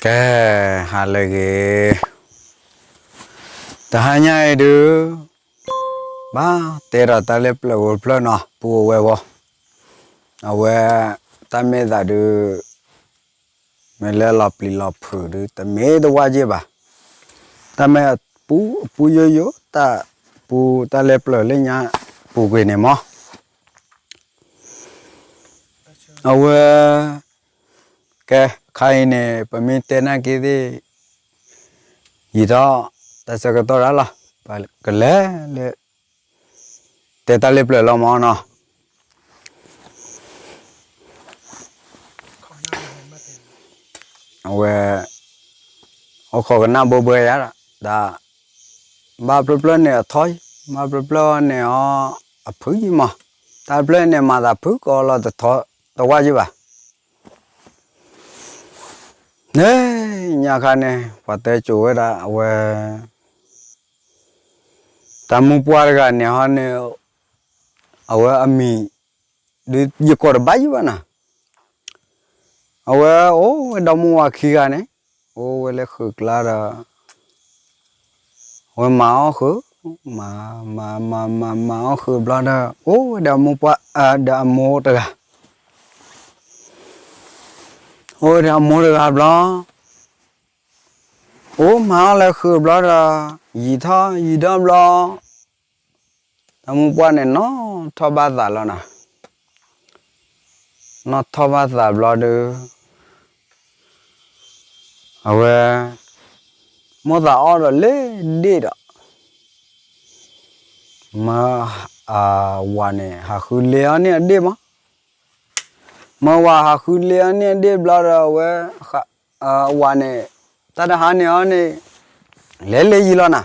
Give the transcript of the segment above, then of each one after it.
ကဲ, ဟါလၢအဂ့ၤ, တဟါညါအံၤဒုး ဘၣ်တဲဒီးတၢ်လၢပျၢၤဧိၤတဖျၢၣ်နီၤ ပူၤဧိၤဝဲၢ်ဧိၤ, အဝဲ တၢ်မ့ၢ်သးဒုး မ့ၢ်လၢလီၤပျံၤလီၤဖုးဒုး တမ့ၢ်တဝၢ်က့ၢ်ဘၣ်, တၢ်မ့ၢ်အပူ အပူယိယိ တၢ်ပူ တၢ်လၢပျၢၤလၢညါ ပူၤကွံာ်န့ၣ်မး အဝဲ ကဲ ခါအံၤန့ၣ် ပမ့ၢ်တဲနာ်က့သ့ၣ် ယံာ်ထီၣ် တၢ်ဆၢကတီၢ်ရၣ်လီၤ, ပကလဲၤလၢ တဲတၢ်လၢပျၢၤလီၤမးနီၤ, အဝဲ အိၣ်ခိးကနၣ်ဘိဘှဲယၤဒီး ဘၣ်ဖျၢၣ်ဖျၢၣ်န့ၣ်အထီ, ဘၣ်ဖျၢၣ်ဖျၢၣ်န့ၣ်အီၤ အဖုယံမး, တၢ်ဖျၢၣ်န့ၣ်မၤသးဖုကိးလီၤတထီ တဝၢ်ယံဘၣ် န့ၣ် ညါခါန့ၣ် ပှၤတဲစိၤဝဲဒၣ် အဝဲ တၢ်မုၢ်ပှၢ်တဂၤန့ၣ်ဟီန့ၣ် အဝဲအမံၤ ဒုးယကိးတဘၣ်ယံဘၣ်နီၤ, အဝဲအိၣ်ဝဲဒီမါဝၤခံဂၤန့ၣ် အိၣ်ဝဲလၢဃုာ်ကျါဒီး အဝဲမၤအီၣ်ဃုာ်, မၤ မၤ မၤ မၤ မၤအီၣ်ဃုာ်ဘျီဒီး အိၣ်ဝဲဒီးအမိၢ်ပှၢ် ဒီးအမိၢ်တဂၤ အိၣ်ဝဲဒီးအမိၢ်တဂၤဘျီ, အိၣ်မၤအီၣ်လၢဃုာ်ဘျီဒီး ယံာ်ထီၣ်ယံာ်ထီၣ်ဘျီ, တၢ်မုၢ်ပှၢ်န့ၣ် နီၣ်ထီၣ်ဘၣ်သးလီၤနီၤ, နီၣ်ထီၣ်ဘၣ်သးဘျီဒီး အဝဲ မိၢ်သးအီၣ်ဒီးလၢဒ့ၣ်ဒီး မၢအဝၤန့ၣ် ဟးဃုလ့အီၤန့ၢ်အဒ့ၣ်မး, မၢဝၤဟးဃုလ့အီၤန့ၢ်အဒ့ၣ်ဘျီဒီး အဝဲ အဝၤန့ၣ် တၢ်တဟါန့ၣ်အီၤန့ၣ် လဲၤလ့ယံလီၤနီၤ,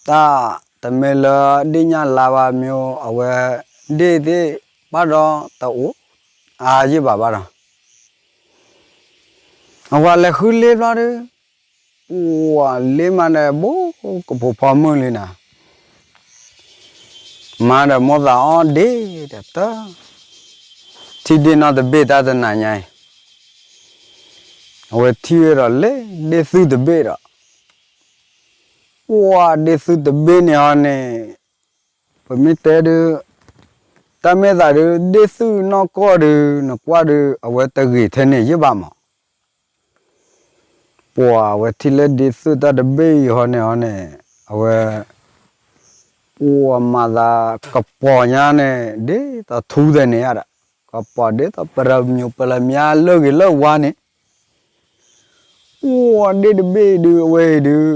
တၢ်တမ့ၢ်လၢဒ့ၣ်ညါလါဘၣ်မ့ၢ် အဝဲ ဒ့ၣ်သ့ၣ်ဘၣ်ဒီးတအိၣ်အါယံဘၣ်ဘၣ်ဒီး အဝၤလဲၤဃုလ့ဘျီဒီး ပှၤလ့မးဒီးဘိကဖိးဖီမုၢ်လံနီၤ, မၤဒီးမိၢ်သးအီၣ်ဒ့ၣ်ဒီးတၢ် ထံၣ်ဒ့ၣ်နီၢ်တဘ့ၣ်တၢ်တနၤညါအံၤ, အဝဲထံၣ်ဝဲဒီးလၢဒ့ၣ်သုၣ်တဘ့ၣ်ဒီး ပှၤဒ့ၣ်သုၣ်တဘ့ၣ်န့ၣ်ဟီန့ၣ် ပမ့ၢ်တဲဒုး တၢ်မ့ၢ်သးဒုး ဒ့ၣ်သုၣ်နီၢ်ကီၢ်ဒုး နကွၢ်ဒုး အဝဲတဂ့ၤထဲန့ၣ်ယံဘၣ်မး, ပှၤအဝဲထံၣ်လၢဒ့ၣ်သုၣ်တၢ်တဘ့ၣ်အံၤဟီန့ၣ်ဟီန့ၣ် အဝဲ ပှၤမၤသးကပီၤညါန့ၣ် ဒ်သိးထူသဲးန့ၣ်ယါဒီး ကပီၤဒ်သိးပရၢမျိးပလၢမါလၢဂ့ၤလၢဝါန့ၣ် အိၣ်ဒ့ၣ်တဘ့ၣ်ဒုး အဝဲအံၤဒုး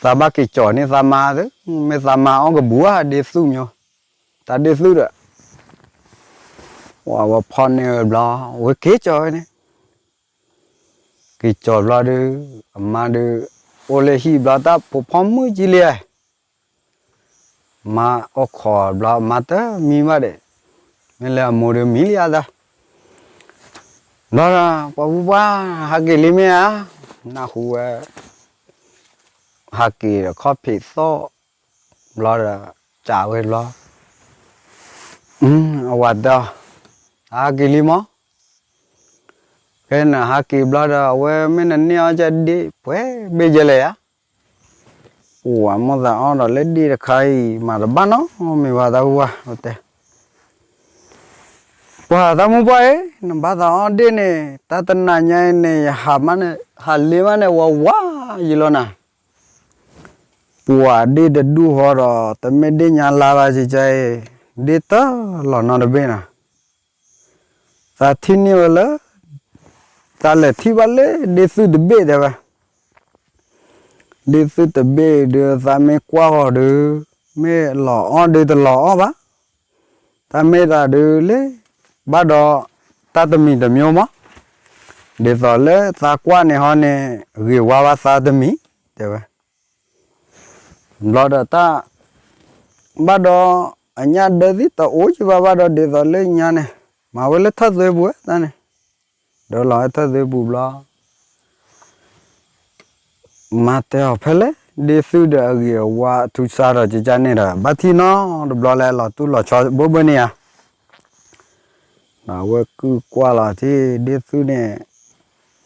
သးဘၣ်က့ၤကၠီၤန့ၢ်သးမါသ့, မ့ၢ်သးမါအီၣ်ကဘူၣ်ဧါ ဒ့ၣ်သူၣ်မၠိ, တၢ်ဒ့ၣ်သူၣ်ဒီး ဝဲဖီၣ်န့ၢ်ဝဲဘျီ ဝဲက့ၤကၠီၤဝဲန့ၣ်, က့ၤကၠီၤဘျီဒုး အမါဒုး အိၣ်လၢဟံၣ်ဘျီတၢ်ဖိးဖီမုၢ်ကံလံ, မါအိၣ်ခိးဘျီ မါတမံဘၣ်ဒဲး, မ့ၢ်လၢအမိၢ်ဒုးမံလံအသး ဘျီဒီး ပှၤပူၤပှၢ် ဟးက့ၤလံမ့ၢ်ဧါ, နၢ်ဟူဝဲ ဟးက့ၤဒီးခီၣ်ဖံးသီၣ်ဘျီဒီး စံးဝဲဘျီ, အဝၤတဲအီၤ, ဟးက့ၤလံမး, ဖဲနဟးက့ၤဘျီဒီး အဝဲမ့ၢ်နန့ၢ်အီၣ်ကဒ့ၣ်ပှဲၤဘ့ၣ်ယဲလဲၣ်ဧါ, အိၣ်ဝဲမိၢ်သးအီၣ်ဒီးလၢဒ့ၣ်တခါအံၤ မၤတဘၣ်နီတမံၤဘၣ်တၢ်ဟူဘၣ်, တဲ ပှၤတၢ်မုၢ်ပှၢ်အံၤ နဘၣ်သးအီၣ်ဒ့ၣ်န့ၣ် တၢ်တနၤညါအံၤန့ၣ် ယဟးမးန့ၣ် ဟးလ့မးန့ၣ် ဝးဝးယံလီၤနၤ, ပှၤဒ့ၣ်တဒူၣ်ဃီဒီး တမ့ၢ်ဒ့ၣ်ညါလါဘၣ် ကကဲအံၤ ဒ့ၣ်တၢ်လီၤနီတဘ့ၣ်နၤ, သးထံၣ်န့ၢ်ဝဲလၢ သးလဲၤထံၣ်ဘၣ်လၢဒ့ၣ်သုၣ်တဘ့ၣ်တဲဝဲ ဒ့ၣ်သုၣ်တဘ့ၣ်ဒုး သးမ့ၢ်ကွၢ်ဃီၤဒုး မ့ၢ်လီၤအီၣ်ဒုးတလီၤအီၣ်ဘၣ်, တၢ်မ့ၢ်တၢ်ဒုးလၢ ဘၣ်ဒီး တၢ်တမံၤတမံၤမး, ဒ်သိးလၢသးကွၢ်န့ၣ်ဟီန့ၣ် ဂ့ၤဝါဘၣ်သးတမံၤ တဲဝဲ ဘျီဒီးတၢ် ဘၣ်ဒီး အညၣ်ဒၢသ့ၣ်တအိၣ်ယံဘၣ်ဘၣ်ဒီး ဒ်သိးလၢညါန့ၣ် မၤဝဲလၢထၢၣ်သွဲပူၤဝဲတၢ်န့ၣ်, ဒၢလီၤဝဲထၢၣ်သွဲပူၤဘျီ မါတဲအီၤဖဲလဲၣ် ဒ့ၣ်သုၣ်ဒီးအဂ့ၤအဝါအထူးအဆါဒီး ကကန့ၣ်ဒီး ဘၣ်ထံၣ်နီတဘျီလၢအလီၤတူၢ်လီၤဆီဘိဘၢန့ၣ်ဧါ, အဝဲကုၢ်ကွၢ်လီၤထံၣ်ဒ့ၣ်သုၣ်န့ၣ်,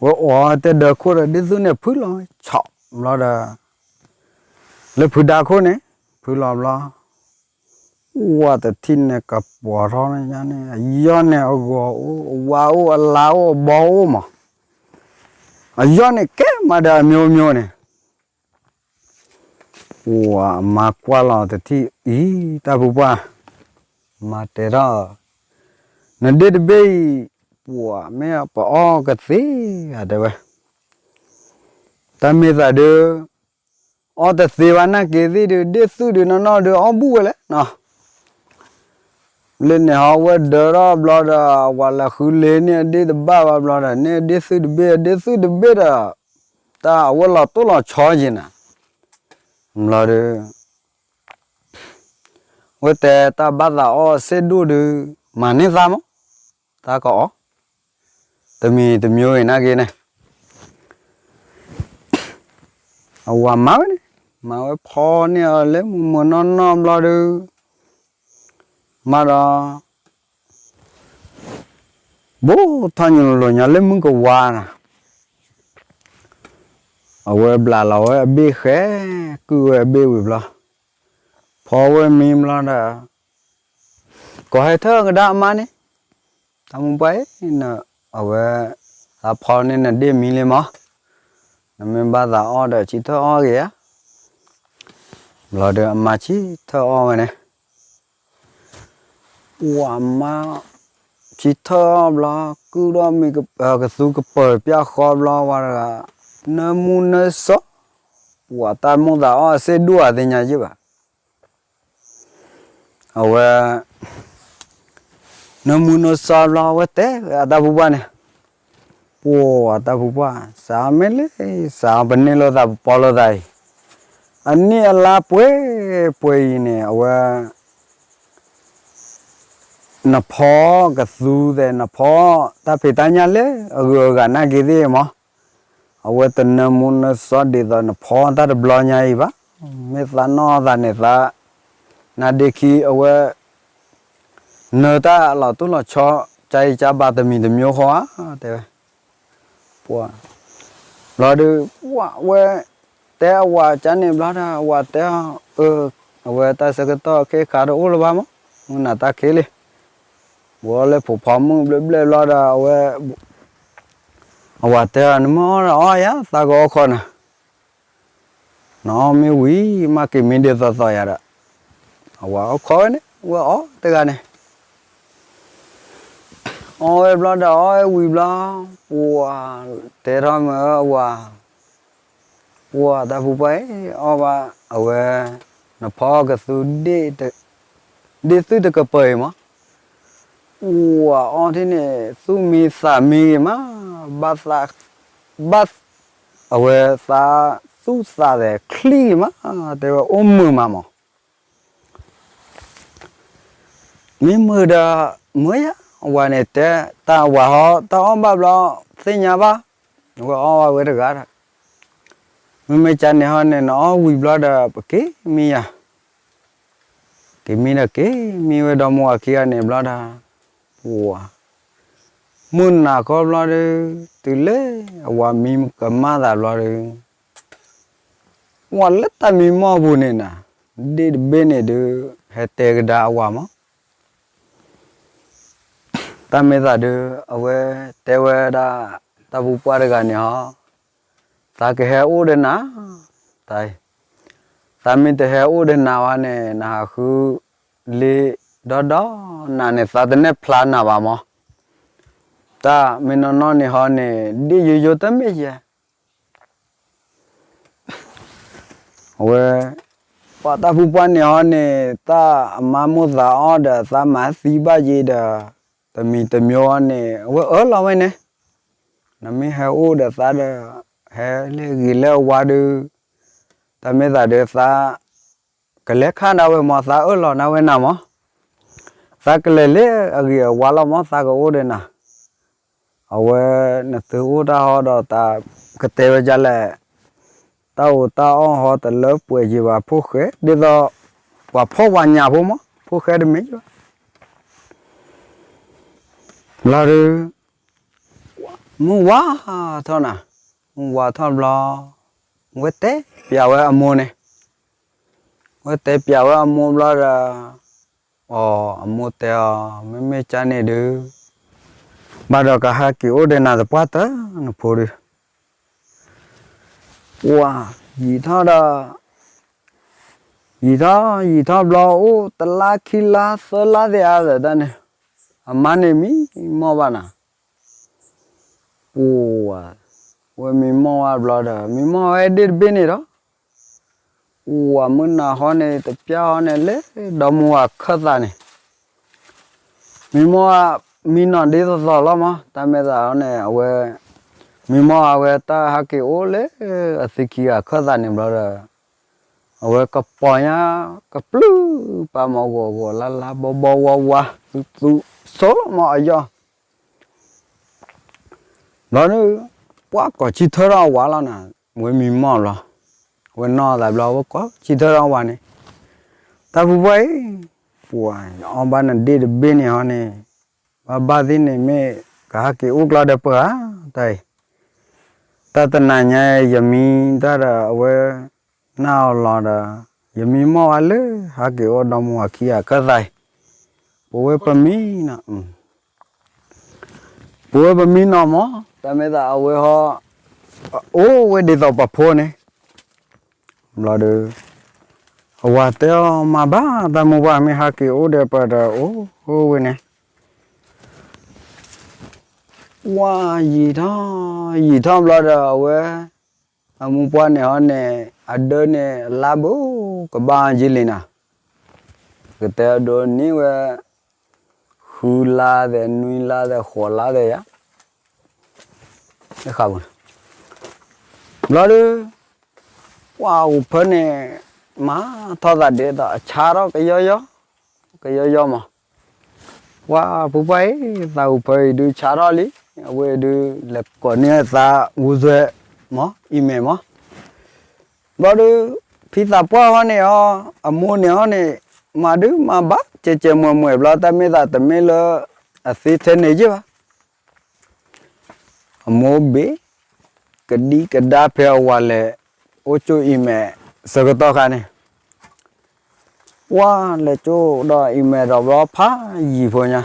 ဝဲအိးတဲဒၢးခိၣ်ဒီး ဒ့ၣ်သုၣ်န့ၣ်ဖုလီၤဆီၣ်ဘျီဒီး, လၢဖုဒါခိၣ်န့ၣ် ဖုလီၤဘျီ, ဝၤတထံၣ်န့ၣ်ကပီၤထီၣ်န့ၣ်ညါန့ၣ် အယီၢ်န့ၣ်အဂီၤအိၣ် အဝါအိၣ် အလါအိၣ် အဘီအိၣ်မး, အယီၢ်န့ၣ်ကဲမးဒီးအမျိုးမျိုးန့ၣ် ပှၤအမါကွၢ်လီၤတထံၣ်အံၤ တၢ်ပူၤပှၢ်, မါတဲထီၣ်, နဒ့ၣ်တဘ့ၣ်အံၤ ပှၤမ့ၢ်ပအီၣ်ကသ့ဧါ တဲဝဲ, တၢ်မ့ၢ်သးဒုး အီၣ်တသ့ဘၣ် နာ်က့ၤသ့ၣ်ဒုး ဒ့ၣ်သုၣ်ဒုးနီၢ်နီၢ်ဒုး အီၣ်ဘူၣ်ဝဲလဲၣ်နီၤ လၢန့ၣ်ဟီဝဲဒၢးထီၣ်ဘျီဒီး ဝၤလၢဃုလ့န့ၢ်အဒ့ၣ်တဘၣ်ဘၣ်ဘျီဒီး န့ၢ်အဒ့ၣ်သုၣ်တဘ့ၣ် အဒ့ၣ်သုၣ်တဘ့ၣ်ဒီး တၢ်အဝဲလီၤတိၢ်လီၤဆီက့ၤနၤ, ဘျီဒီး ဝဲတဲတၢ်ဘၣ်သးအီၣ်စ့ၢ်ဒိၣ်ဒုး မၤန့ၢ်သးမး, သးကအီၣ်, တမံၤတမျိုးအံၤနာ်က့ၤန့ၣ် အဝၤမၤဝဲန့ၣ်, မၤဝဲဖီန့ၢ်အီၤလၢမုၢ်မုၢ်နီၢ်နီၢ်ဘျီဒီး, မၤဒီး, ဘူးထီၣ်ညါလိၤလိၤညါလၢမုၢ်ကဝါနၤ, အဝဲဘျးလီၤဝဲအဘ့ၣ်ဃဲ, ကုၢ်ဝဲအဘ့ၣ်ဝံၤဘျီ, ဖီဝဲမံဘျီဒီး, ကီၢ်ဟဲထၢၣ်ကဒါအမါန့ၣ်, တၢ်မူပှၢ်အံၤ, အဝဲ, သးဖီန့ၢ်နဒ့ၣ်မံလံမး, နမ့ၢ်ဘၣ်သးအီၣ်ဒီးဆံထၢၣ်အီၣ်ဂ့ၤဧါ, ဘျီဒီးအမါဆံထၢၣ်အီၣ်ဝဲန့ၣ် ပှၤမါ, ဆံထၢၣ်အီၣ်ဘျီ, ကုၢ်ဒီးမံၤကသူကပၢၤပျၢ်ဃီဘျီဝဲတဂၤ, နၢမူနၢစီ, ပှၤတၢ်မိၣ်သးအီၣ်အစ့ၢ်ဒိၣ်အသ့ၣ်ညါယ့ၢ်ဘၣ် အဝဲ, နၢမူနၢစီဘျီဝဲတဲအတၢ်ပူၤပှၢ်န့ၣ်, ပှၤတၢ်ပူၤပှၢ်, စးမ့ၢ်လၢ, စးပန့ၢ်လိာ်သးပပီလိာ်သးအံၤ, အနံၣ်အလါပှဲၤပှဲၤအံၤန့ၣ် အဝဲ နဖီကသူသဲး နဖီတၢ်ဖံးတၢ်ညၣ်လၢအဂုၤအဂၤနာ်က့ၤသ့ၣ်မး, အဝဲတနၢမူနၢစီဒ်သိးနဖီတၢ်တဘျီညါအံၤဘၣ်, မ့ၢ်သးနီၢ်သးန့ၣ်သး, နဒ့ခံအဝဲ, နၢတၢ်လီၤတိၢ်လီၤဆီ, ကၢအံၤကၢဘၣ်တမံၤတမျိုးဃီဧါ, တဲဝဲ ပှၤ, ဘျီဒီး, ပှၤဝဲ, တဲအဝၤကန့ၣ်ဘျီဒီး အဝၤတဲအီၤ, အၢ, အဝဲတၢ်ဆၢကတီၢ်ခဲခါတအိၣ်လၢၤဘၣ်မး, မုၢ်နၤတၢ်ခံးလံ, ဘှီလၢဖိဖီမုၢ်ဘျဲၣ်ဘျဲၣ်ဘျီဒီး အဝဲ, အဝၤတဲအီၤ နမ့ၢ်အီၣ်ဒီးအီၣ်ယၤ သးကအီၣ်ခီနၤ, နအီၣ်မ့ၢ်ဝံၤ မ့ၢ်က့ၤမံဒ်သိးသိးယၤဒီး, အဝၤအီၣ်ခီဝဲန့ၣ် ဝဲအီၣ်တဂၤန့ၣ် အီၣ်ဝဲဘျီဒီးအီၣ်ဝဲဝံၤဘျီ, ပှၤ, တဲထီၣ်မ့ၢ်အဝၤ, ပှၤတၢ်ပူၤပှၢ်အံၤ အီၣ်ဘၣ်အဝဲ, နဖီကသူ, ဒ့ၣ်သုတကပၤအံၤမး, ပှၤအီၣ်ထံၣ်န့ၣ် သူၣ်မံသးမံဂ့ၤမး, ဘၣ်သး, ဘၣ်, အဝဲသးသူၣ်သးသဲးချံဂ့ၤမး, တဲဝဲအိၣ်မုာ်မးမး မ့ၢ်မုာ်ဒီး, မုာ်ယၤ, ဝၤန့ၣ်တဲ, တၢ်ဝၤဟီ တၢ်အီၣ်ဘၣ်ဘျီ, သ့ၣ်ညါဘၣ်, ဝဲအီၣ်ဝဲတဂၤဒီး, မ့မ့ၢ်ကန့ၣ်ဟီန့ၣ် နအီၣ်ဝံၤဘျီဒီး ပက့ၤမံယၤ, က့ၤမံဒီးက့ၤမံဝဲဒီမါဝၤခံဂၤန့ၣ်ဘျီဒီး, ပှၤ, မုၢ်နၤခီဘျီဒီး, တုၤလၢအဝၤမံကမၣ်သးဘျီဒီး ပှၤလၢတၢ်မံမီၢ်ပူၤန့ၣ်နၤ, ဒ့ၣ်တဘ့ၣ်န့ၣ်ဒုး, ဟဲတဲကဒါအဝၤမး, တၢ်မ့ၢ်သးဒုး အဝဲတဲဝဲဒၣ်, တၢ်ပူၤပှၢ်တဂၤန့ၣ်ဟီ, သးကဟဲအိၣ်ဒီးနၤ, တၢ်, သးမ့ၢ်တဟဲအိၣ်ဒီးနၤဝဲန့ၣ် နဟးဃုလ့ဒီဒီ, နၤန့ၣ်သးတနဲၣ်ဖျါနၤဘၣ်မး, တၢ်မ့ၢ်နီၢ်နီၢ်န့ၣ်ဟီန့ၣ် ဒ့ၣ်ယိယိတမ့ၢ်ယဲ အဝဲ, ပှၤတၢ်ပူၤပှၢ်န့ၣ်ဟီန့ၣ် တၢ်အမါမိၣ်သးအီၣ်ဒီး သးမၤသံဘၣ်ယံၤဒီး, တမံၤတမံၤအီၤန့ၣ် အဝဲအၢၣ်လီၤဝဲန့ၣ်, နမ့ၢ်ဟဲအိၣ်ဒီးသးဒီး, ဟဲလၢဂ့ၤလၢဝါဒီး, တၢ်မ့ၢ်သးဒီးသး, ကလဲၤခါဒၣ်ဝဲမး သးအၢၣ်လီၤနၤဝဲနၤမး, သးကလဲၤလၢအဂ့ၤအဝါလီၤမး သးကအိၣ်ဒီးနၤ အဝဲ, နသုအိၣ်တၢ်ဟီဒီးတၢ်ကတဲဝဲဒ်လဲၣ်, တၢ်အိၣ်တၢ်အီၣ်ဟီတလၢပှဲၤယံၤဘၣ် ဖိၣ်ဃဲ, ဒ်သိးပှၤဖှီၣ်ပှၤညၣ်ဖိမး ဖိၣ်ဃဲတမ့ၢ်ယဘၣ်. ဘျီဒုး မုၢ်ဝါထီၣ်နၤ, မုၢ်ဝါထီၣ်ဘျီ ဝဲတဲပျးဝဲအမိၢ်န့ၣ်, ဝဲတဲပျးဝဲအမိၢ်ဘျီဒီး အီ အမိၢ်တဲအီၤ မ့မ့ၢ်ကၢ်န့ၣ်ဒုး ဘၣ်ဒီးကဟဲက့ၤအိၣ်ဒီးနၤသပှၢ်တၢၢ်နဖိဒုး ပှၤ ယံာ်ထီၣ်ဒီး ယံာ်ထီၣ်ယံာ်ထီၣ်ဘျီအိၣ်တလါခံလါသၢလါသ့ၣ်အါသတးန့ၣ် အမါန့ၣ်မံမီၢ်ဘၣ်နၤ, ပှၤ ဝဲမံမီၢ်ဝဲဘျီဒီး မံမီၢ်ဝဲဒ့ၣ်တဘ့ၣ်န့ၣ်ဒီး ပှၤမုၢ်နၤဟီန့ၣ် တပျၢ်ဟီန့ၣ် လၢဒီမါဝၤခၢၣ်သးန့ၣ် မံမီၢ် မံနီၢ်ဒ်သိးသိးလီၤမး တၢ်မ့ၢ်သးန့ၣ် အဝဲ မံမီၢ်အဝဲတၢ်ဟးက့ၤအိၣ်လၢအသုခံဂၤခၢၣ်သးန့ၣ်ဘျီဒီး အဝဲကပီၤညါ ကပျုၢ်ပာ်မီၤဂီၤဂီၤလါလါဘီဘီဝါဝါ သူသူဆိလီၤမးအယီၢ် ဘျီဒုး ပှၤကိးဆံထၢထီၣ်အဝၤလီၤနၤ, ဝဲမံမီၢ်ဘျီ, ဝဲနီၢ်သးဘျီ ဝဲကိးဆံထၢထီၣ်အဝၤန့ၣ်, တၢ်ဖုပှၢ်အံၤ, ပှၤအီၣ်ဘၣ်နဒ့ၣ်တဘ့ၣ်န့ၣ်ဟီန့ၣ်, ဘၣ်ဘၣ်သ့ၣ်န့ၣ်မ့ၢ်ကဟးက့ၤအိၣ်ကျီဒီးပှၤဧါ, တၢ်အံၤ, တၢ်တနၤညါအံၤ ယမံတၢ်ဒီးအဝဲ နၢ်အီၤလီၤဒီး, ယမံမီၢ်ဝဲလၢ ဟးက့ၤအိၣ်ဒီမါဝၤခံဂၤခၢၣ်သးအံၤ, ပဝဲပမံနီၤ ပဝဲပမံနီၤမး, တၢ်မ့ၢ်သးအဝဲဟီ, အိၣ်ဝဲဒ်သိးပှၤဖိန့ၣ်, ဘျီဒီး, အဝၤတဲအီၤမၤဘၣ်တၢ်မိၢ်ပှၢ်မ့ၢ်ဟးက့ၤအိၣ်ဒီးပှၤဒီးအိၣ်ဝဲန့ၣ်, ပှၤယံာ်ထီၣ်, ယံာ်ထီၣ်ဘျီဒီးအဝဲ အမိၢ်ပှၢ်န့ၣ်ဟီန့ၣ် အဒၢန့ၣ် အလါဘိကဘၣ်ယံၤလံနၤ, ကတဲအဒိန့ၢ်ဝဲ ဃုလါသဲး နွံလါသဲး ဃိးလါသဲးယါ, ဘျီဒုး, ပှၤဂုာ်ဖၢန့ၣ် မၤထီၣ်သးဒ်သိးအဆါထီၣ်ကယီယီ, ကယီယီမး ပှၤဖုပှၢ်အံၤ သးဂုာ်ဖၢအံၤဒုးဆါထီၣ်လံ, အဝဲဒုးလဲၤကိးန့ၢ်သးဝူသွဲမး email မး, ဘျီဒုး ဖံသးပှၢ်ဟီန့ၣ်အီၤ အမိၢ်န့ၣ်ဟီန့ၣ် မၤဒုးမၤဘၣ် ကဲကဲမှဲမှဲဘျီ တၢ်မ့ၢ်သးတမ့ၢ်လၢ အသ့ထဲန့ၣ်ယ့ၢ်ဘၣ် အမိၢ်ဘ့ၣ် ကဒံကဒါဖဲအဝၤလဲၤ အိၣ်ကၠိ email ဆၢကတီၢ်ခါန့ၣ် ပှၤလဲၤကၠိဒီး email ဒီးဘျီဖးယံာ်ဖိညါ,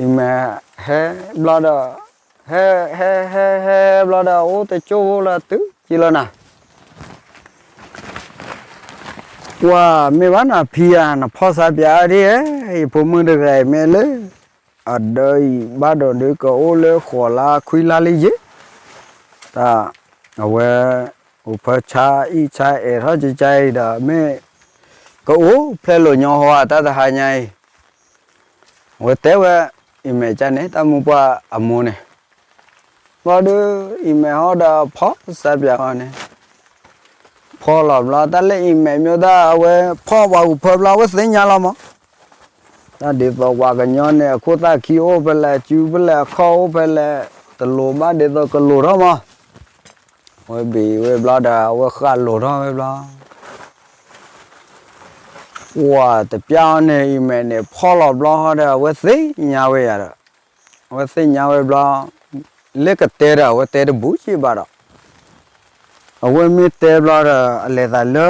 email ဟဲဘျီဒီး ဟဲ ဟဲ ဟဲ ဟဲဘျီဒီး အိၣ်တကၠိဖိလၢတုၤကံလီၤနၤ ပှၤမ့ၢ်ဘၣ်နဖံဧါ နဖီၣ်စါပၠးအါဒ်ဧါ, ယဖိမုၣ်တဂၤအံၤမ့ၢ်လၢ အဒၢအံၤဘၣ်ဒီးဒုးကအိၣ်လၢဃိးလါခွံလါလံယ့ၢ်, တၢ်အဝဲ အိၣ်ဖၢဆါအံၣ်ဆါအဲၣ်ထီၣ်ကကါအံၤဒီး မ့ၢ်ကအိၣ်ဖျဲၣ်လိာ်ညီဟီဧါ တၢ်တဟါညါအံၤ, အဝဲတဲဝဲ email ကန့ၣ် တၢ်မိၢ်ပှၢ်အမိၢ်န့ၣ် ဘျီဒုး email ဟီဒီးဖီၣ်စါပၠးဟီန့ၣ်, ဖီၣ်လီၤဘျီ တၢ်လၢ email မ့ၢ်တၢ်အဝဲဖီၣ်ပှၤဂုာ်ဖၢဘျီ အဝဲသ့ၣ်ညါလီၤမး, တၢ်ဒ်သိးပှၤကညီန့ၣ် အခိၣ်သၣ်ခံအိၣ်ဖဲလဲၣ် စုဖဲလဲၣ် အခီၣ်အိၣ်ဖဲလဲၣ် တလိၤဘၣ်ဒ်သိးကလိၤထီၣ်မး, အဝဲဘ့ၣ်ဝဲဘျီဒီး အဝဲဃၣ်လိၤထီၣ်ဝဲဘျီ ပှၤတပျၢ်အီၤန့ၣ် email န့ၣ် ဖီၣ်လီၤဘျီဟီဒီး အဝဲသ့ၣ်ညါဝဲယၤဒီး, အဝဲသ့ၣ်ညါဝဲဘျီ, လၢကတဲဒီးအဝဲတဲတဘူးက့ဘၣ်ဒီး, အဝဲမ့ၢ်တဲဘျီဒီး အလဲၤသးလၢ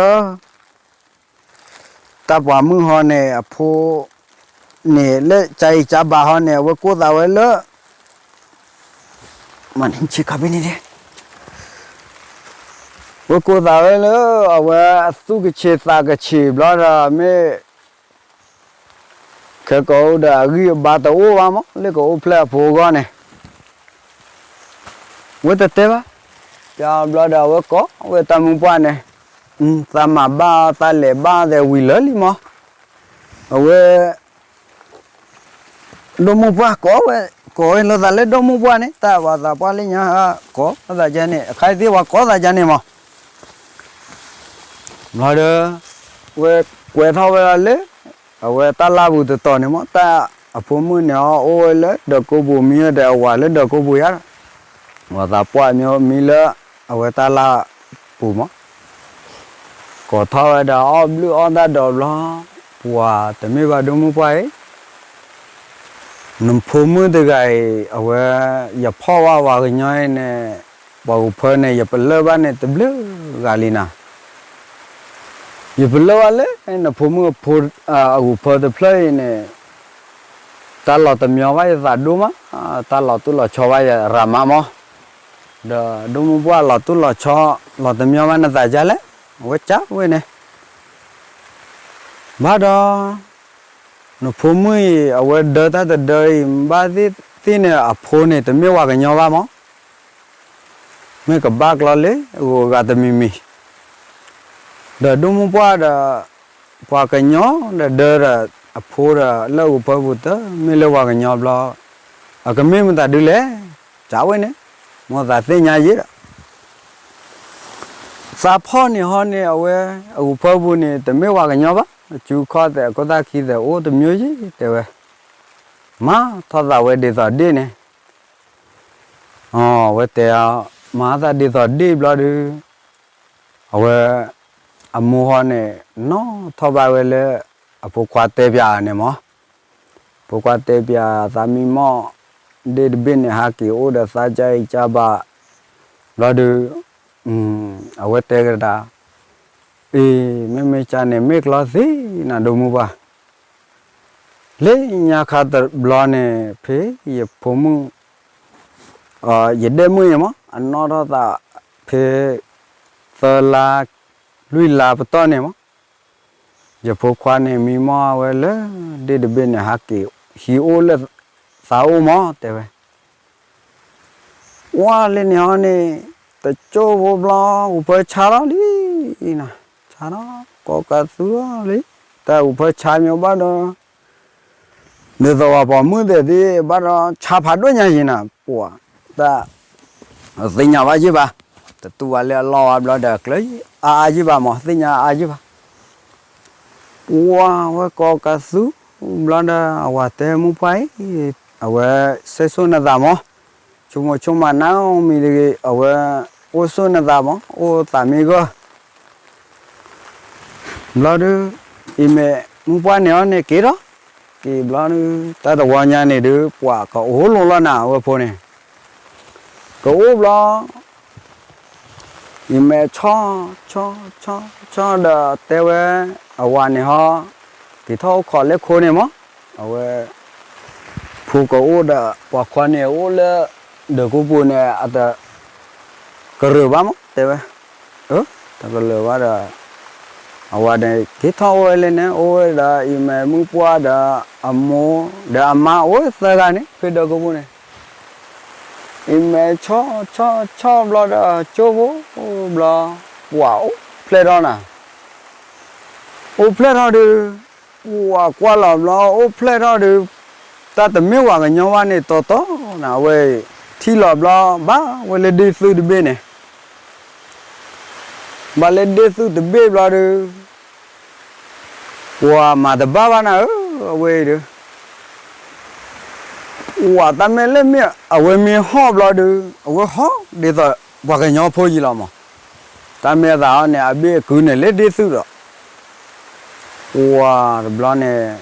တၢ်ပှၤမုၣ်ဟီန့ၣ် အဖိ န့ၣ် လၢကၠါအံၤကၠါဘးဟီန့ၣ် အဝဲကိးသးဝဲလၢ မၤန့ၣ်ဆ့ကၤဘ့ၣ်န့ၣ် ဝဲကိးသးဝဲလၢ အဝဲအသူၣ်ကဆံးသးကဆံးဘျီဒီး မ့ၢ် ခဲကိးအိၣ်ဒီးအဂံၢ်အဘါတအိၣ်ဘၣ်မး လၢကအိၣ်ဖျဲၣ်အဖိအဂီၢ်န့ၣ် ဝဲတတဲဘၣ်, ပျၢ်ဘျီဒီးအဝဲကိးဝဲတၢ်မိၢ်ပှၢ်န့ၣ်, သးမၤဘၣ်သးလဲၤဘၣ်သဲးဝံၤလၢာ်လံမး, အဝဲ ဒိၣ်မိၢ်ပှၢ်ကိးဝဲ, ကိးဝဲလိာ်သးလၢဒိၣ်မိၢ်ပှၢ်န့ၣ် တၢ်ပှၤသးပှၢ်လၢညါ ကိးသးကန့ၣ် အခါအံၤသ့ၣ်ပှၤကိးသးကန့ၣ်မး, ဘျီဒီး ဝဲကွဲးထီၣ်ဝဲဒၣ်လၢ အဝဲတၢ်လၢ်ပူၤတတီၤန့ၣ်မး တၢ်အဖိမုၣ်န့ၣ်အီၤအိၣ်ဝဲလၢဒီးကိးပူၤမံဝဲဒီးအဝၤလၢဒီးကိးပူၤယါဒီး, ပှၤသးပှၢ်မံမံလၢ အဝဲတၢ်လၢ်ပူၤမး ကိးထီၣ်ဝဲဒီးအီၣ်ဘျုးအီၣ်တၢ်ဒီးဘျီ, ပှၤတမ့ၢ်ဘၣ်ဒိၣ်မိၢ်ပှၢ်အံၤ, နဖိမုၣ်တဂၤအံၤ အဝဲ ယဖီၣ်ဝဲဝၤကညီအံၤန့ၣ် ပှၤဂုာ်ဖၢန့ၣ် ယပလၢၢ်ဘၣ်န့ၣ်တဘျုးဂၤလံနၤ. ယပလၢၢ်ဘၣ်လၢ နဖိမုၣ်အဖိ အဂုာ်ဖၢတဖျၢၣ်အံၤန့ၣ် တၢ်လီၤတမံၤဘၣ်ယသးဒိၣ်မး, တၢ်လီၤတိၢ်လီၤဆီဘၣ်ယရၤမးမး, ဒီးဒိၣ်မုၢ်ပှၢ်လီၤတိၢ်လီၤဆီ လီၤတမံၤဘၣ်နသးဒ်လဲၣ်, အဝဲကးဝဲန့ၣ် ဘၣ်ဒီး နဖိမုၣ်အံၤ အဝဲဒၢတၢ်တဒၢအံၤ ဘၣ်သ့ၣ်သ့ၣ်န့ၣ် အဖိန့ၣ် တမ့ၢ်ဝၤကညီဘၣ်မး, မ့ၢ်ကဘၣ်ကျီလၢအဂၤတမံၤမံၤ, ဒီးဒိၣ်မုၢ်ပှၢ်ဒီး ပှၤကညီဒီးဒၢဒီးအဖိဒီးလၢအဂုာ်ဖၢပူၤ တမ့ၢ်လၢဝၤကညီဘျီ, အကမ့ၢ်မတၤဒုလဲၣ်, ကးဝဲန့ၣ် မိၢ်သးသ့ၣ်ညါယဲဒီး သးဖီၣ်န့ၣ်ဟီန့ၣ် အဝဲ အဂုာ်ဖၢပူၤန့ၣ် တမ့ၢ်ဝၤကညီဘၣ်, အစုခီၣ်သဲး အခိၣ်သၣ်ခံသဲး အိၣ်တမျိုးယဲ တဲဝဲ, မၤထီၣ်သးဝဲဒ်သိးဒ့ၣ်န့ၣ်, အဝဲတဲအီၤ မၤသးဒ်သိးဒ့ၣ်ဘျီဒုး အဝဲ အမိၢ်ဟီန့ၣ် နီၣ်ထီၣ်ဘၣ်ဝဲလၢ အဖိခွါတဲပၠးန့ၣ်မး, ဖိခွါတဲပၠးသးမံမီၢ် ဒ့ၣ်တဘ့ၣ်န့ၣ် ဟးက့ၤအိၣ်ဒီးသးကၢ်အံၤကၢ်ဘၣ် ဘျီဒုး အဝဲတဲကဒါ အ့ မ့မ့ၢ်ကၢ်န့ၣ် မ့ၢ်ကျီသ့နၤဒိၣ်မုၢ်ပှၢ်, လၢညါခါတဘျီန့ၣ် ဖဲယဖိမုၣ် ယဒဲၣ်မုၣ်အံၤမး အနီၣ်ထီၣ်သး ဖဲ သၢလါ လွံၢ်လါပတီၢ်န့ၣ်မး, ယဖိခွါန့ၣ် မံမီၢ်ဝဲလၢ ဒ့ၣ်တဘ့ၣ်န့ၣ် ဟးက့ၤဟံးအိၣ်လၢ သးအိၣ်မး တဲဝဲ ဝါလၢန့ၣ်ဟီန့ၣ် တကၠိဖိဘျီ ဂုာ်ဖၢဆါထီၣ်လံနၤ, ဆါထီၣ် ကိးကးသူထီၣ်လံ, တၢ်ဂုာ်ဖၢဆါမ့ၢ်ဘၣ်ဒီး ဒ်သိးပှၤပိာ်မုၣ်သ့ၣ်သ့ၣ်ဘၣ်ဒီး ဆါဖးဒိၣ်ညါယံၤနၤ, ပှၤ တၢ် သ့ၣ်ညါဘၣ်ယံၤဘၣ်, တတူၢ်ဝဲလၢအလီၢ်ဝဲဘျီဒီး ကျၢၤအါအါယံၤဘၣ်မး သ့ၣ်ညါအါယံၤဘၣ်, ပှၤဝဲကိးကးသူ ဘျီဒီး အဝၤတဲမုၢ်ပှၢ်အံၤ, အဝဲစဲးဆိၣ်နသးမး, ဆိကမိၣ်ဆိကမးနၤမံၤတဂ့ၤ အဝဲအိၣ်ဆိၣ်နသးမး အိၣ်သးမ့ၢ်ဂၢၢ် ဘျီဒုး အံၤမ့ၢ်မုၢ်ပှၢ်န့ၣ်အီၤန့ၣ်က့ၤထီၣ်, က့ၤဘျီဒုး တၢ်တဝီညါန့ၣ်ဒုး ပှၤကအိၣ်လိၤလီၤနၤ အဝဲဖိန့ၣ်, ကအိၣ်ဘျီ အံၤမ့ၢ်ဆီ ဆီ ဆီ ဆီဒီးတဲဝဲ အဝၤန့ၣ်ဟီ က့ၤထီၣ်အိၣ်ခိးလၢခိန့ၣ်မး, အဝဲ ဖိကအိၣ်ဒီး ပှၤခွါန့ၣ်အိၣ်လၢ ဒၢးကူပူၤန့ၣ် အတ ကရၢၢ်ဘၣ်မး တဲဝဲ, အ တကလၢၤဘၣ်ဒီး အဝၤန့ၣ် က့ၤထီၣ်အိၣ်ဝဲလၢန့ၣ် အိၣ်ဝဲဒီး အံၤမ့ၢ်မုၢ်ပှၢ်ဒီး အမိၢ် ဒီးအမါအိၣ်ဝဲသၢဂၤန့ၣ် ဖဲဒၢးကူပူၤန့ၣ်, အံၤမ့ၢ်ဆီ ဆီ ဆီဘျီဒီး ကၠိဖိဘျီ ပှၤအိၣ်ဖျဲၣ်ထီၣ်နၤ အိၣ်ဖျဲၣ်ထီၣ်ဒုး ပှၤကွၢ်လီၤဘျီ အိၣ်ဖျဲၣ်ထီၣ်ဒုး တၢ်တမ့ၢ်ဝၤကညီဘၣ်န့ၣ် တီတီနၤ အဝဲ ထံၣ်လီၤဘျီ ဘၣ်ဝဲလၢဒ့ၣ်သုးတဘ့ၣ်န့ၣ်, ဘၣ်လၢဒ့ၣ်သုးတဘ့ၣ်ဘျီဒုး ပှၤမၤတဘၣ်ဘၣ်နၤဧၢ, အဝဲအံၤဒုး ဝၤတၢ်မ့ၢ်လၢမ့ၢ်အဝဲမ့ၢ်ဟီၣ်ဘျီဒုး အဝဲဟီၣ်ဒ်သိးပှၤကညီဖိယံၤလီၤမး, တၢ်မ့ၢ်အသးဟီန့ၣ် အဘ့ၣ်အကုန့ၣ်လၢဒ့ၣ်သုးဒီး ပှၤတဘျီန့ၣ်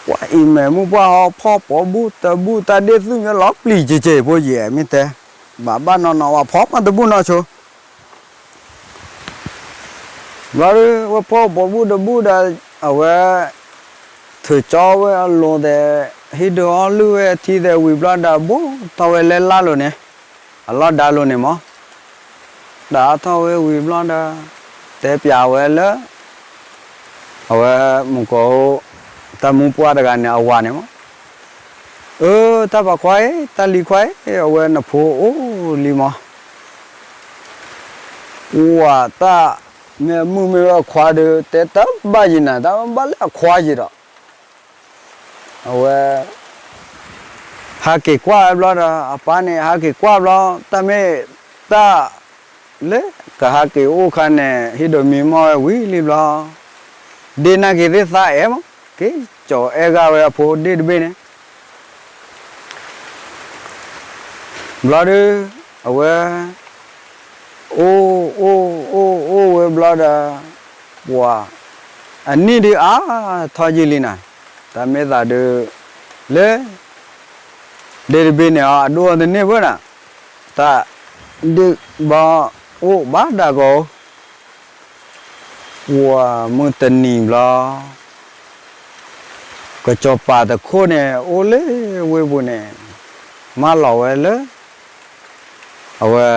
ပှၤအံၤမ့ၢ်မုၢ်ပှၢ်ဟီ ဖီၣ်ပိာ်ဘူၣ်တဘူၣ် တၢ်ဒ့ၣ်သုးမ့ၢ်လီၤပျံၤကဲးကဲးဖိယံၤ မ့ၢ်တဲ ဘၣ်ဘၣ်နီၢ်နီၢ် ဝဲဖီၣ်မးတဘူၣ်နီၢ်ဆိ ဘျီဒုး ဝဲဖီၣ်ပိာ်ဘူၣ်တဘူၣ်ဒီး အဝဲ ထုးကၠီဝဲအလိၤသဲး ဟံးဒုးအီၣ်လုၢ်ဝဲထံသဲးဝံၤဘျီဒီး ဘိၣ်ထီၣ်ဝဲလၢလါလိၤန့ၣ် အလီၢ်ဒါလိၤန့ၣ်မး ဒီးအါထီၣ်ဝဲဝံၤဘျီဒီး တဲပၠးဝဲလၢ အဝဲမုၢ်ကီၤအိၣ် တၢ်မုၢ်ပှၢ်တဂၤန့ၣ် အဝၤန့ၣ်မး, အၢ တၢ်ပာ်ခွါအံၤ တၢ်လံၤခွါအံၤ အဝဲနဖိအိၣ်လံမး, ပှၤတၢ်မ့ၢ်မုၣ်မ့ၢ်အခွါဒီး တဲတဘၣ်ယံၤနၤ တၢ်ဘၣ်လၢအခွါယံၤဒီး အဝဲ ဟးက့ၤကွၢ်ဝဲဘျီဒီး အပၢ်န့ၣ် ဟးက့ၤကွၢ်ဘျီ တၢ်မ့ၢ်တၢ် လၢကဟးက့ၤအိၣ်ခါန့ၣ် ဟံးဒိးမံမီၢ်ဝဲဝံၤလံဘျီ, ဒ့ၣ်နၢ်က့ၤသ့ၣ်သးအဲၣ်မး က့ၤကၠီၤအဲၣ်ဂၤဝဲအဖိဒ့ၣ်တဘ့ၣ်န့ၣ် ဘျီဒုး အဝဲ အိၣ်အိၣ်အိၣ်အိၣ်ဝဲဘျီဒီး ပှၤ အနံၣ်ဒုးအါထီၣ်ယံာ်လံနၤ, တၢ်မ့ၢ်သးဒုး လၢ ဒ့တဘ့ၣ်န့ၣ်အီၤ အဒိၣ်အီၤတန့ၢ်ဘၣ်နၤ, တၢ်ဒ့ၣ်ဘီအိၣ်ဘၣ်ဒၣ်ကီး, ပှၤမုၢ်တနံၤဘျီ ကစီၤပၤတခိၣ်န့ၣ် အိၣ်လၢဝ့ၢ်ပူၤန့ၣ် မၢလီၤဝဲလၢ အဝဲ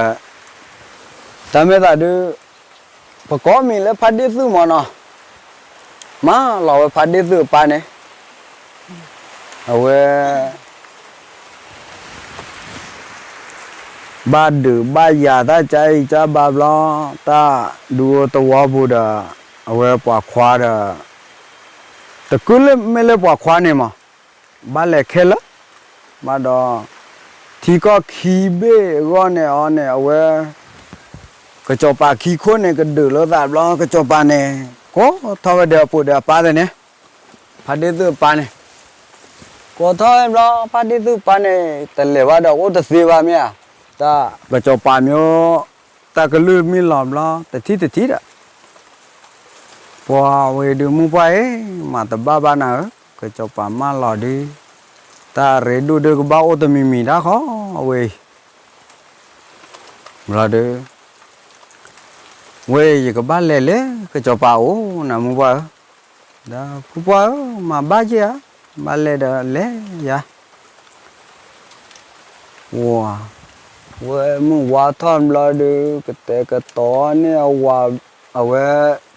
တၢ်မ့ၢ်သးဒုး ပကိးမံၤလၢဖါဒ့ၣ်သုးမၢ်နီၤ, မၢလီၤဝဲဖါဒ့ၣ်သုးအပၢ်န့ၣ်, အဝဲ ဘၣ်ဒုးဘၣ်ယၤတၢ်ကါအံၤကါဘါဘျီ, တၢ်ဒုးအိၣ်သဝီပူၤဒီး အဝဲပှၤခွါဒီး တကုၢ်လၢမ့ၢ်လၢပှၤခွါန့ၣ်မး, ဘၣ်လဲၤခဲလၢာ်, ဘၣ်ဒီး ထံကီၢ်ခံဘ့ၣ်အဂီၢ်န့ၣ်အီၤန့ၣ် အဝဲ ကစီၤပၤခံခိၣ်န့ၣ် ကဒုးလိာ်သးဘျီ ကစီၤပၤန့ၣ် ကိးထီၣ်ဝဲဒီးအဖိဒီးအပၢ်သ့ၣ်န့ၣ်, ဖါဒ့ၣ်သုးအပၢ်န့ၣ် ကိးထီၣ်ဝဲဘျီ ဖါဒ့ၣ်သုးအပၢ်န့ၣ် တလဲၤဘၣ်ဒီးအိၣ်တသ့ဘၣ်မ့ၢ်ဧါ, တၢ်ကစီၤပၤမ့ၢ် တၢ်ကလုၢ်မ့ၢ်လီၤဘျီ တထံၣ်တထံၣ်ဒီး ပှၤဝဲဒုးမုၢ်ပှၢ်အံၤ မၤတဘၣ်ဘၣ်နၤဧၢ, ကစီၤပၤမၢလီၤဒုး, တၢ်ရ့ဒိၣ်ဒုးကဘၣ်အိၣ်တမံၤမံၤတၢ်ဃီဝဲအံၤ, ဘျီဒုး ဝဲယကဘၣ်လဲၤလၢကစီၤပၤအိၣ်နၤမုၢ်ပှၢ်ဧၢ, ဒီးဖိပှၢ်ဧၢ မၤဘၣ်က့ၤဧါ, ဘၣ်လဲၤဒီးလဲၤယၤ ဝဲမုၢ်ဝါထီၣ်ဘျီဒုး ကတဲာ်ကတီၤန့ၢ်အဝၤ အဝဲ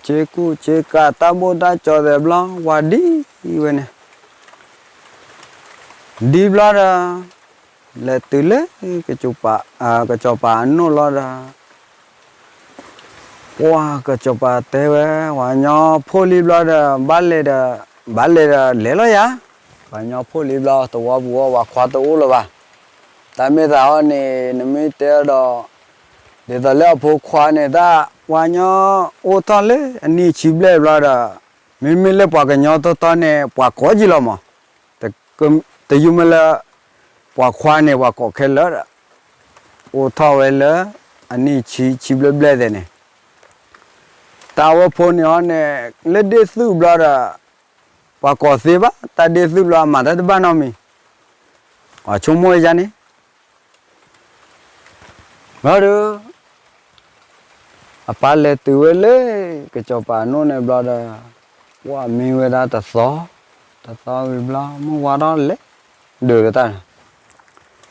ဆ့ကူၣ်ဆ့ကၤတၢ်ဘိၣ်တၢ်ကၠီသဲးဘျီ ဝၤဒံဝဲန့ၣ် ဒ်ဘျီဒီး လဲၤတုၤလၢ ကစီၤပၤအနိၣ်လီၤဒီး ပှၤကစီၤပၤတဲဝဲ ပှၤညီဖိလံဘျီဒီး ဘၣ်လဲၤဒီး ဘၣ်လဲၤဒီးလဲၤလီၤယၤ, ပှၤညီဖိလံဘျီ သဝီပူၤအီၤ ပှၤခွါတအိၣ်လၢၤဘၣ်, တၢ်မ့ၢ်သးအီၤန့ၣ် နမ့ၢ်တဲအီၤဒီး ဒ်သိးလၢအဖိခွါန့ၣ် တၢ်ပှၤညီအိၣ်ထီၣ်လၢအနံၣ်ဆံဘျဲၣ်ဘျီဒီး မ့မ့ၢ်လၢပှၤကညီတီတီန့ၣ် ပှၤကိးက့ၤလီၤမး, တယုၢ်မ့ၢ်လၢ ပှၤခွါန့ၣ် ပှၤကိးခဲလၢာ်ဒီး အိၣ်ထီၣ်ဝဲလၢ အနံၣ်ဆံဆံဘျဲၣ်ဘျဲၣ်သ့ၣ်န့ၣ် တၢ်ဝဲဖိန့ၣ်အီၤန့ၣ် လၢဒ့ၣ်သုးဘျီဒီး ပှၤကိးသ့ဘၣ် တၢ်ဒ့ၣ်သုးဘျီအမၤတၢ်တဘၣ်နီတမံၤ, အဆိကမိၣ်ယါန့ၣ် ဘျီဒီး အပၢ်လဲၤတုၤဝဲလၢ ကစီၤပၤအနိၣ်န့ၣ်ဘျီဒီး ပှၤမံဝဲဒၣ်တသီ, တသီဝံၤဘျီ မုၢ်ဝါထီၣ်လဲၤ ဒုးကတၢ်န့ၣ်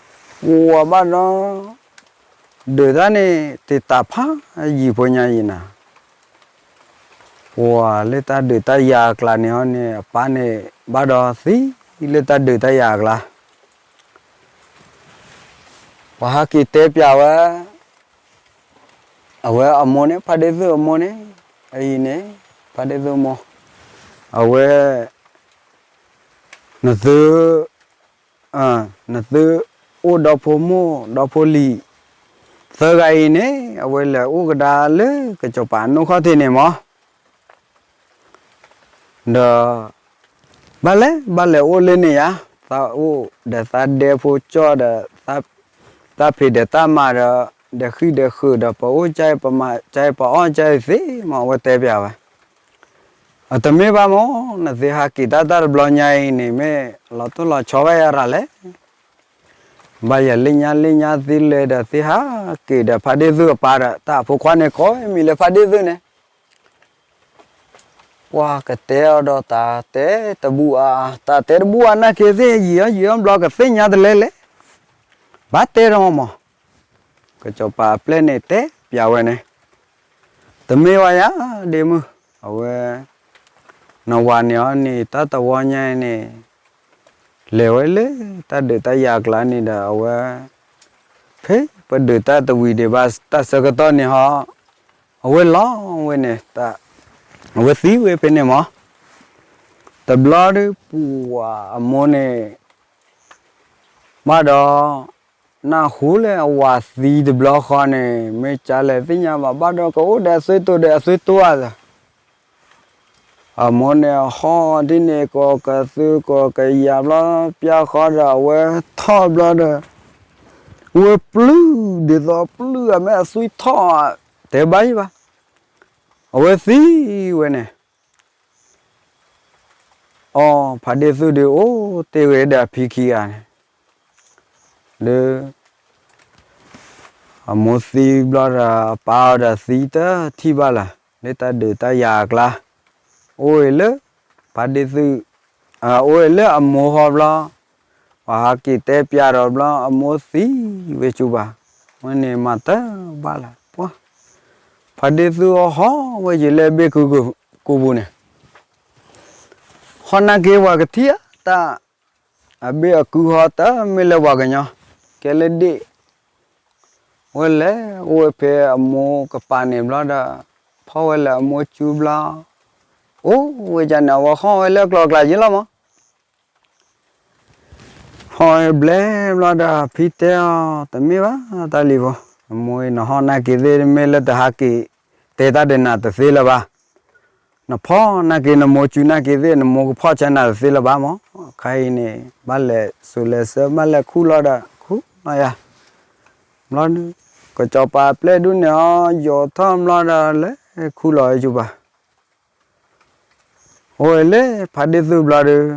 ပှၤဘၣ်ဒီး ဒုးတၢ်န့ၣ် တ့ၢ်တၢ်ဖးယံာ်ဖိညါအံၤနၤ, ပှၤလၢတၢ်ဒုးတၢ်ယၤအကျါန့ၣ်အီၤန့ၣ် အပၢ်န့ၣ် ဘၣ်ဒီးသံလၢတၢ်ဒုးတၢ်ယၤအကျါ ပှၤဟဲက့ၤတဲပျးဝဲ အဝဲအမိၢ်န့ၣ် ဖါဒ့ၣ်သုးအမိၢ်န့ၣ် အအံၤန့ၣ် ဖါဒ့ၣ်သုးအမိၢ် အဝဲ နသု နသုအိၣ်ဒီဖိမိၢ်ဒီဖိလံၤ သၢဂၤအံၤန့ၣ် အဝဲလဲၤအိၣ်ကဒါလၢကစီၤပၤအနိၣ်ခီၣ်ထံးန့ၣ်မး ဒီး ဘၣ်လဲၤ ဘၣ်လဲၤအိၣ်လၢန့ၣ်ယါ, သးအိၣ်ဒီးသးဒဲဖိကၠီၣ်ဒီး သးဖံးဒီးတၢ်မၤဒီး ဒီးဃံဒီးဃုာ်ဒီး ပအိၣ်ကၠဲ ပမၤကၠဲ ပအီၣ်ကၠဲသ့မး အဝဲတဲပျးဝဲ, အတမ့ၢ်ဘၣ်မး နသ့ဟးက့ၤတၢ်တၢ်တဘျီညါအံၤန့ၣ် မ့ၢ်လီၤတိၢ်လီၤဆီဘၣ်ယၤရၤလဲၣ် ဘၣ်ယၤလၢညါလၢညါသ့လဲၤဒီးသ့ဟးက့ၤဒီးဖါဒ့ၣ်သုးအပၢ်ဒီး တၢ်အဖိခွါန့ၣ်ကိးမံၤလၢဖါဒ့ၣ်သုးန့ၣ် ပှၤကတဲအီၤဒီးတၢ်တဲတဘူၣ်အါ, တၢ်တဲတဘူၣ်အါနာ်က့သ့ၣ် ယံာ်အီၣ်ယံာ်အီၣ်ဘျီကသ့ၣ်ညါတလဲလဲၣ်, ဘၣ်တဲဒီးမး, ကစီၤပၤအပျဲၢ်န့ၣ်တဲပျးဝဲန့ၣ်, တမ့ၢ်ဝဲယါ ဒ့မုၢ်, အဝဲ နဝၤန့ၣ်အီၤန့ၣ် တၢ်တဝီညါအံၤန့ၣ် လဲၤဝဲလၢတၢ်ဒုးတၢ်ယၤအကျါန့ၣ်ဒီး အဝဲ ဖဲပဒုးတၢ်တဝံၤဒံးဘၣ်တၢ်ဆၢကတီၢ်န့ၣ်ဟီ, အဝဲလီၤဝဲန့ၣ်, အဝဲသံဝဲဖဲန့ၣ်မး, တဘျီဒီးပှၤအမိၢ်န့ၣ် ဘၣ်ဒီး နၢ်ဟူလၢအဝၤသံတဘျီဃီန့ၣ် မ့ၢ်ကလဲၤသ့ၣ်ညါဘၣ် ဘၣ်ဒီးကအိၣ်ဒီးအသွံၣ်တိၤဒီးအသွံၣ်တိၤဧါ အမိၢ်န့ၣ်အဟီၣ်ဒ်န့ၣ် ကိးကသုကိးကယၤဘျီ ပျၢ်ဃီဒီးအဝဲထီၣ်ဘျီဒီး အဝဲပျုၢ်ဒ်သိးပျုၢ်အမ့ၢ်အသွံၣ်ထီၣ်ဧါ တဲဘၣ်ယံၤဘၣ်, အဝဲသံဝဲန့ၣ် အီၣ်ဖးဒ့ၣ်သူၣ်ဒုး အိၣ်တ့ၢ်ဝဲဒီးအဖံခံဂၤန့ၣ်, ဒီး အမိၢ်သံဘျီဒီး အပၢ်အီၤဒီးသံတထံၣ်ဘၣ်လၢၤ လၢတၢ်ဒုးတၢ်ယၤအကျါ, အိၣ်ဝဲလၢ ဖးဒ့ၣ်သူၣ်, အိၣ်ဝဲလၢအမိၢ်ဟီဘျီ, ပှၤဟးက့ၤတဲပျးဒီးဘျီ အမိၢ်သံဝဲစူၤဘၣ်, ဝဲန့ၣ်မၤတဘၣ်လၢၤပှၤ, ဖးဒ့ၣ်သူၣ်အီၣ်ဟီၣ်ဝဲယံာ်လၢအဘ့ၣ်ကူပူၤန့ၣ် ဟီၣ်နာ်က့ၤပှၤကထံၣ်ဧါတၢ်, အဘ့ၣ်အကူဟီၣ်တမ့ၢ်လၢပှၤကညီ, ကဲလၢဒ့ၣ်, ဝဲလဲၤအိၣ်ဝဲဖဲအမိၢ်ကပၤန့ၣ်ဘျီဒီး, ဖီၣ်ဝဲလၢအမိၢ်စူၤဘျီ, အိၣ်ဝဲဒၣ်န့ၣ် အဝဲဟီၣ်ဝဲလၢအကျိၤအကျဲယ့လီၤမး ဟီၣ်ဝဲဘျဲဘျီဒီး ဖံတဲအီၤ တမ့ၢ်ဘၣ်တၢ်လံၤဖိ, နမိၢ်အံၤ နဟီၣ်နာ်က့ၤသ့ၣ် တမ့ၢ်လၢတဟးက့ၤတဲတၢ်ဒီးနၤတသ့လၢၤဘၣ်, နဖီၣ်နာ်က့ၤ နမိၢ်စူၤနာ်က့ၤသ့ၣ် နမိၢ်ကဖီၣ်ဆၢနၤတသ့လၢၤဘၣ်မး, အခါအံၤန့ၣ် ဘၣ်လဲၤစိၤလဲၤဆၢ ဘၣ်လဲၤခူၣ်လီၤဒီး ခူၣ်လီၤယၤ, ဘျီဒုး ကစီၤပၤအပျဲၢ်ဒုးန့ၣ်အီၤ ယိာ်ထီၣ်ဘျီဒီး လဲၤခူၣ်လီၤဝဲစူၤဘၣ် အိၣ်ဝဲလၢဖးဒ့ၣ်သူၣ်ဘျီဒီး,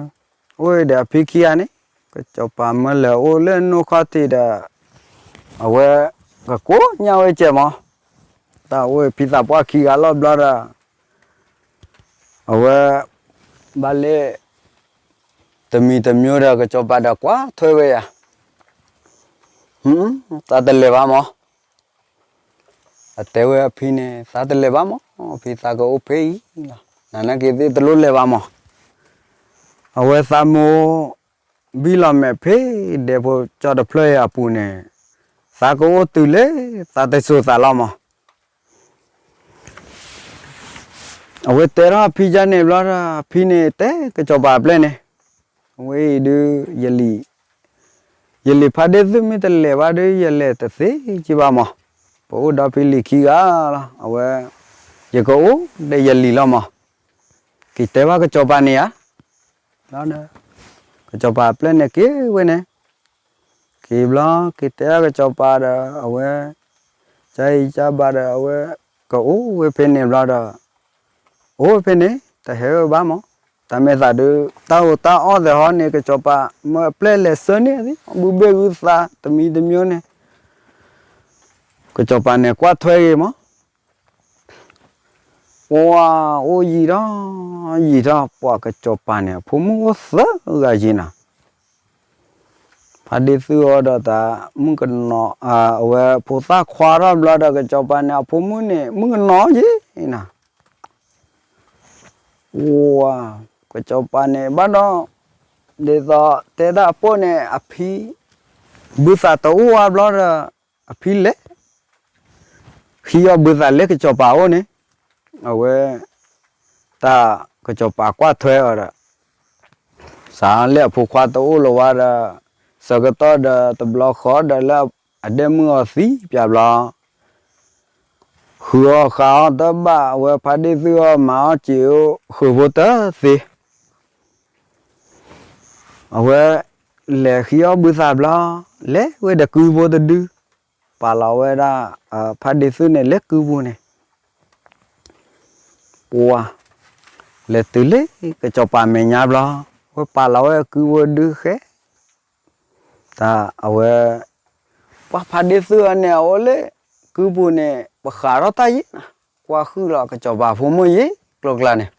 အိၣ်ဝဲဒီးအဖံခံဂၤန့ၣ်, ကစီၤပၤမၢလဲၤအိၣ်လၢနိၣ်ခီၣ်ထံးဒီး, အဝဲ, ကကိးညါဝဲကဲမး, တၢ်အိၣ်ဝဲဖံသးပှၢ်ခံဂၤလီၤဘျီဒီး, အဝဲ, ဘၣ်လဲၤ, တမံၤတမံၤဒီးကစီၤပၤဒီးကွၢ်ထွဲဝဲယၤ, သးတလဲၤဘၣ်မး အတဲဝဲအဖံန့ၣ် သးတလဲၤဘၣ်မး, ဖံသးကအိၣ်ဖဲအံၤလီၤ, နနာ်က့ၤသ့ၣ်တလိၣ်လဲၤဘၣ်မး, အဝဲသးမိၢ်, ဘံၣ်လီၤမဲာ်ဖဲဒဲးဖိကၠီတဖျၢၣ်အံၤအပူၤန့ၣ်, သးကအိၣ်တုၤလၢ, သးတစိၤသးလီၤမး အဝဲတဲထီၣ်အဖံယါန့ၣ်ဘျီဒီး အဖံန့ၣ်တဲကစီၤပၤအပျဲၢ်န့ၣ်, အဝဲအံၤဒုး, ယလံၤဖးဒ့ၣ်သုမ့ၢ်တလဲၤဘၣ်ဒီး ယလဲၤတသ့က့ဘၣ်မး, ပအိၣ်ဒီးဖံလံၤခံဂၤလီၤ, အဝဲ, ယကအိၣ်ဒီးယလံၤလီၤမး, က့ၤတဲဘၣ်ကစီၤပၤန့ၣ်ဧါ ကစီၤပၤအပျဲၢ်န့ၣ်က့ၤဝဲန့ၣ်, က့ၤဘျီက့ၤတဲဘၣ်ကစီၤပၤဒီးအဝဲ, ကအံၤကဘၣ်ဒီးအဝဲ, ကအိၣ်ဝဲဖဲန့ၣ်ဘျီဒီး, အိၣ်ဝဲဖဲန့ၣ် တဟဲဝဲဘၣ်မး, တၢ်မဲာ်သးဒုး တၢ်အိၣ်တၢ်အီၣ်သဲးဟီန့ၣ် ကစီၤပၤမၢအပျဲၢ်လဲၤဆှၢန့ၢ်သ့ ဘုဘ့ၣ်ဂုၢ်သးတမံၤတမံၤန့ၣ်, ကစီၤပၤန့ၣ်ကွၢ်ထွဲဂ့ၤမး ပှၤအိၣ်ယံာ်ထီၣ်, ယံာ်ထီၣ် ပှၤကစီၤပၤန့ၣ် အဖိမုၣ်အိၣ်သၢဂၤယံာ်နၤ, ဖါဒ့ၣ်သုၣ်အီၤဒီးတၢ်မုၣ်ကနီၤ, အဝဲဖိသၣ်ခွါထီၣ်ဘျီဒီး ကစီၤပၤန့ၣ် အဖိမုၣ်န့ၣ် မုၣ်ကနီၤယံာ်နၤ, ပှၤ, ကစီၤပၤန့ၣ် ဘၣ်ဒီး, ဒ်သိးတဲတၢ်အပိၢ်န့ၣ် အဖံ, ဘုသးတအိၣ်အါဘျီဒီး, အဖံလဲၤ ဃံအီၣ်ဘုသးလၢကစီၤပၤအိၣ်န့ၣ်, အဝဲ, တၢ်ကစီၤပၤကွၢ်ထွဲအီၤဒီး, စးလၢအဖိခွါတအိၣ်လၢၤဝဲဒီး, ဆၢကတီၢ်ဒီးတဘျီဃီဒီးလၢအဒဲမုၣ်အီၤသံပၠးဘျီ, ဃုအီၣ်ဃုအီတဘၣ် အဝဲဖါဒ့ၣ်သုၣ်အီၣ်မၤအီၣ်စ့ၤအိၣ်ဃုာ်ဖိတသ့ အဝဲ, လဲၤဃံအီၣ်ဘုသးဘျီ, လဲၤဝဲဒီးကုဖိတဒု, ပာ်လီၤဝဲဒၣ်, ဖါဒ့ၣ်သုၣ်န့ၣ်လၢကုပူၤန့ၣ်, ပှၤ, လဲၤတုၤလၢကစီၤပၤမဲာ်ညါဘျီ, ဝဲပာ်လီၤဝဲကုဖိဒုဃဲ, တၢ်အဝဲ, ပှၤဖါဒ့ၣ်သုၣ်အီၤန့ၣ် အအိၣ်လၢ, ကုပူၤန့ၣ် ပဃးထီၣ်တၢ်ယံာ်နၤ, ကွၢ်ဃုာ်လီၤကစီၤပၤဖိမုၣ်ယံာ်ကျိၤကျါန့ၣ်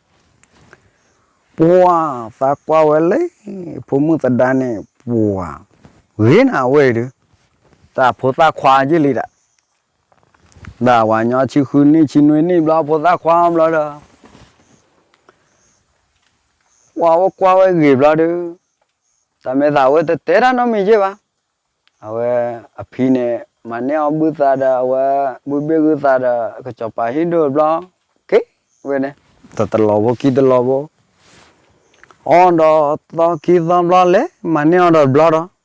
ပှၤ, သးကွၢ်ဝဲလၢ, ဖိမုၣ်သဒါန့ၣ် ပှၤ, ဂ့ၤနၤဝဲအံၤဒုး, တၢ်ဖိသၣ်ခွါယံာ်လံဒၣ်, တၢ်ဝၤညီဆံဃုနံၣ်ဆံနွံနံၣ်ဘျီဖိသၣ်ခွါဘျီဒီး, ပှၤအိၣ်ကွၢ်ဝဲဂ့ၤဘျီဒုး, တၢ်မဲာ်သးဝဲတတဲတၢ်နီတမံၤယဲၢ်ဘၣ်, အဝဲ, အဖံန့ၣ်, မၤန့ၢ်အီၣ်ဘုသးဒီးအဝဲ, ဘုဘ့ၣ်ဂုၢ်သးဒီးကစီၤပၤဟံၣ်ဒိၣ်ဘျီ, က့ၤဝဲန့ၣ်, တတလီၤဖိခံတလီၤဖိ အီၣ်ဒီးသီခံသီဘျီလဲၤမၤန့ၢ်အီၣ်ဒီးတဘျီဒီး, ပှၤလဲၤတဘျီဒီး,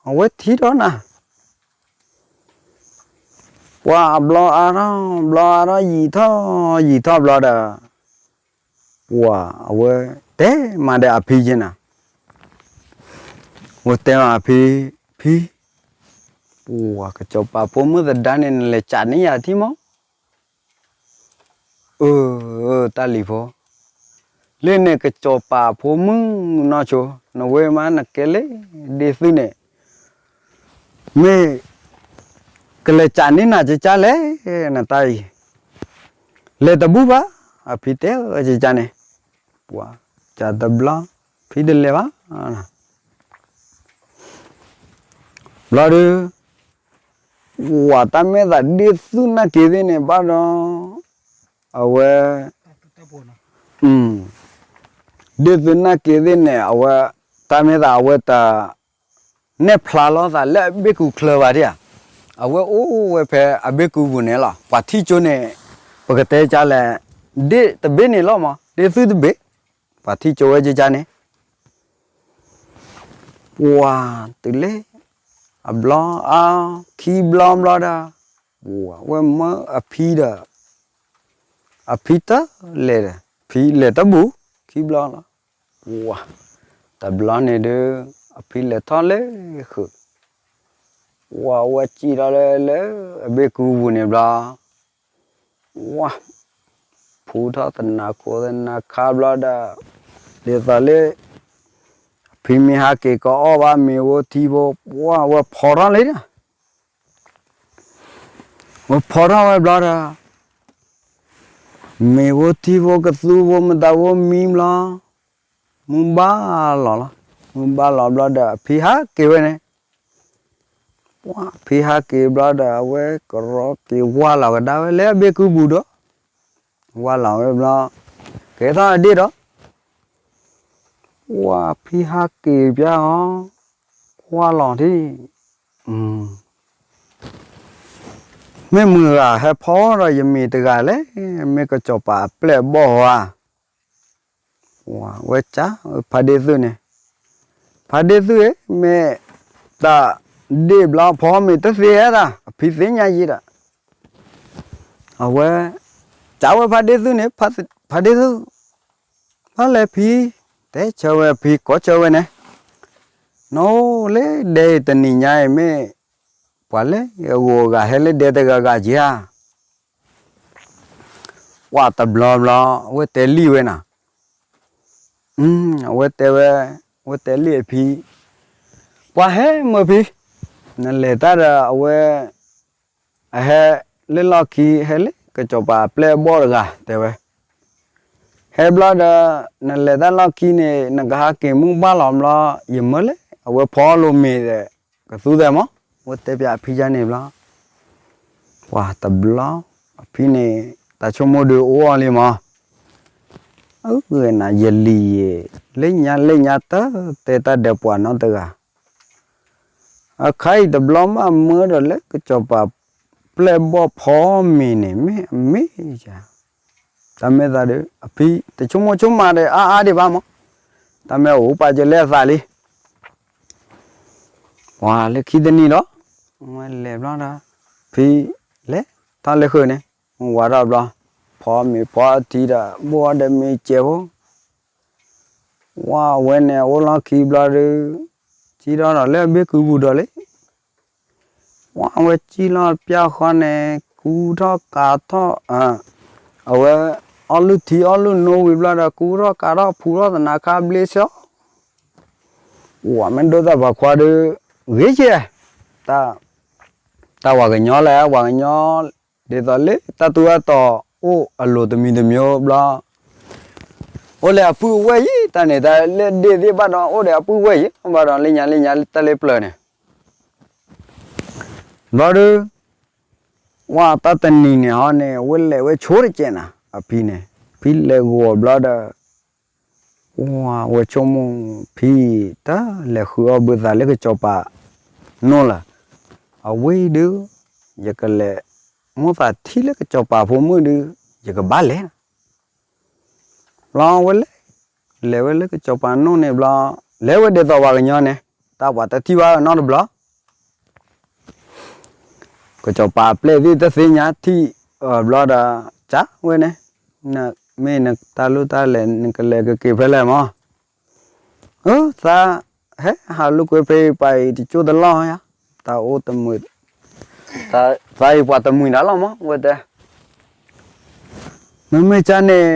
အဝဲထံၣ်ဒီးနၤ, ပှၤအဘျီအါထီၣ်, ဘျီအါထီၣ်ယံာ်ထီၣ်, ယံာ်ထီၣ်ဘျီဒီး, ပှၤအဝဲ, တဲမၤဒီးအဖံယဲၢ်နၤ, ဝဲတဲမၤအဖံ, ဖံ, ပှၤကစီၤပၤဖိမုၣ်သဒါန့ၣ် နလဲၤစးန့ၢ်ယၤထံၣ်မး အၢ, တၢ်လံၤဖိ, လၢန့ၣ်ကစီၤပၤဖိမုၣ်နီၢ်ဆိ, နဝဲမးနကဲလဲၣ်ဒ့ၣ်သုန့ၣ်, မ့ၢ် ကလဲၤကးန့ၢ်နၤကကါလဲၣ်, နတၢ်အံၤ, လဲၤတဘူၣ်ဘၣ်, အဖံတဲကကါန့ၣ်, ပှၤ ကးတဘျီ, ဖံတလဲၤဘၣ် ဘျီဒီး, ဝၤတၢ်မဲာ်သးဒ့ၣ်သုနာ်က့ၤသ့ၣ်န့ၣ်ဘၣ်ဒီး, အဝဲ, ဒ့ၣ်သုနာ်က့ၤသ့ၣ်န့ၣ် အဝဲ, တၢ်မဲာ်သးအဝဲတ, နဲၣ်ဖျါလီၤသးလၢအဘ့ၣ်ကူချၢဘၣ်ဒံဧါ, အဝဲအိၣ်ဝဲဖဲအဘ့ၣ်ကူပူၤန့ၣ်လီၤ. ပှၤထံၣ်ကၠိန့ၣ်, ပကတဲကလဲၣ်, ဒ့ၣ်တဘ့ၣ်န့ၣ်လီၤမး, ဒ့ၣ်သုတဘ့ၣ်, ပှၤထံၣ်ကၠိဝဲကကါန့ၣ် ပှၤတုၤလၢ, အဘျီအါ, ခံဘျီဘျီဒီး, ဝဲမၢအဖံဒီး, အဖံတလဲၤဒီး, ဖံလဲၤတဘူၣ်, ခံဘျီလီၤ, ဝဲ, တဘျီန့ၣ်ဒီး, အဖံလဲၤထီၣ်လၢဃုာ်, ဝဲဝဲစံၣ်ထီၣ်လၢလၢ, အဘ့ၣ်ကူပူၤန့ၣ်ဘျီ ဝဲ, ဖူထီၣ်သနၤခိၣ်သနၤခါဘျီဒီး, ဒ်သိးလၢ, ဖံမ့ၢ်ဟးက့ၤကအီၣ်ဘၣ်မ့ၤဖိထံဖိ, ဝဲဖီထီၣ်လံဒီး, ဝဲဖီထီၣ်ဝဲဘျီဒီး, မ့ၤဖိထံဖိကသူဖိမတၤဖိမံဘျီ, မုၢ်ဘၣ်လီၤလီၤ, မုၢ်ဘၣ်လီၤဘျီဒီးအဖံဟးက့ၤဝဲန့ၣ် ဖံဟးက့ၤဘျီဒီးအဝဲကရီက့ၤဝါလီၤကဒါဝဲလၢအဘ့ၣ်ကူပူၤဒီး, ဝါလီၤဝဲဘျီ, ကဲထီၣ်အဒ့ၣ်ဒီး, ဝဲဖံဟးက့ၤပၠၣ်အီၤ, ကွၢ်လီၤထံၣ်, မ့ၢ်မုၢ်ဂၤဟဲဖီဒီးယမ့ၤတဂၤလဲၣ်, မ့ၢ်ကစီၤပၤအပျဲၢ်အဘီၣ်ဧါ ဝဲကးဝဲဖါဒ့ၣ်သုန့ၣ်, ဖါဒ့ၣ်သုဧၢ, မ့ၢ်တၢ်ဒ့ၣ်ဘျီဖီမ့ၤတသ့ဧါဒၣ်, အဖံသ့ၣ်ညါယံၤဒီး, အဝဲကးဝဲဖါဒ့ၣ်သုန့ၣ်, ဖါဒ့ၣ်သု, ဖဲလဲၣ်ဖံ, တဲဆၢဝဲဖံကိးဆၢဝဲန့ၣ်, နအိၣ်လၢဒဲအံၤတနံၤညါအံၤမ့ၢ်, ပှၤလၢအဂုၤအဂၤဟဲလၢဒဲတဂၤဂၤက့ၤဧါ ပှၤတဘျီဘျီ, အဝဲတဲလံဝဲနၤ, အဝဲတဲဝဲ, အဝဲတဲလံအဖံ, ပှၤဟဲမၢဖံ, နလဲၤတၢ်ဒီးအဝဲ, အဟဲလၢလီၢ်ခံ ဟဲလၢကစီၤပၤအပျဲၢ်အဘီၣ်တဂၤ တဲဝဲ, ဟဲဘျီဒီး, နလဲၤတၢ်လီၢ်ခံန့ၣ် နကဟးက့ၤမုၢ်ဘၣ်လီၤဘျီ, ယမၢလဲၣ် အဝဲဖီအီၣ်လိာ်မ့ၤဒီး, ကသူသဲမး, အဝဲတဲပၠးအဖံယါန့ၣ်ဘျီ ပှၤတဘျီ, အဖံန့ၣ်, တၢ်ဆိကမိၣ်ဒုးအိၣ်အီၤလံမး, အဂ့ၢ်နၤယလံၤယဲ, လၢညါလၢညါတၢ်တဲတၢ်ဒီးပှၤနီတဂၤ, အခါအံၤတဘျီမးမၢဒီးလၢကစီၤပၤ, ပျဲၢ်ဘီၣ်ဖီမ့ၤန့ၣ်မ့ၢ်အမ့ၢ်ယၤ, တၢ်မဲာ်သးဒီး အဖံတဆိကမိၣ်ဆိကမးဒီးအါအါဒံးဘၣ်မး, တၢ်မ့ၢ်အိၣ်ပာ်စၢၤလၢအသးလံ ပှၤလၢခံတနံၤဒီး, ဝဲလဲၤဘျီဒီး, ဖံလဲၤထီၣ်လၢဃုာ်န့ၣ်, ဝဲထီၣ်ဘျီ, ဖီမ့ၤဖီထံဒီး ဘိၣ်အီၤဒီးမ့ၤစဲးဖိ, ဝဲဝဲန့ၣ်အိၣ်လီၢ်ခံဘျီဒီး, စံၣ်ထီၣ်ဒီးလၢအဘ့ၣ်ကူပူၤဒီးလံ ဝဲဝဲစံၣ်လီၤပၠၣ်ဃီန့ၣ် ကူထီၣ်ကးထီၣ်, အဝဲ, အီၣ်လုၢ်ထံအီၣ်လုၢ်နိဝံၤဘျီဒီး ကူထီၣ်ကးထီၣ်ဖူထီၣ်သနၤခါဘျ့ဆှီ, ဝဲမ့ၢ်ဒိသၣ်ပှၤခွါဒီး, ဂ့ၤကဲ, တၢ်ဝၤကညီလဲၣ် ဝၤကညီ, ဒ်သိးလၢတၢ်သူၣ်အတီၤအိၣ်အလိၤတမံၤတမံၤဘျီ အိၣ်လၢအပုၢ်အဝဲၢ်ယံၤ တၢ်န့ၣ်တၢ်လၢဒ့ၣ်သ့ၣ်ဘၣ်ဒီး အိၣ်ဒီးအပုၢ်အဝဲၢ်ယံၤ ဘၣ်ဒီးလၢညါလၢညါတၢ်လၢပျၢၤန့ၣ် ဘျီဒီး, ဝဲတၢ်တနံၤန့ၣ်ဟီန့ၣ် အဝဲလဲၤဝဲဆိတကဲးနၤ အဖံန့ၣ်, ဖံလဲၤဂီၤဘျီဒီး, ဝဲဆိကမိၣ်ဖံ, တၢ်လဲၤဃုအီၣ်ဘုသးလၢကစီၤပၤ, နိၣ်လၢ, အဝဲအံၤဒုး, ယကလဲၤ, မိၣ်သးထံလၢကစီၤပၤဖိမုၣ်ဒုး, ယကဘၣ်လဲၤ ဘျီဝဲလဲၤ, လဲၤဝဲလၢကစီၤပၤနိၣ်န့ၣ်ဘျီ, လဲၤဝဲဒ်သိးပှၤကညီန့ၣ်, တၢ်ပှၤတထံၣ်ဘၣ်နီတဘျီ, ကစီၤပၤပျဲၢ်သ့ၣ်တသ့ၣ်ညါထံၣ်, ဘျီဒီး, ကးဝဲန့ၣ်, မ့ၢ်နတၢ်လိၣ်တၢ်လဲၤ နကလဲၤကက့ၤဖဲလဲၣ်မး, အၢ သး, ဟဲဟးလိာ်ကွဲဖဲအံၤပှၤအံၤတကၠိတလီၢ်ဧါ, တၢ်အိၣ်တမုာ်, သးအံၤပှၤတမှံၤဒၣ်လီၤမး ဝဲတဲ မ့မ့ၢ်ကန့ၣ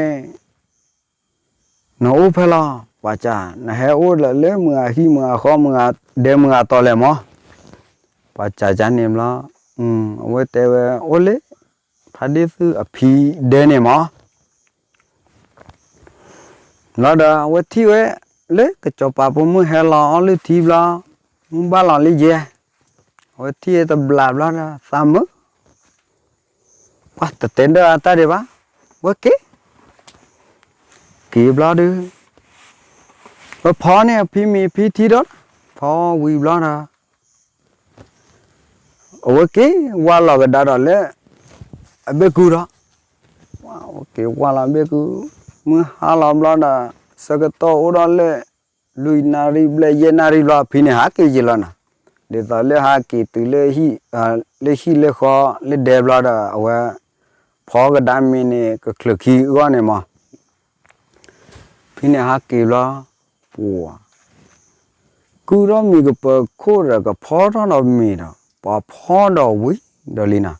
်, နအိၣ်ဖဲလဲၣ်, ပှၤစံး, နဟဲအိၣ်လၢမုၢ်ဂၤဟံၣ်မုၢ်ဂၤဃီမုၢ်ဂၤဒဲမုၢ်ဂၤတီၤလဲၣ်မၢ်. ပှၤစံးန့ၣ်ဘျီ, အဝဲတဲဝဲအိၣ်လၢ ဖါဒ့ၣ်သုအဖံဒဲန့ၣ်မၢ်. ဘျီဒီးအဝဲထံၣ်ဝဲလၢကစီၤပၤဖိမုၣ်ဟဲလီၤအီၣ်လုၢ်ထံဘျီ, မုၢ်ဘၣ်လီၤလံယဲ, အဝဲထံၣ်ဝဲတဘျီဘျီဒီးသးမုာ်, ပှၤတတဲဒၣ်အတၢ်ဒံးဘၣ်, ဝဲက့ၤ, က့ၤဘျီဒုး, ဝဲဖီန့ၢ်အဖံမ့ၤဖံထံဒီး, ဖီဝံၤဘျီဒီး အဝဲက့ၤဝါလီၤကဒါဒီးလၢ အဘ့ၣ်ကူဒီး, က့ၤဝါလီၤဘ့ၣ်ကူ, မုၢ်ဟါလီၤဘျီဒီး, ဆၢကတီၢ်အိၣ်ဒီးလၢ လွံၢ်နၣ်ရံၣ်ဘျဲၣ်ယဲၢ်နၣ်ရံၣ်ဘျီအဖံန့ၣ်ဟးက့ၤယံာ်လီၤနၤ, ဒ်သိးလၢဟးက့ၤတုၤလၢ လၢဟံၣ်လၢဃီလၢဒဲဘျီဒီး အဝဲ ဖီကဒါမ့ၤန့ၣ် ကချုးခံအဂီၢ်န့ၣ်မၢ် ဖံန့ၣ်ဟးက့ၤဘျီ, ပှၤ, ကုၢ်ထီၣ်မ့ၤကပၢၤခိၣ်ဒီးကဖီထီၣ်ဒီးမ့ၤဒီး ပှၤဖီဒီးဝံၤဒီးလံနၤ,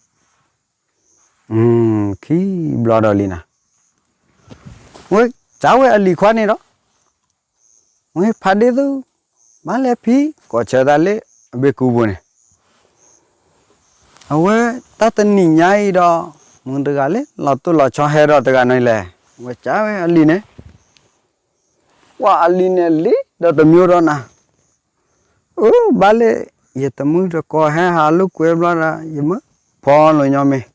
ခံဘျီဒီးလံနၤ, ဝဲစံးဝဲအလံၤခွါန့ၣ်ဒီး, ဝဲဖါဒ့ၣ်သု, ဘၣ်လဲၣ်ဖံ, ကိးဆၢသးလၢအဘ့ၣ်ကူပူၤန့ၣ် အဝဲတၢ်တနံၤညါအံၤဒီး, မုၢ်တဂၤလၢလီၤတိၢ်လီၤဆီဟဲဒီးတဂၤန့ၣ်လဲၣ်, ဝဲစံးဝဲအလံၤန့ၣ်, ပှၤအလံၤန့ၣ်လံဒီးတမံၤဒီးနၤ, အၢ ဘၣ်လဲၣ်, ယတမုၢ်တကိးဟဲဟးလိာ်ကွဲဘျီဒီး ယမၢဖီလိာ်ညီမ့ၤ,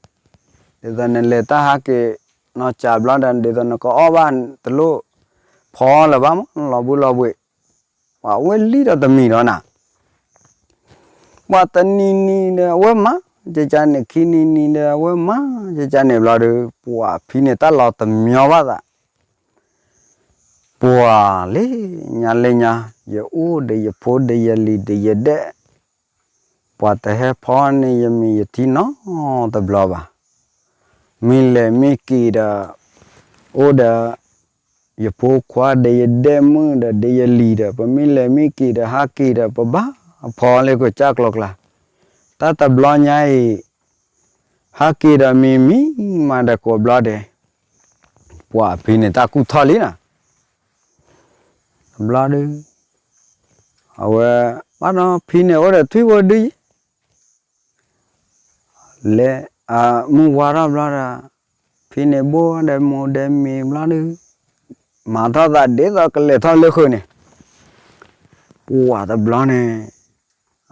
ဒ်သိးနလဲၤတၢ်ဟးက့ၤနီၢ်ကၠးဘျီဒီး ဒ်သိးနကအီၣ်ဘၣ်တလိၣ်ဖီလၢၤဘၣ်မၢ် လီၤဘှံးလီၤဘှံး, ပှၤအဝဲလံဒီးတမံၤဒီးနၤ ပှၤတနံၤနံၤဒီးအဝဲမၤ, ကကန့ၣ်ခံနံၤနံၤဒီးအဝဲမၤ, ကကန့ၣ်ဘျီဒီး ပှၤဖံန့ၣ်တၢ်လီၤတမံၤဘၣ်သး, ပှၤလၢညါလၢညါ, ယအိၣ်ဒီးယဖိဒီးယလံၤဒီးယဒဲး, ပှၤတဟဲဖီန့ၢ်ယမ့ၤယထံနီတဘျီဘၣ်. မ့ၢ်လဲၤမ့ၢ်က့ၤဒီး, အိၣ်ဒီးယဖိခွါဒီးယဒဲးမုၣ်ဒီးဒီးယလံၤဒီး ပမ့ၢ်လဲၤမ့ၢ်က့ၤဒီးဟးက့ၤဒီး ပဘၣ်ဖီလၢကစၢ်ကျီကျါ, တၢ်တဘျီညါအံၤ, ဟးက့ၤဒီးမံၤမံၤမးဒီးကိးဘျီဒဲး, ပှၤဖံန့ၣ်တၢ်ကူၣ်ထီၣ်လံနၤ တဘျီဒုး, အဝဲ, ဘၣ်ဒီးဖံန့ၣ်အိၣ်ဒီးထွံၣ်ဖိဒုယဲ, လဲၤမုၢ်ဝါထီၣ်ဘျီဒီး, ဖံန့ၣ်ဘိၣ်ဒီးမိၢ်ဒီးမ့ၤဘျီဒုး, မၤထီၣ်သးဒ်သိးကလဲၤထီၣ်လၢဃုာ်န့ၣ်, ပှၤတဘျီန့ၣ်,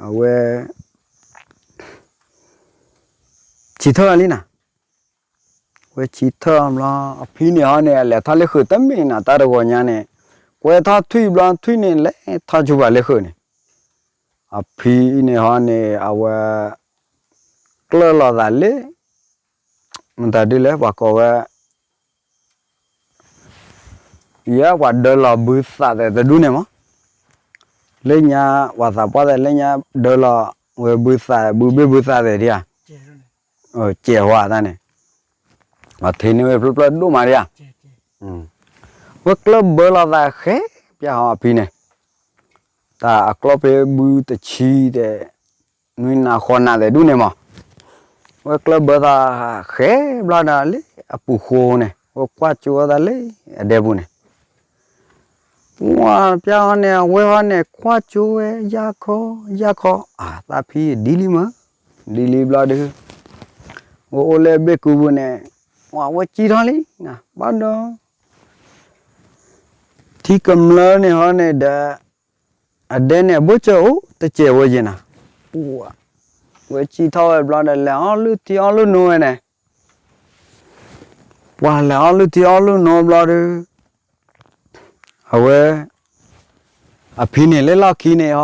အဝဲ ဆံးထၢၣ်လံနၤ, ဝဲဆံးထၢၣ်ဘျီ, အဖံန့ၣ်ဟီန့ၣ် အလဲၤထီၣ်လၢဃုာ်တမ့ၢ်နၤ တၢ်တဂီၤညါန့ၣ်, ကွဲထီၣ်ထွံၣ်ဘျီထွံၣ်န့ၣ်လဲၤထီၣ်ဆူပှၤလၢဃုာ်န့ၣ်, အဖံန့ၣ်ဟီန့ၣ် အဝဲ ကျၢၢ်လီၤသးလၢ မတၤဒုလဲၣ် ပှၤကိးဝဲ ယဲပှၤဒၢလီၤဘုသးသဲးတဒူၣ်န့ၣ်မး, လၢညါ ပှၤသးပှၢ်သဲးလၢညါဒၢလီၤဝဲဘုသး ဘုဘ့ၣ်ဘုသးသဲးဒံးဧါ, ကဲးဝဲတၢ်န့ၣ်, ပှၤထံၣ်န့ၢ်ဝဲဖျၢၣ်ဖျၢၣ်ဒိၣ်မးဒံးဧါ, ဝဲကျၢၢ်ဘၢလီၤသးဃဲပၠးဟီအဖံန့ၣ်, တၢ်အကျီၢ်ဖဲဘုတဆံသဲး နွံနၤဃီနၤသဲးဒူၣ်န့ၣ်မး, ဝဲကျၢၢ်ဘၢသးဃဲဘျီဒီးလၢအပူၤဃိန့ၣ် ဝဲကွၢ်ကၠိဝဲသးလၢအဒဲပူၤန့ၣ်, ပှၤပၠးဟီန့ၣ် အဝဲဟီန့ၣ် ကွၢ်ကၠိဝဲ ယၢ်ခီ ယၢ်ခီ အသးဖံဒ်လံမး, ဒ်လံဘျီဒုး, ဝဲအိၣ်လၢအဘ့ၣ်ကူပူၤန့ၣ်, ပှၤဝဲကံထီၣ်လံ, ဘၣ်ဒီး ထံကမျၢၢ်န့ၣ်ဟီန့ၣ်ဒီး, အဒဲန့ၣ်အဘိၣ်စၢၤအိၣ်တစဲးဝဲယဲၢ်နၤ, ဝဲကံထီၣ်ဝဲဘျီဒီး လဲၤအီၣ်လုၢ်ထံအီၣ်လုၢ်နိဝဲန့ၣ်, ပှၤလဲၤအီၣ်လုၢ်ထံအီၣ်လုၢ်နိဘျီဒုး, အဝဲ အဖံန့ၣ်လၢလီၢ်ခံန့ၣ်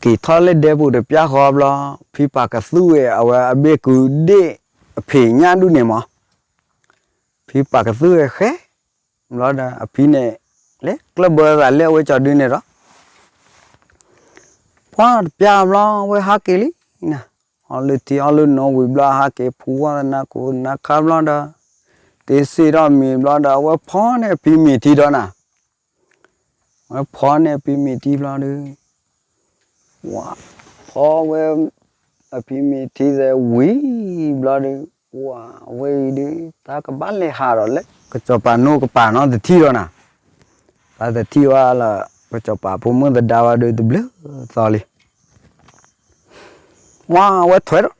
ဟီ က့ၤထီၣ်လၢဒဲပူၤတပျၢ်ဃီဘျီ, ဖံပာ်ကသူၣ်ဝဲအဝဲအဘ့ၣ်ကူဒ့ၣ်အဖံးညၣ်ဒူၣ်န့ၣ်မး, ဖံပာ်ကသူၣ်ဝဲဃဲ, ဘျီဒီးအဖံန့ၣ် လဲၤကျၢၢ်ဘၢသးလၢအဝဲကၠီဒုန့ၣ်ဒီး, ပှၤတပျၢ်ဘျီဝဲဟးက့ၤလံ, အီၣ်လုၢ်ထံအီၣ်လုၢ်နိဝံၤဘျီဟးက့ၤဖူဝဲသနါခိၣ်သနါခါဘျီဒီး, တ့စ့ၣ်ထီၣ်မ့ၤဘျီဒီး အဝဲဖီန့ၢ်အဖံမ့ၤထံဒီးနၤ ဝဲဖီန့ၢ်အဖံမ့ၤထံဘျီဒီး, ဖီဝဲ အဖံမ့ၤထံသဲးဝံၤဘျီဒီး ပှၤဝဲအံၤဒုး တၢ်ကဘၣ်လဲၤဟးဒီးလၢ ကစီၤပၤနိၣ်ကပၤနီတထံၣ်ဒီးနၤ, တၢ်တထံၣ်ဝဲလၢ ကစီၤပၤဖိမုၣ်သဒါဝဲဒုးတဘျုးသီလံ. ပှၤဝဲထွဲဒီး,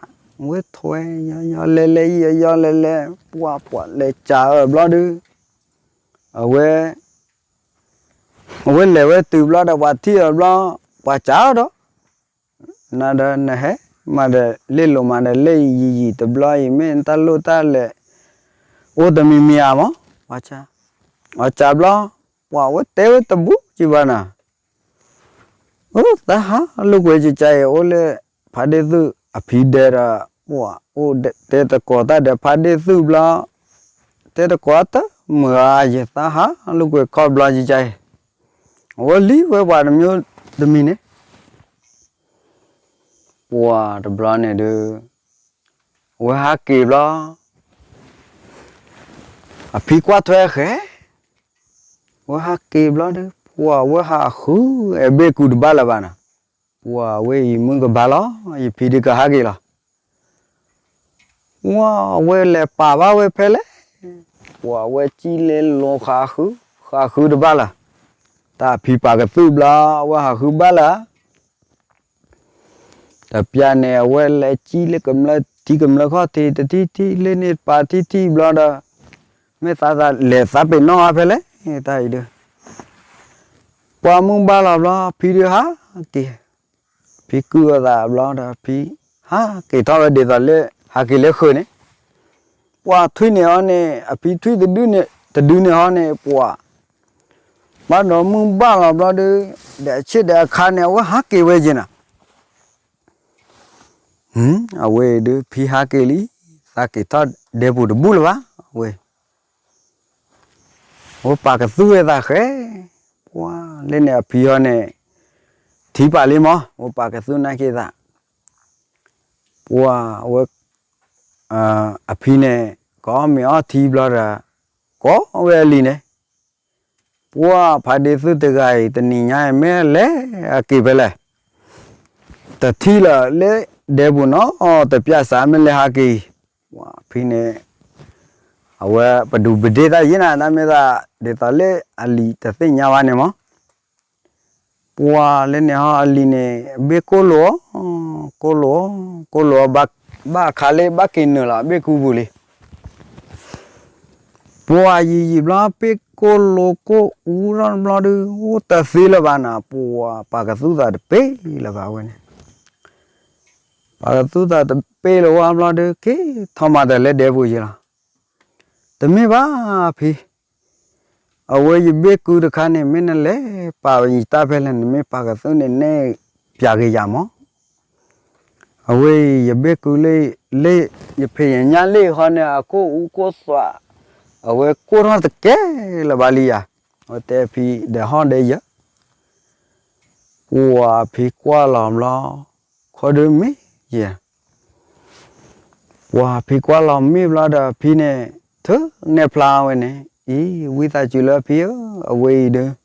ဝဲထွဲ ယီယီလဲၤလဲၤ ယီယီလဲၤလဲၤ ပှၤပှၤလဲၤစးအီၤဘျီဒုး အဝဲ အဝဲလဲၤဝဲတုၤဘျီဒီး ပှၤထံၣ်အီၤဘျီ ပှၤစးအီၤဒီး နဒီးနဟဲမၤဒီးလ့ၣ်လိၤမးဒီး လ့ၣ်ယံာ်ယံာ်တဘျီအံၤ မ့ၢ်တၢ်လိၣ်တၢ်လဲၤ အိၣ်တမံၤမံၤဧါမး, ပှၤစး, အီၤစးဘျီ ပှၤဝဲတဲဝဲတဘူၣ်ကံဘၣ်နၤ, အၢသးဟးလိာ်ကွဲကကါအံၤ အိၣ်လၢဖးဒ့ၣ်သုၣ်အဖံဒဲဒီး ပှၤအိၣ်တဲသကိးတၢ်ဒီးဖးဒ့ၣ်သုၣ်ဘျီ တဲသကိးတမုာ်ဧါ ယသးဟးလိာ်ကွဲခီဘျီကကါအံၤ, အဝဲလံဝဲပှၤတမံၤတမံၤန့ၣ် ပှၤတဘျီန့ၣ်ဒုး အဝဲဟးက့ၤဘျီ အဖံကွၢ်ထွဲဃဲ, အဝဲဟးက့ၤဘျီဒုး ပှၤဝဲဟးဃုအဲၣ်ဘ့ၣ်ကူတဘၣ်လၢၤဘၣ်နၤ, ပှၤဝဲအံၤမုၢ်ကဘါလီၤ ယဖံဒုးကဟးက့ၤလီၤ. ပှၤဝဲလဲၤပာ်ဘၣ်ဝဲဖဲလဲၣ်, ပှၤဝဲကံလ့လိၤဃးဃု, ဃးဃုတဘၣ်လၢၤ, တၢ်ဖံပာ်ကသူၣ်ဘျီ အဝဲဟးဃုဘၣ်လၢၤ တပျၢ်န့ၣ် အဝဲလဲၤကံလၢကမျၢၢ်ထံကမျၢၢ်ခီၣ်ထံး တထံၣ်ထံၣ်လၢန့ၣ်ပာ်ထံၣ်ထံၣ်ဘျီဒီး မ့ၢ်သးသးလဲၤသးပ့ၤနီၣ်အါဖဲလဲၣ် တၢ်အံၤဒုး ပှၤမုၢ်ဘါလီၤဘျီ ဖံဒုးဟးက့ၤ, ဖံကုၢ်အသးဘျီဒီး ဖံဟးက့ၤထီၣ်ဝဲဒ်သိးလၢ ဟးက့ၤလၢဃုာ်န့ၣ် ပှၤထွံၣ်န့ၢ်အီၤန့ၣ် အဖံထွံၣ်တဒုန့ၣ်ဟီန့ၣ် ပှၤ ဘၣ်ဒီးမုၢ်ဘၣ်လီၤဘျီဒုး ဒီးအဆ့ၣ်ဒီးအခါန့ၣ် အဝဲဟးက့ၤဝဲက့ၤနၤ အဝဲဒုး ဖံဟးက့ၤလံ, သးက့ၤထီၣ်ဒဲပူၤတဘူၣ်လၢၤဘၣ်, ဝဲ, ဝဲပာ်ကသူၣ်ဝဲသးဃဲ, ပှၤလၢန့ၣ်အဖံဟီန့ၣ် ထံပာ်လံမး, ဝဲပာ်ကသူၣ်နာ်က့ၤသး, ပှၤဝဲ, အဖံန့ၣ် ကအီၣ်မ့ၤအီထံဘျီဒီး ကိးဝဲအလံၤန့ၣ် ပှၤဖးဒ့သုတဂၤအံၤ တနံၤညါအံၤ မ့ၢ်လဲၤအက့ၤဖဲလဲၣ်, တထံၣ်လၢၤလၢဒဲပူၤနီတပျၢ်စး မ့ၢ်လဲၤဟးက့ၤအံၤ, ပှၤဖံန့ၣ် အဝဲပဒူးပဒ့ၣ်တၢ်ယံၤနၤ တၢ်မ့ၢ်သး ဒ်သိးလၢအလံၤတသ့ၣ်ညါဘၣ်န့ၣ်မး ပှၤလၢန့ၣ်ဟီအလံၤန့ၣ် ဘ့ၣ်ကိၢ်လိာ်, ကိၢ်လိာ်, ကိၢ်လိာ်, ဘၣ်အခါလၢဘၣ်က့ၤနုာ်လီၤ ဘ့ၣ်ကူပူၤလံ, ပှၤယံာ်ယံာ်ဘျီ ဘ့ၣ်ကိၢ်လိာ်ကိၢ်အူထီၣ်ဘျီဒုး အိၣ်တသ့လၢၤဘၣ်နၤ ပှၤပာ်ကသူၣ်သးတပ့ၢ်လၢၤဘၣ်ဝဲန့ၣ်, ပာ်ကသူၣ်သးတပ့ၢ်လၢၤဝဲဘျီဒုး က့ၤထီၣ်မၤတၢ်လၢဒဲပူၤယံၤလီၤ, တမ့ၢ်ဘၣ်ဖံ အဝဲယဘ့ၣ်ကူတခါန့ၣ် မ့ၢ်နလဲၤပာ်ယတၢ်ဖဲလဲၣ် နမ့ၢ်ပာ်ကသူၣ်န့ၣ် နဲၣ်ပၠးက့ၤယၤမး, အဝဲအံၤ ယဘ့ၣ်ကူလၢ လၢယဖံးယညၣ်လံဃီန့ၣ် အကိၢ်အူကိၢ်သွး, အဝဲကိၢ်ထီၣ်တကဲလၢၤဘၣ်လံယၤ, အဝဲတဲဖံဒီးဟီၣ်ဒဲယၤ, ပှၤဖံကွၢ်လီၤဘျီ, ခီဒုမ့ၢ်ယၤ ပှၤဖံကွၢ်လီၤမ့ၢ်ဘျီဒီး ဖံန့ၣ် ထုးနဲၣ်ဖျါဝဲန့ၣ်, အံၤ ဝံသးစူၤလၢဖံဧၢ, အဝဲအံၤဒုး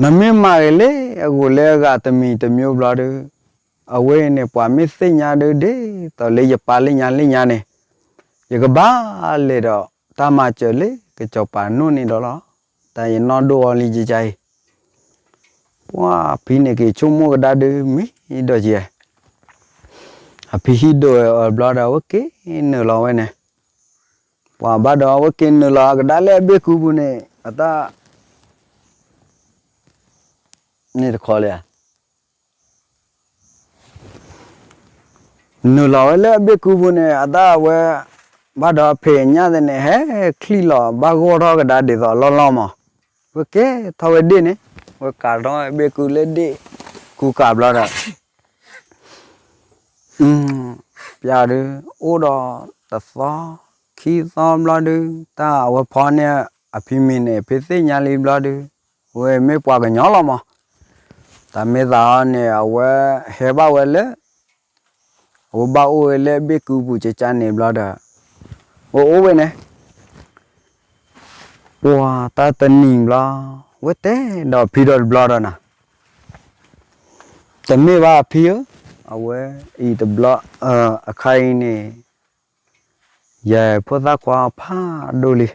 နမ့ၢ်မၤဂ့ၤလၢအဂီၢ်လၢအဂၤတမံၤတမံၤဘျီဒုး, အဝဲအံၤန့ၣ် ပှၤမ့ၢ်သ့ၣ်ညါဒုး ဒ်သိးလၢယပၢ်လၢညါလၢညါန့ၣ်, ယကဘၣ်လဲၤဒီးတၢ်မၤစၢၤလၢကစီၤပၤနိၣ်န့ၣ်ဒီးလီၤ, တၢ်ယနီၢ်ဒိၣ်အီၤလံယကါအံၤ ပှၤဖံန့ၣ်က့ၤဆိကမိၣ်ကဒါဒုးမ့ၢ်ဒီးက့ၤ, အဖံဟံၣ်ဒိၣ်အီၤဘျီဒီး အဝဲက့ၤနုာ်လီၤဝဲန့ၣ်, ပှၤဘၣ်ဒီးအဝဲက့ၤနုာ်လီၤကဒါလၢအဘ့ၣ်ကူပူၤန့ၣ် အတၢ် န့ၣ်တခီလံဧါ, နုာ်လီၤဝဲလၢအဘ့ၣ်ကူပူၤန့ၣ် အတၢ်ဝဲ ဘၣ်ဒီးဖံးညၣ်သ့ၣ်န့ၣ် ဟဲချံၣ်လီၤဘၣ်ဂီၢ်ထီၣ်ကဒါဒ်သိးအလီၢ်လီၢ်မး, ဝဲကဲထီၣ်ဝဲဒ့ၣ်န့ၣ်, ဝဲကးထီၣ်ဝဲဘ့ၣ်ကူလၢဒ့ၣ်ကူကးဘျီဒီး ပျၢ်ဒုး အိၣ်ဒီးတသီ ခံသီဘျီဒုး တၢ်အဝဲဖီန့ၢ်အဖံမံၤန့ၣ် ဖံသ့ၣ်ညါလံဘျီဒုး ဝဲမ့ၢ်ပှၤကညီလီၤမး, တၢ်မ့ၢ်သးအီၤန့ၣ် အဝဲဟဲဘၣ်ဝဲလၢ အဝဲဘၣ်အိၣ်ဝဲလၢဘ့ၣ်ကူပူၤကကါန့ၣ်ဘျီဒီး ဝဲအိၣ်ဝဲန့ၣ် ပှၤတၢ်တနံၤဘျီ ဝဲတဲဒီးဖံဒီးတဘျီဒီးနၤ, တမ့ၢ်ဘၣ်ဖံဧၢ, အဝဲအံၤတဘျီ အခါအံၤန့ၣ် ယဲၢ်ဖိသၣ်ခွါဖးဒိၣ်လံ.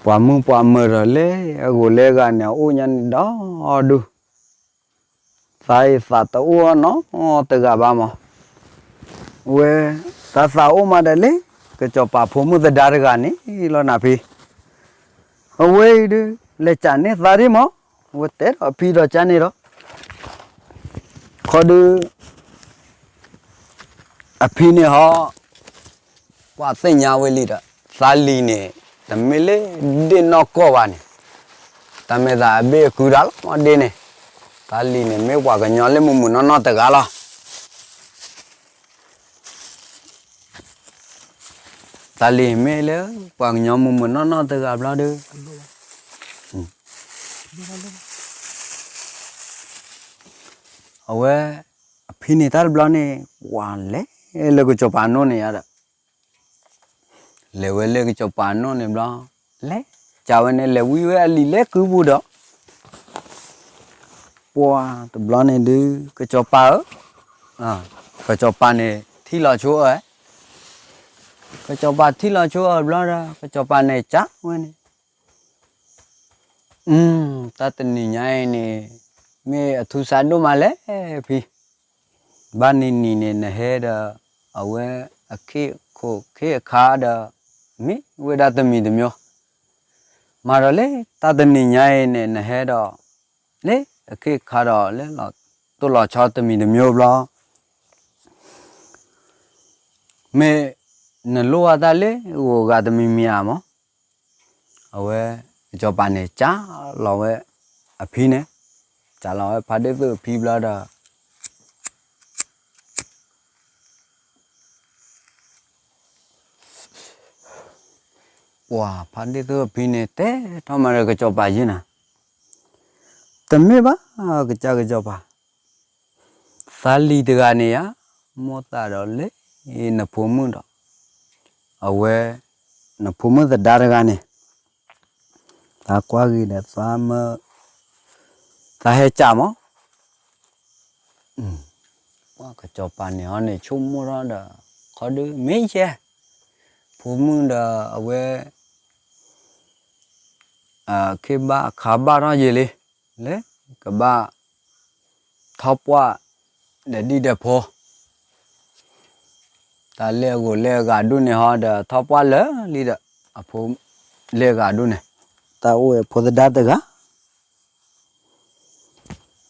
ပှၤမုၣ်ပှၤမၢၤဒီးလၢအဂိာ်လၢအဂၤန့ၣ် အအိၣ်ညါန့ၣ်ဒီဒူၣ်, သးအံၤသးတအိၣ်နီတဂၤဘၣ်မး. ဝဲ တၢ်သးအိၣ်မးဒီးလၢ ကစီၤပၤဖိမုၣ်သဒါတဂၤန့ၣ်လီၤနၤဖံ. အဝဲအံၤဒုး လဲၤကးန့ၢ်သးဒံးမး, ဝဲတဲဒီးအဖံဒီးကန့ၣ်ဒီး ခီဒုး အဖံန့ၣ်ဟီ ကွၢ်သ့ၣ်ညါဝဲလံဒီး သးလံၤန့ၣ် တမ့ၢ်လၢဒ့ၣ်နီၢ်ကီၢ်ဘၣ်န့ၣ်, တၢ်မ့ၢ်သးအဘ့ၣ်အကုတၢ်လီၤမးဒ့ၣ်န့ၣ်, သးလံၤန့ၣ်မ့ၢ်ပှၤကညီလၢမုာ်မုာ်နီၢ်နီၢ်တဂၤလီၤ. သးလံၤမ့ၢ်လၢပှၤကညီမုာ်မုာ်နီၢ်နီၢ်တဂၤဘျီဒီး အဝဲ အဖံန့ၣ်တၢ်တဘျီန့ၣ် ပှၤလဲၤလၢကစီၤပၤအနီၢ်န့ၣ်ယါဒီး လဲၤဝဲလၢကစီၤပၤအနီၢ်န့ၣ်ဘျီ, လဲၤကးဝဲန့ၣ် လဲၤဝံဝဲအလံၤလၢကုပူၤဒီး ပှၤတဘျီန့ၣ်ဒုး ကစီၤပၤဧၢ, ကစီၤပၤန့ၣ်ထံၣ်လီၤဆိအၢ, ကစီၤပၤထံၣ်လီၤဆိအၢဘျီဒီး ကစီၤပၤန့ၣ်ကးဝဲန့ၣ် တၢ်တနံၤညါအံၤန့ၣ် မ့ၢ်အထူးစါဒိၣ်မးလဲၣ်ဖံ, ဘၣ်နံၤနံၤန့ၣ် နဟဲဒီး အဝဲအခ့ခိၣ်ခ့အခါဒီး မ့ၢ်ဝဲဒၣ်တမံၤတမံၤ, မၤဒီးလၢတၢ်တနံၤညါအံၤန့ၣ် နဟဲဒီး လၢအခ့အခါဒီး လၢလီၤတိၢ်လီၤဆီတမံၤတမံၤဘျီ မ့ၢ်နလိၣ်ဘၣ်တၢ်လၢဂိၤဂၤတမံၤမံၤဧါမး, အဝဲ ကစီၤပၤန့ၣ် ကးလီၤဝဲအဖံန့ၣ်, ကးလီၤဝဲဖါဒ့ၣ်သုးအဖံဘျီဒီး ပှၤဖါဒ့ၣ်သုးအဖံန့ၣ် တဲထီၣ်မးဒီးကစီၤပၤယဲၢ်နၤ, တမ့ၢ်ဘၣ် ကစၢ်ကစီၤပၤ, သးလံၤတဂၤန့ၣ်ဧါ, မိၢ်သးဒီးလၢနဖိမုၣ်ဒီး အဝဲ နဖိမုၣ်သဒါတဂၤန့ၣ် သးကွၢ်ဂ့ၤဒီး သးမၢ သးဟဲကးမး, ပှၤကစီၤပၤန့ၣ်ဟီန့ၣ် ဆိကမိၣ်ထီၣ်ဒီး ခီဒုးမ့ၢ်ယဲၢ် ဖိမုၣ်ဒီးအဝဲ အခ့ဘၣ်အခါဘၣ်ထီၣ်ယဲၢ်လံ, လၢကဘၣ် ထီၣ်ပှၢ် ဒီးဒံၣ်ဒီးဖိ, တၢ်လၢအဂိာ်လၢအဂၤဒူၣ်န့ၣ်ဟီဒီး ထီၣ်ပှၢ်လၢာ်လံဒီး အဖိလၢအဂၤဒူၣ်န့ၣ် တၢ်အိၣ်ဝဲဖိသဒါတဂၤ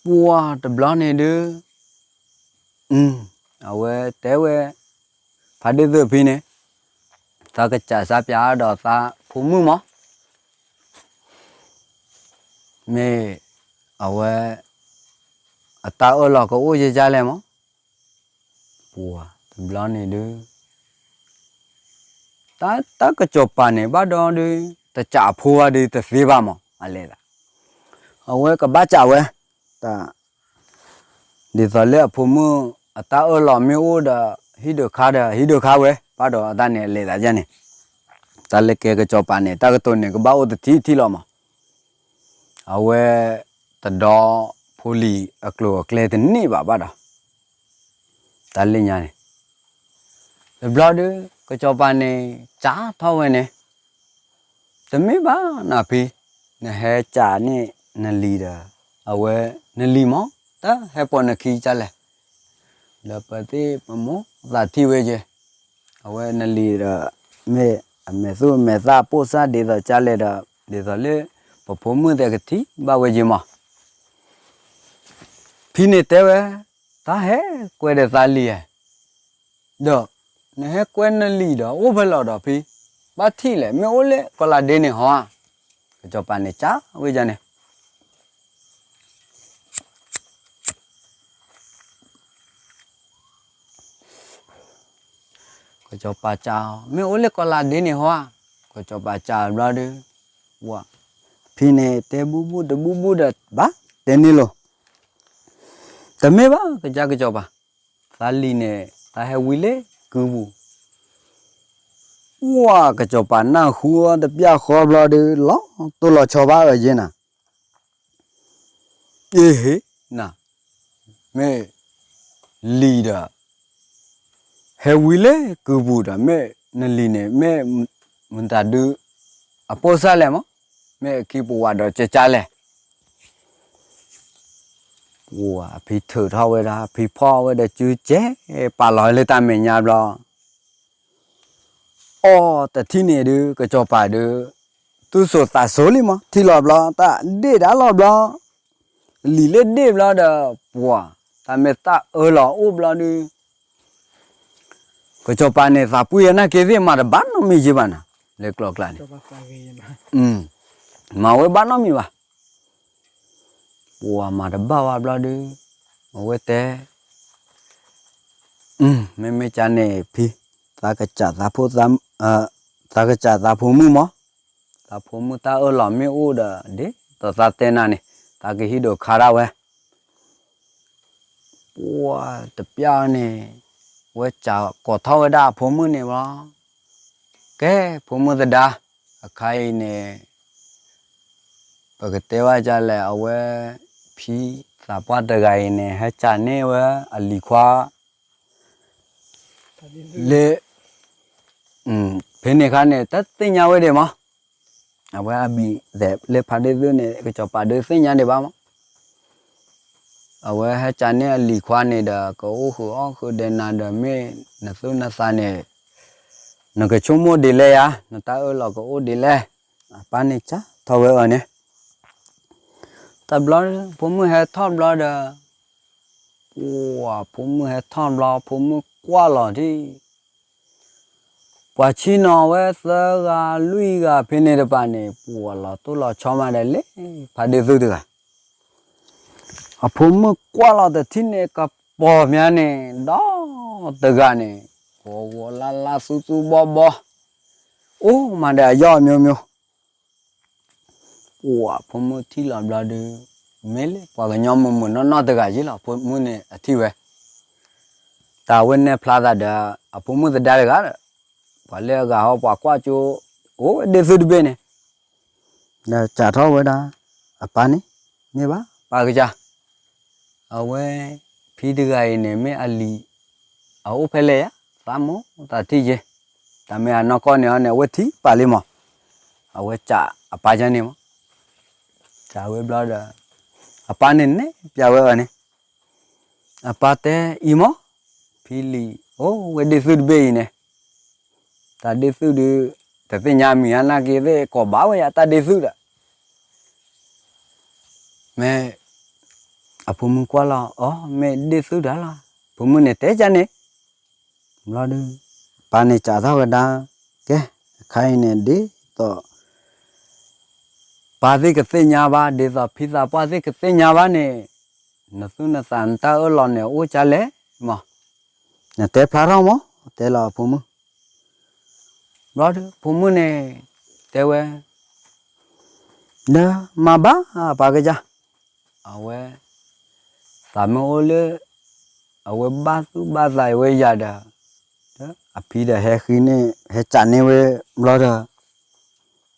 ပှၤတဘျီန့ၣ်ဒုး အဝဲတဲဝဲ ဖါဒ့ၣ်သုးအဖံန့ၣ် သးကစးစါပၠးဒီးသးဖိမုၣ်မး, မ့ၢ်အဝဲ အတၢ်အၢၣ်လီၤကအိၣ်ယဲၢ်ကၢ်လဲၣ်မး, ပှၤတဘျီန့ၣ်ဒုး တၢ် တၢ်ကစီၤပၤန့ၣ် ဘၣ်ဒီဒုး တစးအဖိဘၣ်ဒုး တသ့ဘၣ်မး အလဲၤသး, အဝဲကဘၣ်စးဝဲ, တၢ် ဒ်သိးလၢအဖိမုၣ်အတၢ်အၢၣ်လီၤမ့ၢ်အိၣ်ဒီး ဟံၣ်ဒုးခါဒီး ဟံၣ်ဒုးခါဝဲ ဘၣ်ဒီးအတၢ်န့ၣ်အလဲၤသးယဲၢ်န့ၣ်, တၢ်လၢကဲကစီၤပၤန့ၣ် တၢ်ကတိၤန့ၣ် ကဘၣ်အိၣ်တထံၣ်ထံၣ်လီၤမး, အဝဲ တဒီဖိလံၤအကျိၤအကျဲတန့ၢ်ဘၣ်ဘၣ်ဒီး တၢ်လၢညါန့ၣ် တဘျီဒုး ကစီၤပၤန့ၣ် စးထီၣ်ဝဲန့ၣ်, တမ့ၢ်ဘၣ်နၤဖံ, နဟဲစးန့ၢ်နလံၤဒီး အဝဲနလံၤမး တဟဲပိာ်နခံကၢ်လဲၣ်, ဒီးပသ့ၣ်ပမိၢ်သးထံၣ်ဝဲက့ၤ, အဝဲနလံၤဒီး မ့ၢ်အမဲာ်သူၣ်အမဲာ်သၣ်ပိၢ်စၢ်ဒ်သိးကၢ်လဲၣ်ဒီး ဒ်သိးလၢ ပဖိမုၣ်သ့ၣ်ကထံၣ်ဘၣ်ဝဲက့ၤမး ဖံန့ၣ်တဲဝဲ, တၢ်ဟဲကွဲဒီးသးလံၤဧါ, ဒီး နဟဲကွဲနလံၤဒီး အိၣ်ဖဲလဲၣ်ဒီးဖံ, ဘၣ်ထံၣ်လဲၣ် မ့ၢ်အိၣ်လၢကီၢ်လၤဒ့န့ၣ်ဟီဧါ, ကစီၤပၤန့ၣ်စံးဝဲန့ၣ် ကစီၤပၤစံး, မ့ၢ်အိၣ်လၢကီၢ်လၤဒ့န့ၣ်ဟီဧါ, ကစီၤပၤစံးဘျီဒီး ဝဲ ဖံန့ၣ်တဲဘူးဘူးတဘူးဘူးဒီး ဘၣ်တဲန့ၣ်လီၤ, တမ့ၢ်ဘၣ် ကစၢ်ကစီၤပၤ, သးလံၤန့ၣ် သးဟဲဝံလၢကုပူၤ, ဝဲ ကစီၤပၤနၢ်ဟူအီၤတပျၢ်ဃီဘျီဒီး လီၤတိၢ်လီၤဆီဘၣ်အၢယဲၢ်နၤ အ့ဟ့ နၤ မ့ၢ်လံၤဒီး ဟဲဝံလၢကုၢ်ပူၤဒီး မ့ၢ်နလံၤန့ၣ် မ့ၢ်မတၤဒု အပိၢ်စၢ်လဲၣ်မး, မ့ၢ်အခံပဝးဒီးကကါလဲၣ်. ပှၤအဖံထုးထီၣ်ဝဲဒၣ် အဖံဖီၣ်ဝဲဒီး စုကဲ ပာ်လီၤလၢတၢ်မဲာ်ညါဘျီ အီၣ်တထံၣ်န့ၣ်ဒုး ကစီၤပၤဒုး သူၣ်စိၤသးစိၤလံမး, ထံၣ်လီၤဘျီ တၢ်ဒ့ၣ်ဒၣ်လီၤဘျီ, လံာ်လၢဒ့ၣ်ဘျီဒီး ပှၤ တၢ်မ့ၢ်တၢ်အၢၣ်လီၤအိၣ်ဘျီဒုး ကစီၤပၤန့ၣ် သးပှံၢ်အနာ်က့သ့ၣ် မၤတဘၣ်နီတမံၤယဲဘၣ်နၤ, လၢကျိၤကျါန့ၣ် မၤဝဲဘၣ်နီတမံၤဘၣ်. ပှၤမၤတဘၣ်ဝဲဘျီဒုး အဝဲတဲ မ့မ့ၢ်ကန့ၣ်ဖံ သးကစၢ်သးဖိ သးကစၢ်သးဖိမုၣ်မး, သးဖိမုၣ်တၢ်အၢၣ်လီၤမ့ၢ်အိၣ်ဒီး ဒ်သိးသးတဲနၤန့ၣ် သးကဟံးဒိးခါဒၣ်ဝဲ. ပှၤတပျၢ်န့ၣ် ဝဲစးကိးထီၣ်ဝဲဒၣ်အဖိမုၣ်န့ၣ်လီၤ. ကဲ ဖိမုၣ်သဒါ, အခါအံၤန့ၣ် ပကတဲဝဲဒ်လဲၣ်, အဝဲ ဖံသးပှၢ်တဂၤအံၤန့ၣ် ဟဲစးန့ၢ်ဝဲအလံၤခွါ လၢ ဖဲန့ၣ်အခါန့ၣ် တသ့ၣ်ညါဝဲဒၣ်မး, အဝဲအမံၤသဲးလၢဖါဒ့ၣ်သုၣ်န့ၣ် ကစီၤပၤဒုးသ့ၣ်ညါဒံးဘၣ်မး. အဝဲဟဲစးန့ၢ်အလံၤခွါန့ၣ်ဒီး ကအိၣ်ဃုာ်အီၣ်ဃုာ်ဒီးနၤဒီး မ့ၢ်နသူၣ်နသးန့ၣ် နကဆိကမိၣ်ဒ်လဲၣ်ဧါ, နတၢ်အၢၣ်လီၤကအိၣ်ဒ်လဲၣ်. အပၢ်န့ၣ်စးထီၣ်ဝဲအီၤန့ၣ် တဘျီ ဖိမုၣ်ဟဲထီၣ်ဘျီဒီး ပှၤဖိမုၣ်ဟဲထီၣ်ဘျီ ဖိမုၣ်ကွၢ်လီၤဒ် ပှၤဆံနီၤဝဲသၢဂၤလွံၢ်ဂၤဖဲန့ၣ်တဖၣ်န့ၣ် ပှၤလီၤတိၢ်လီၤဆီမးဒီးလၢ ဖါဒ့ၣ်သုၣ်တဂၤ အဖိမုၣ်ကွၢ်လီၤတထံၣ်န့ၣ် ကပီၤမးန့ၣ် ဒီတဂၤန့ၣ် ဂီၤဂီၤလါလါသူသူဘီဘီ အိၣ်မးဒီးအယီၢ်အမျိုးမျိုး ပှၤဖိမုၣ်ထံၣ်လီၤဘျီဒုး မ့ၢ်လၢပှၤကညီမုာ်မုာ်နီၢ်နီၢ်တဂၤယ့လီၤ ဖိမုၣ်န့ၣ်အထံၣ်ဝဲ တၢ်ဝဲနဲၣ်ဖျါသးဒီး အဖိမုၣ်သဒါတဂၤဒီး ပှၤလၢအဂၤဟီပှၤကွၢ်ကၠိ အိၣ်ဝဲဒ့ၣ်သုၣ်တဘ့ၣ်န့ၣ် ဒီးစးထီၣ်ဝဲဒၣ် အပၢ်န့ၣ် မ့ၢ်ဘၣ်ပၢ်ကစၢ် အဝဲ ဖံတဂၤအံၤန့ၣ် မ့ၢ်အလံၤ အအိၣ်ဖဲလဲၣ်ဧါ, သးမိၢ်သးထံၣ်ယဲ, တၢ်မ့ၢ်အနီၢ်ကီၢ်န့ၣ်အီၤန့ၣ် အဝဲထံၣ်ပာ်လံမး, အဝဲစံးအပၢ်ကန့ၣ်မး, စံးဝဲဘျီဒီး အပၢ်န့ၣ်နဲၣ်ပျးဝဲအီၤန့ၣ်, အပၢ်တဲအံၤမး, ဖံလံၤ အိၣ်ဝဲဒ့ၣ်သုၣ်တဘ့ၣ်အံၤန့ၣ် တၢ်ဒ့ၣ်သုၣ်ဒုး တသ့ၣ်ညါမံၤအါနာ်က့သ့ၣ် ကိးဘၣ်ဝဲယၤတၢ်ဒ့ၣ်သုၣ်ဒီး မ့ၢ် အဖိမုၣ်ကွၢ်လီၤ အိ မ့ၢ်ဒ့ၣ်သုၣ်တၢ်လီၤ, ဖိမုၣ်န့ၣ်တဲကန့ၣ်, ဘျီဒုး ပၢ်န့ၣ်စံးထီၣ်ဝဲဒၣ်, ကဲ အခါအံၤန့ၣ် ဒ်သိး ပၢ်သ့ၣ်ကသ့ၣ်ညါဘၣ် ဒ်သိးဖံသးပှၢ်သ့ၣ်ကသ့ၣ်ညါဘၣ်န့ၣ်, နသူၣ်နသးနတၢ်အၢၣ်လီၤန့ၣ် အိၣ်ကလဲၣ်မး, နတဲဖျါထီၣ်မး, တဲလီၤအဖိမုၣ် ဘျီဒုး ဖိမုၣ်န့ၣ် တဲဝဲ, ဒီးမၤဘၣ်ပၢ်ကစၢ်, အဝဲ သးမ့ၢ်အိၣ်လၢ အဝဲဘၣ်သူၣ်ဘၣ်သးဝဲယၤဒီး, အဖံဒီးဟဲဃ့န့ၢ် ဟဲစံးန့ၢ်ဝဲဘျီဒီး,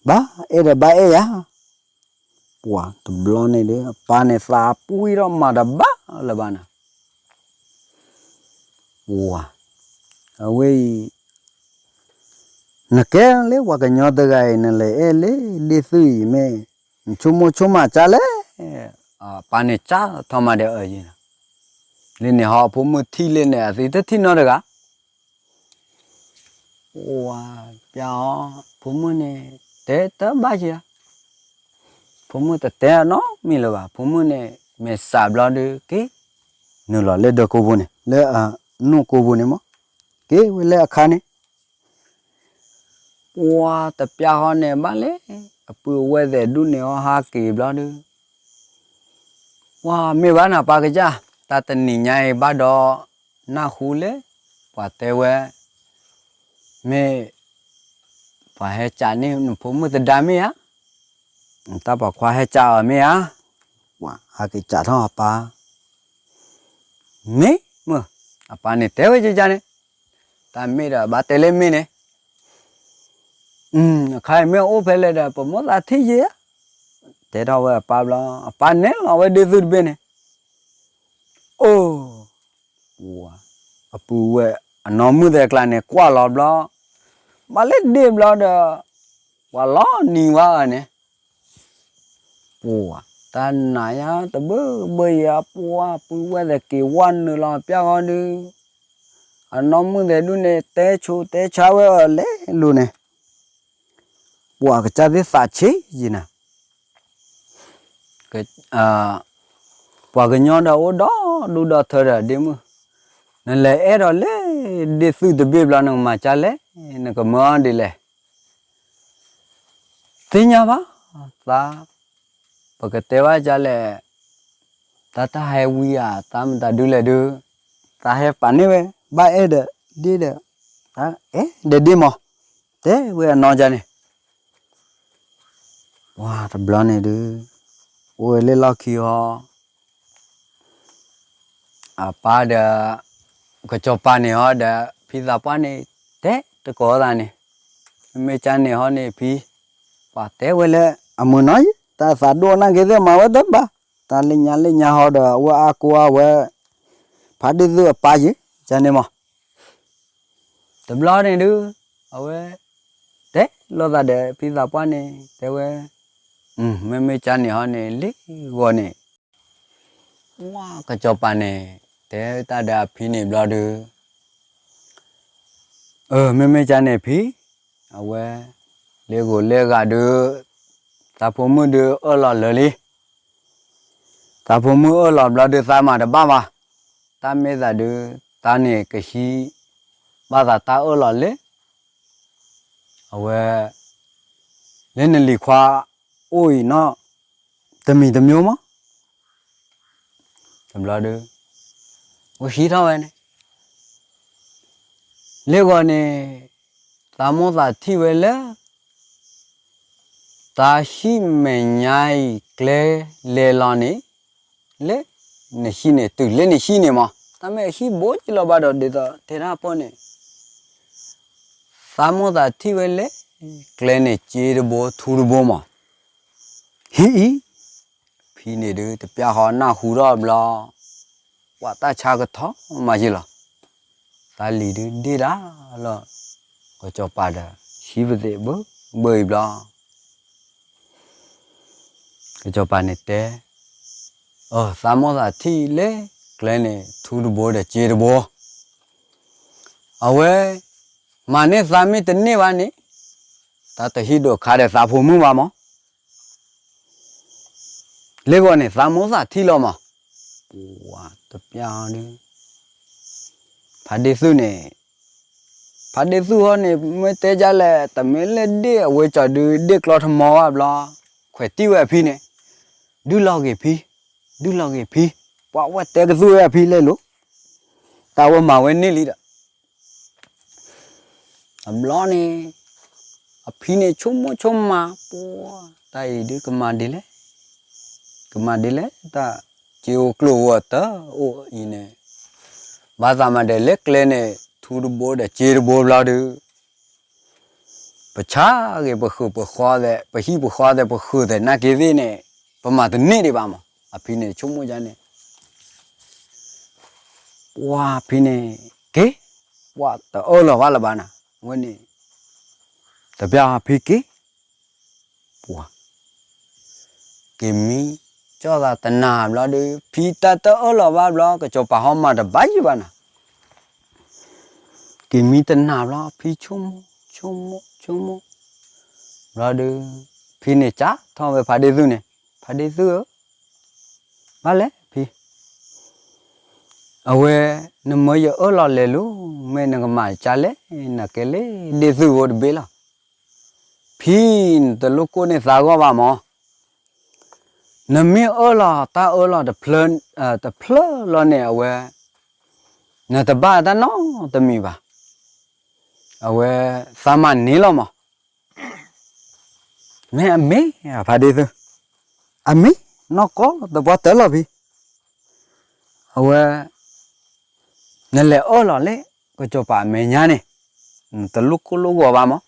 ဘၣ်အဲၣ်ဒီးဘၣ်အဲၣ်ယၤ, ပှၤတဘျီန့ၣ်ဒီး အပၢ်န့ၣ်သးပှံၢ်ထီၣ်မၤတဘၣ်လၢၤဘၣ်နၤ, ပှၤ အဝဲအံၤ နကဲလၢပှၤကညီတဂၤအံၤ နလဲၤအဲၣ်လၢဒ့ၣ်သုၣ်အံၤမ့ၢ် နဆိကမိၣ်ဆိကမးကလဲၣ်, ပၢ်န့ၣ်စံးထီၣ်မးဒီးအယဲၢ်, လၢန့ၣ်ဟီ အဖိမုၣ်ထံၣ်လၢန့ၣ် အသံတထံၣ်နီတဂၤ ပှၤပျးအီၤ ဖိမုၣ်န့ၣ် တဲတဘၣ်ယၤ, ဖိမုၣ်တတဲအီၤနီတမံၤလၢၤဘၣ်, ဖိမုၣ်န့ၣ် မဲာ်ဆှးဘျီဒုးက့ၤ နုာ်လီၤလၢဒၢးကိးပူၤန့ၣ် လၢအနိၣ်ကိးပူၤန့ၣ်မး, က့ၤဝဲလၢအခါန့ၣ် ပှၤတပျးဃီန့ၣ် ဘၣ်လဲၣ် အပုၢ်အဝဲၢ်သဲးဒူၣ်န့ၣ် အီၣ်ဟးက့ၤဘျီဒုး, ပှၤမ့ၢ်ဘၣ်နၤပၢ်ကစၢ်, တၢ်တနံၤညါအံၤဘၣ်ဒီး နၢ်ဟူလၢ ပှၤတဲဝဲ မ့ၢ် ပှၤဟဲစံးန့ၢ်နဖိမုၣ်သဒါမ့ၢ်ဧါ, နတၢ်ပိာ်ခွါဟဲစံးအီၤမ့ၢ်ဧါ, ပှၤဟးက့ၤစံးထီၣ်အပၢ် မ့ၢ်မုၢ် အပၢ်န့ၣ်တဲဝဲကကန့ၣ်, တၢ်မ့ၢ်ဒီးဘၣ်တဲလၢမ့ၢ်န့ၣ်, အခါအံၤမ့ၢ်အိၣ်ဖဲလဲၣ်ဒီး ပမိၢ်သးထံၣ်ယဲဧါ, တဲထီၣ်ဝဲအပၢ်ဘျီ အပၢ်နဲၣ်လီၤဝဲဒ့ၣ်သုၣ်တဘ့ၣ်န့ၣ်, အိၣ် ပှၤ အပုၢ်ဝဲၢ် အနီၢ်မုၣ်သဲးကျါန့ၣ် ကွၢ်လီၤဘျီ, ဘၣ်လၢဒ့ၣ်ဘျီဒီး ပှၤလီၤနံၤဝဲအန့ၣ်, ပှၤတၢ်နာ်ယါတဘၢဘၢယါ ပှၤပုၢ်ဝဲၢ်သဲးက့ၤဝဲနုာ်လီၤပျၢ်ဃီဒီး အနီၢ်မုၣ်သဲးဒူၣ်န့ၣ် တဲဆိတဲဆါဝဲအီၤလဲၤလိၤန့ၣ်, ပှၤကစၢ်သ့ၣ်သးဆံးယံၤနၤ ပှၤကညီဒီးအိၣ်ဒီဒူၣ်ဒီထၢဒီးဒ့မုၣ်, နလဲၤအဲၣ်ဒိးလၢဒ့ၣ်သုးတဘ့ၣ်ဘျီ နကမၤကၢ်လဲၣ်, နကမၢအီၤဒ်လဲၣ်, သ့ၣ်ညါဘၣ်, သး, ပကတဲဘၣ်ကၢ်လဲၣ်, တၢ်တၢ်ဟဲဝံဧါ သးမတၤဒုလဲၣ်ဒု, သးဟဲပာ်န့ၢ်ဝဲ, ဘၣ်အဲၣ်ဒီးဒ့ၣ်ဒီး, အဲၣ်ဒီးဒ့ၣ်မး, တဲဝဲအနီၢ်ကၢ်န့ၣ် ပှၤတဘျီန့ၣ်ဒုး, အိၣ်ဝဲလၢလီၢ်ခံဟီ, အပၢ်ဒီး ကစီၤပၤန့ၣ်ဟီဒီး ဖံသးပှၢ်န့ၣ် တဲတကိးသးန့ၣ်, မ့မ့ၢ်ကၢ်န့ၣ်ဟီန့ၣ်ဖံ, ပှၤတဲဝဲလၢ အမုၢ်နီၤယံၤ တၢ်သးဒိၣ်နာ်က့သ့ၣ်မၤဝဲတဘၣ်, တၢ်လၢညါလၢညါဟီဒီး အဝဲအါကိးအဝဲ ဖါဒ့ၣ်သုးအပၢ်ယံၤ ကၢ်န့ၣ်မး တဘျီန့ၣ်ဒုး, အဝဲ တဲလိာ်သးဒီးဖံသးပှၢ်န့ၣ် တဲဝဲ, မ့မ့ၢ်ကၢ်န့ၣ်ဟီန့ၣ် လ့ၣ်ဂီၤန့ၣ်, ဝါကစီၤပၤန့ၣ် တဲတၢ်ဒီးအဖံန့ၣ်ဘျီဒုး, မ့မ့ၢ်ကၢ်န့ၣ်ဖံ, အဝဲ လ့ၣ်ဂီၤလ့ၣ်ဂၤဒုး, သးဖိမုၣ်ဒုးအၢၣ်လီၤလၢာ်လံ သးဖိမုၣ်အၢၣ်လီၤဘျီဒုး သးမၤတဘၣ်ဘၣ်, တၢ်မ့ၢ်သးဒုး သးန့ၣ်ကဟံး ဘၣ်သးတၢ်အၢၣ်လီၤလၢ အဝဲ လၢနလံၤခွါအိၣ်အံၤနီၤ တမံၤတမံၤမး တဘျီဒုး အိၣ်ဟံးထီၣ်ဝဲန့ၣ် လ့ၣ်ဂီၤန့ၣ် သးမိၢ်သးထံၣ်ဝဲလၢ သးဟံၣ်မဲာ်ညါအံၤကျဲလဲၤလီၤန့ၣ် လၢနဟံၣ်န့ၣ် တုၤလၢနဟံၣ်န့ၣ်မး တၢ်မ့ၢ်အဟံၣ်ဘိကလီၤဘၣ်ဒီးဒ်သိးတဲတၢ်ဖိန့ၣ် သးမိၢ်သးထံၣ်ဝဲလၢ ကျဲန့ၣ် စ့တဘိထူတဘိမး ဟံၣ်အံၤ ဖံန့ၣ်ဒုး တပျၢ်ဃီနၢ်ဟူထီၣ်ဘျီ ပှၤတၢ်ဆါကထီမးယံၤလီၤ. သးလံၤဒုးဒ့ၣ်ဒၣ်လီၤ. ကစီၤပၤဒီး ဟံးပသ့ၣ်ဘၢဘၢအံၤဘျီ ကစီၤပၤန့ၣ်တဲ, အၢ သးမိၢ်သးထံၣ်လၢကျဲန့ၣ် ထူတဘိဒီးစ့တဘိ, အဝဲ မၤန့ၢ်သးမ့ၢ်တန့ၢ်ဘၣ်န့ၣ် တၢ်တဟံးဒိးခါဒီးသးဖိမုၣ်ဘၣ်မး လၢဂီၤန့ၣ် သးမိၢ်သးထံၣ်လီၤမး, ပှၤတပျၢ်အီၤဒုး ဖါဒ့ၣ်သုးန့ၣ်, ဖါဒ့ၣ်သုးဟီန့ၣ် မ့ၢ်တဲဒ်လဲၣ် တမ့ၢ်လၢဒ့ၣ်အဝဲကၠီဒုး ဒ့ၣ်ကျီထမီဘၣ်ဘျီ, ခွဲးတံၢ်ဝဲအဖံန့ၣ်, ဒုးလီၤဂ့ၤဖံ, ဒုးလီၤဂ့ၤဖံ, ပှၤဝဲတဲကသူဝဲအဖံလဲၣ်လိၤ, တၢ်ဝဲမၤဝဲန့ၢ်လံဒီး အဘျီန့ၣ် အဖံန့ၣ် ဆိကမိၣ်ဆိကမး ပှၤ တၢ်အံၤဒုးကမၤဒ်လဲၣ်, ကမၤဒ်လဲၣ် တၢ်စ့အိၣ်ကျိၣ်အိၣ်အတၢ်အိၣ်အံၤန့ၣ်, ဘၣ်သးမၤဒီးလၢကျဲန့ၣ် ထူတဘိဒီးစ့တဘိဘျီဒုး ပဆါဂ့ၤပဃုာ်ပဃီသဲး ပဟံၣ်ပဃီသဲး ပဃုာ်သဲးနာ်က့သ့ၣ်န့ၣ် ပမၤတန့ၢ်ဒံးဘၣ်မး, အဖံန့ၣ်ဆိကမိၣ်ဒ်န့ၣ် ပှၤဖံန့ၣ် က့ၤ, ပှၤတအၢၣ်လီၤဘၣ်လၢၤဘၣ်နၤ, ဝဲန့ၣ် တပျၢ်ဖံက့ၤ, ပှၤ က့ၤမံကၠီၣ်သးတနၤဘျီဒီး ဖံတၢ်တအၢၣ်လီၤဘၣ်ဘျီ ကစီၤပၤဟီမၤတဘၣ်ယံၤဘၣ်နၤ, က့ၤမံတနၤဘျီ ဖံဆိကမိၣ် ဆိကမိၣ် ဆိကမိၣ် ဘျီဒီး ဖံန့ၣ်စးထီၣ်ဝဲဖါဒ့ၣ်သုးန့ၣ်, ဖါဒ့ၣ်သုးဧၢ, ဘၣ်လဲၣ်ဖံ, အဝဲ နမၢယအၢၣ်လီၤလဲၤလူၤ မ့ၢ်နကမၤကၢ်လဲၣ် နကဲလၢဒ့ၣ်သုးဖိတဘ့ၣ်လီၤ. ဖံနတလိၣ်ကိၢ်န့ၢ်သးဂီၢ်ဘၣ်မး, နမ့ၢ်အၢၣ်လီၤတၢ်အၢၣ်လီၤတဖျၢၣ်လီၤန့ၣ် အဝဲ နတဘၣ်တၢ်နီတမံၤဘၣ်, အဝဲ သးမၤန့ၢ်လီၤမး မ့ၢ်အမ့ၢ်ဖါဒ့ၣ်သုး, အမ့ၢ်နီၢ်ကီၢ်သပှၢ်တၢၢ်လီၤ ဖံ, အဝဲ နလဲၤအၢၣ်လီၤလၢ ကစီၤပၤအမဲာ်ညါန့ၣ် နတလိၣ်ကိၢ်လိၣ်ဂီၤဘၣ်မး,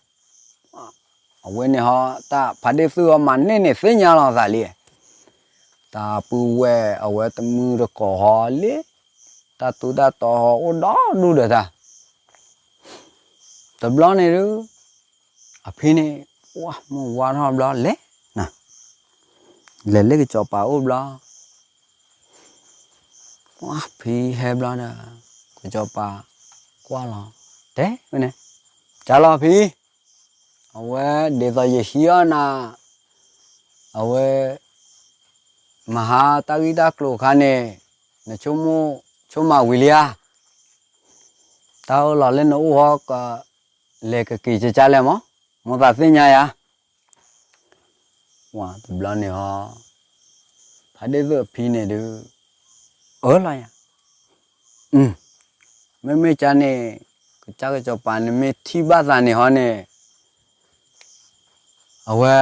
အဝဲန့ၣ်ဟီ တၢ်ဖါဒ့ၣ်သုးဟီမၤန့ၢ်န့ၣ်သ့ၣ်ညါလီၤသးလံ, တၢ်ပုၢ်ဝဲၢ်အဝဲတမုၢ်တကိးဟီလၢ တၢ်သူတၢ်တီဟီအိၣ်ဒီဒူၣ်ဒီးတၢ် တဘျီန့ၣ်ဒုး အဖံန့ၣ် ပှၢ်မုၢ်ဝါထီၣ်ဘျီလဲၤ, လဲၤလၢကစီၤပၤအိၣ်ဘျီ, ပှၢ်ဖံဟဲဘျီဒီး ကစီၤပၤကွၢ်လီၤ, တဲဝဲန့ၣ်, ကၢ်လီၤဖံ, အဝဲဒ်သိးယဟံးအီၣ်နၤ, အဝဲ မဟါတၢ်ဂံၢ်တၢ်ကျိၤအခါန့ၣ် နဆိကမိၣ်ဆိကမးဝံၤလံဧါ, တၢ်အၢၣ်လီၤလၢနအိၣ်ဟီ ကလဲၤကက့ၤကကၢ်လဲၣ်မး, မိၢ်သးသ့ၣ်ညါယၤ, ဝါတဘျီန့ၣ်ဟီ, ဖါဒ့ၣ်သုးအဖံန့ၣ်ဒုး အၢၣ်လီၤယၤ, မ့မ့ၢ်ကၢ်န့ၣ် ကစၢ်ကစီၤပၤန့ၣ်မ့ၢ်ထံၣ်ဘၣ်သးန့ၣ်ဟီန့ၣ် အဝဲ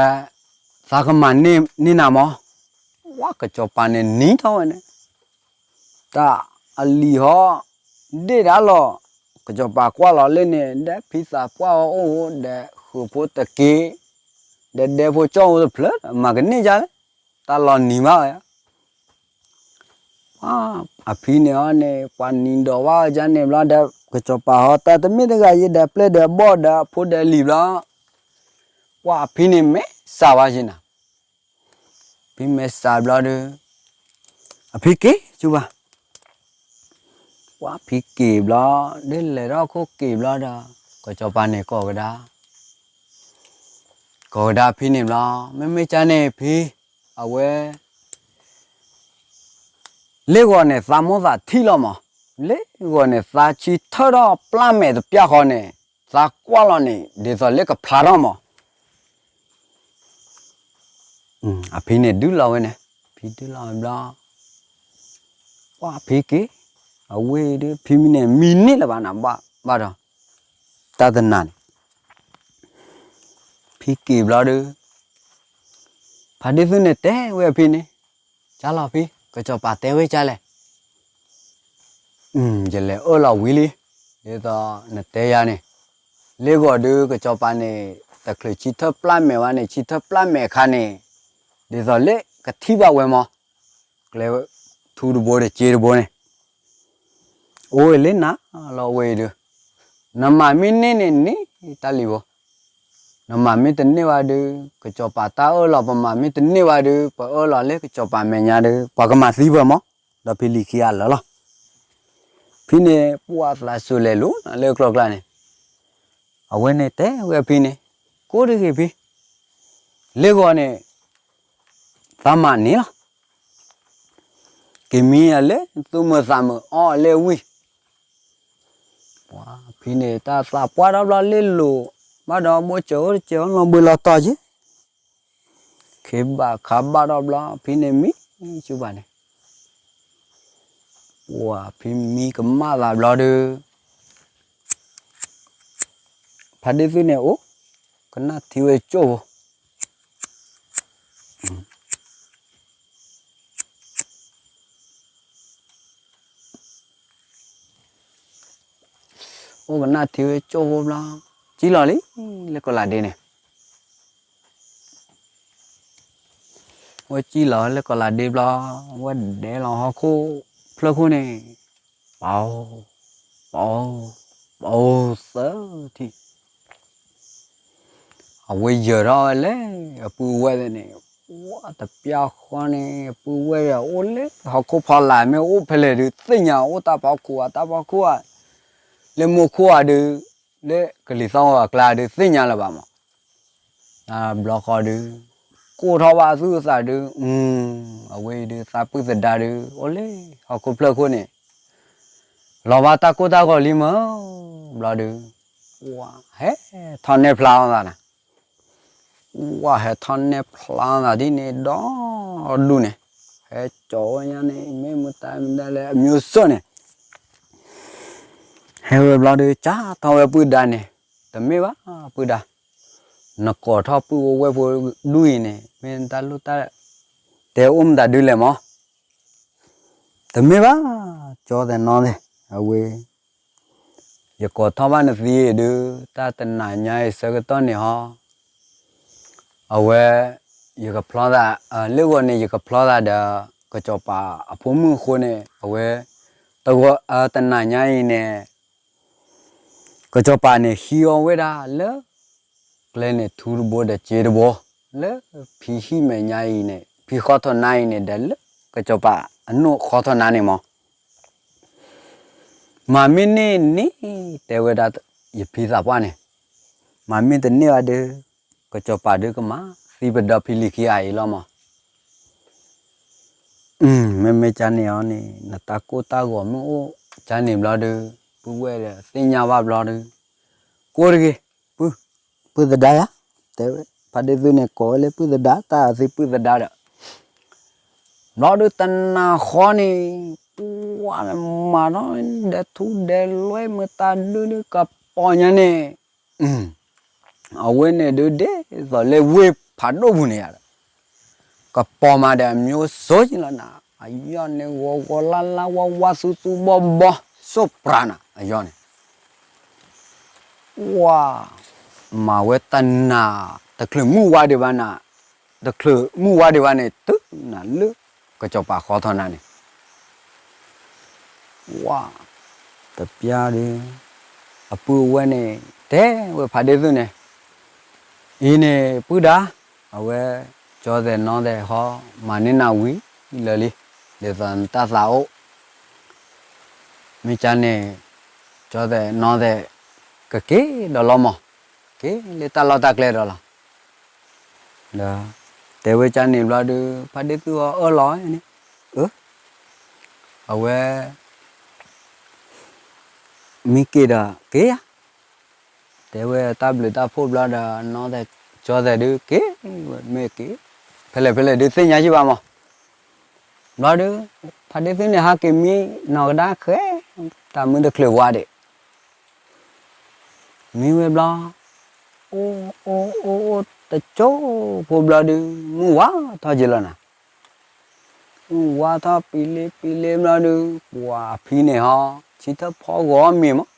သးကမၤန့ၢ်နၤမး, ဝါကစီၤပၤန့ၣ်နံၤထီၣ်ဝဲန့ၣ်, တၢ်အလံၤဟီ ဒ့ၣ်ဒၣ်လီၤ, ကစီၤပၤကွၢ်လီၤလၢန့ၣ် ဒီးဖံသးပှၢ်အီၤအိၣ်ဒီးဃုာ်ဖိတက့ၢ်, ဒီးဒဲဖိကၠီၣ်ဖိတဖျၢၣ် မၤကန့ၢ်ကၢ်လဲၣ်, တၢ်လီၤနံၤမးဝဲ ပှၢ်အဖံန့ၣ်ဟီန့ၣ် ပှၤနံၤဒီးဝဲကၢ်န့ၣ်ဘျီဒီး ကစီၤပၤဟီ တၢ်တမ့ၢ်တဂၤယံၤဒီးပျဲၢ်ဒီးဘီၣ်ဒီးအဖိဒီးလံၤဘျီ, ပှၢ်အဖံန့ၣ်မဲာ်စးဝဲယံၤနၤ, ဖံမဲာ်စးဘျီဒီး အဖံက့ၤဆူဘၣ်, ပှၢ်ဖံက့ၤဘျီ, ဒ်လဲၤထီၣ်ခိၣ်က့ၤဘျီဒီး ကစီၤပၤန့ၣ်ကိးကဒါ ကိးကဒါဖံန့ၣ်ဘျီ, မ့မ့ၢ်ကၢ်န့ၣ်ဖံ, အဝဲ လ့ၣ်ဂီၤန့ၣ် သးမိၢ်သးထံၣ်လီၤမး, လ့ၣ်ဂီၤန့ၣ် သးဆံထၢၣ်ထီၣ်ပျၢ်မဲာ်တပျၢ်ဃီန့ၣ်, သးကွၢ်လီၤန့ၣ် ဒ်သိးလၢကဖျါထီၣ်မး, အဖံန့ၣ်ဒုးလီၤဝဲန့ၣ်, ဖံဒုးလီၤဝဲဘျီ, ပှၢ်ဖံက့ၤ, အဝဲဒုး ဖံမံန့ၣ် မံန့ၢ်လၢၤဘၣ်နၤ, ဘၣ်ဒီး တၢ်တနၤန့ၣ် ဖံက့ၤဘျီဒီး ဖါဒ့ၣ်သုးန့ၣ်တဲဝဲအဖံန့ၣ်, ကၢ်လီၤဖံ, ကစီၤပၤတဲဝဲကၢ်လဲၣ်, ယလဲၤအၢၣ်လီၤဝံၤလံ, ဒ်သိးနတဲယၤန့ၣ်, လ့ၣ်ဂီၤဒုး ကစီၤပၤန့ၣ် တချုးဆံထၢၣ်ပျၢ်မဲာ်ဝဲန့ၣ် ဆံထၢၣ်ပျၢ်မဲာ်အခါန့ၣ်, ဒ်သိးလၢကထံၣ်ဘၣ်ဝဲမး, ကျဲထူတဘိဒီးစ့တဘိန့ၣ် အိၣ်ဝဲလၢနၤလီၤဝဲအံၤဒီး, နမၤမ့ၢ်န့ၢ်န့ၣ်န့ၢ်တၢ်လံၤဘိ, နမၤမ့ၢ်တန့ၢ်ဘၣ်ဒီး ကစီၤပၤတၢ်အၢၣ်လီၤ ပမၤမ့ၢ်တန့ၢ်ဘၣ်ဒီး ပအၢၣ်လီၤလၢကစီၤပၤမဲာ်ညါဒီး ပှၤကမၤသံပှၤမး, ဒီးဖံလံၤခံဂၤလၢာ်လီၤ. ဖံန့ၣ် ပှၢ်သးစူၤလဲၤလိၤလၢကျီကျါန့ၣ်, အဝဲန့ၣ်တဲဝဲဖံန့ၣ်, ကိးတဂ့ၤဖံ, လ့ၣ်ဂီၤန့ၣ် သးမၤန့ၢ်လီၤ. က့ၤမံအီၤလၢသူၣ်မုာ်သးမုာ် အီၣ်အီၤလၢဝံၢ်, ပှၢ်ဖံန့ၣ်တၢ်သးပှၢ်ထီၣ်ဘျီလ့ၣ်လိၤ, ဘၣ်ဒီးဘိၣ်စၢၤအိၣ်တစဲးအီၣ်လီၤဘှံးလီၤတီၤက့ၤ, ခ့ဘၣ်ခါဘၣ်ထီၣ်ဘျီ ဖံန့ၣ်မံဆူဘၣ်န့ၣ်, ပှၢ်ဖံမံကမၣ်သးဘျီဒီး ဖါဒ့ၣ်သုးန့ၣ်အိၣ်ကနၣ်ထံဝဲကၠိၣ်ဖိ, အိၣ်ကနၣ်ထံဝဲကၠိၣ်ဖိဘျီ, ကံၣ်လီၤလံလၢကီးလးဒ့န့ၣ် ဝဲကံၣ်လီၤလၢကီးလးဒ့ဘျီ, ဝဲဒဲလီၤဟီၣ်ခိၣ်ဖျၢၣ်ခိၣ်န့ၣ်, ပ, ပ, ပအိၣ်သၢထံၣ်, အဝဲယၢၤထီၣ်ဝဲလၢအပုၢ်ဝဲၢ်န့ၣ်, ဝဲတပျၢ်ဃီန့ၣ် အပုၢ်ဝဲၢ်ဒီးအိၣ်လၢဟီၣ်ခိၣ်ဖီလာ် မ့ၢ်အိၣ်ဖဲလဲၣ်ဒုး သ့ၣ်ညါအိၣ်တၢ်ဖီခိၣ်ဧါ တၢ်ဖီခိၣ်ဧါ, လၢမိၢ်ခိၣ်ဧါဒုး လၢကလံၤသီၣ်ဂီၤအကျါဒုး သ့ၣ်ညါလၢၤဘၣ်မး, တဘျီဃီဒုး ကိၢ်ထီၣ်ဘၣ်သူၣ်အသးဒုး, အဝဲအံၤဒုး သးပုၢ်သဒါဒုး အိၣ်လၢဟီၣ်ခိၣ်ဖျၢၣ်ခိၣ်န့ၣ်, လီၤဘၣ်တၢ်ကိၢ်တၢ်ဂီၤလံမး, ဘျီဒုး ဝဲဟဲထီၣ်နဲၣ်ဖျါအီၤသးနၤ, ဝဲဟဲထီၣ်နဲၣ်ဖျါအီၤသးဒ်န့ၣ်ဒီဒူၣ်န့ၣ်, ဟဲကၠီၤဝဲညါန့ၣ် မ့ၢ်မတၤမတၤလဲၣ် အမျိုးစုံန့ၣ် ဟဲဝဲဘျီဒုး ကၢ်ထီၣ်ဝဲပုၢ်ဒါန့ၣ်, တမ့ၢ်ဘၣ်ပုၢ်ဒါ, နကိးထီၣ်ပုၢ်ဝဲၢ်ဖိဒူၣ်အံၤန့ၣ် မ့ၢ်တၢ်လိၣ်တၢ်တဲအိၣ်မတၤဒုလဲၣ်မး, တမ့ၢ်ဘၣ်, ကၠီသဲးနီသဲး, အဝဲ ယကိးထီၣ်ဘၣ်နသံအံၤဒုး တၢ်တနၤညါအံၤဆၢကတီၢ်န့ၣ်ဟီ အဝဲ ယကဖျီသး, လၢဂီၤန့ၣ် ယကဖျီသးဒီး ကစီၤပၤအဖိမုၣ်အဃိန့ၣ် အဝဲ တဂီၤ တနၤညါအံၤန့ၣ် က ကစီၤပၤန့ၣ်ဟံးအီၤဝဲဒၣ်လၢ ကျဲန့ၣ်ထူတဘိဒီးစ့တဘိ, လၢဖံဟံၣ်မဲာ်ညါအံၤန့ၣ် ဖံဃီထီၣ်နါအံၤန့ၣ် ဒီးလၢကစီၤပၤအနိၣ်ဃီထီၣ်နါန့ၣ်မး မၤမ့ၢ်န့ၢ်န့ၣ် တဲဝဲဒၣ်ယဖံသးပှၢ်န့ၣ်, မၤမ့ၢ်တန့ၢ်ဘၣ်ဒီး ကစီၤပၤဒုးကမၤသံပဒီဖံလံၤခံဂၤအံၤလီၤမး. မ့မ့ၢ်ကန့ၣ်အီၤန့ၣ် နတၢ်ကိၢ်တၢ်ဂီၤမ့ၢ်အိၣ်ကန့ၣ်ဘျီဒီး ပုၢ်ဝဲၢ်ဒီးသ့ၣ်ညါဘၣ်ဘျီဒီး ကိၢ်တဂ့ၤ, ပုၢ်သဒါယၤ, တဲဝဲ ဖါဒ့သုန့ၣ်ကိးဝဲလၢပုၢ်သဒါ တၢ်အသ့ပုၢ်သဒါဒီး ဘျီဒုးတနၤဃီန့ၣ် ပှၤမၤထီၣ်ဒဲးထူဒဲးလွဲၢ်မတၤဒုဒုးကပီၤညါန့ၣ်, အဝဲန့ၣ်ဒုးဒ်သိးလၢဝ့ၢ်ဖးဒိၣ်ပူၤန့ၣ်ယါဒီး ကပီၤမးဒီးအမျိုးစိၤယလီၤနၤ, အယီၢ်န့ၣ်ဂီၤဂီၤလါလါဝါဝါသူသူဘီဘီ စိၣ်ပြးနၤ အယီၢ်န့ၣ် ဝါ မၤဝဲတနၤ တချုးမုၢ်ဝါဒံးဘၣ်နၤ, တချုးမုၢ်ဝါဒံးဘၣ်န့ၣ် တုၤနၤလၢကစီၤပၤဃီထီၣ်နါန့ၣ် ဝါ တပျၢ်ဒီး အပုၢ်အဝဲၢ်န့ၣ် တဲဝဲဖါဒ့သုန့ၣ်, အံၤန့ၣ်ပုၢ်ဒါ, အဝဲ ကၠီသဲးနီသဲးဟီ မၤန့ၢ်နၤဝံၤလၢာ်လံ, ဒ်သိးနတၢ်သးအိၣ် မ့ၢ်ကန့ၣ် ကၠီသဲးနီသဲး ကက့ၤဒီးလီၤမး, က့ၤလၢတၢ်လီၢ်တၢ်ကျဲဒီးလီၤ. ဒီးတဲဝဲကန့ၣ်ဘျီဒုး ဖါဒ့သုအီၤအၢၣ်လီၤန့ၣ်, အၢ အဝဲ မ့ၢ်က့ၤဒီးက့ၤယၤ, တဲဝဲတၢ်ဘျုးတၢ်ဖှိၣ်ဘျီဒီး နီသဲး ကၠီသဲးဒုးက့ၤ, မ့ၢ်က့ၤ ဖဲလဲၣ်ဖဲလဲၣ်ဒုးသ့ၣ်ညါယံၣ်ဘၣ်မး, ဘျီဒုး ဖါဒ့သုန့ၣ်ဟးက့ၤမံနီၢ်ကဒါဃဲ တၢ်မုၢ်တချုးဝါဒံး မံဝဲဘျီ, အိၣ်အိၣ်အိၣ်အိၣ်တကၠိဖိဘျီဒုး မုၢ်ဝါထီၣ်က့ၤလီၤနၤ, မုၢ်ဝါထီၣ်ပံၤလ့ပံၤလ့ဘျီဒုး ပှၤအဖံန့ၣ်ဟီ ဆံထၢၣ်ဖီဂီၤမ့ၤမး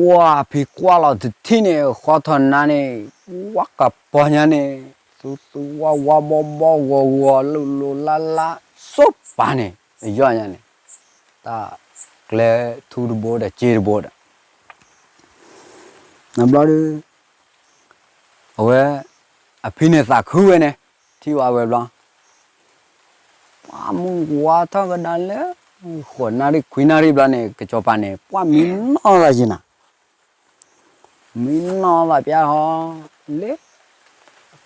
ဝါဖံကွၢ်လီၤတထံၣ်န့ၣ် ဃီထီၣ်နါန့ၣ် ဝါကပီၤညါန့ၣ် သူသူဝါဝါဘီဘီဂီၤဂီၤလိၤလိၤလါလါ စိၣ်ပၤန့ၣ် အယီၢ်ညါန့ၣ် တၢ်ကျဲထူတဘိဒီးစ့တဘိဒီး နဘျီဒုး အဝဲ အဖံန့ၣ်သးခုဝဲန့ၣ် ထံၣ်ဝဲဝဲဘျီ ပှၤမုၢ်ဝါထီၣ်ကဒါလၢ ဃိးနၣ်ရံၣ်ခွံနၣ်ရံၣ်ဘျီန့ၣ် ကစီၤပၤန့ၣ် ပှၤမံနီၢ်လီၤယံၤနၤ မံနီၢ်လီၤပျၢ်ဟီ လၢ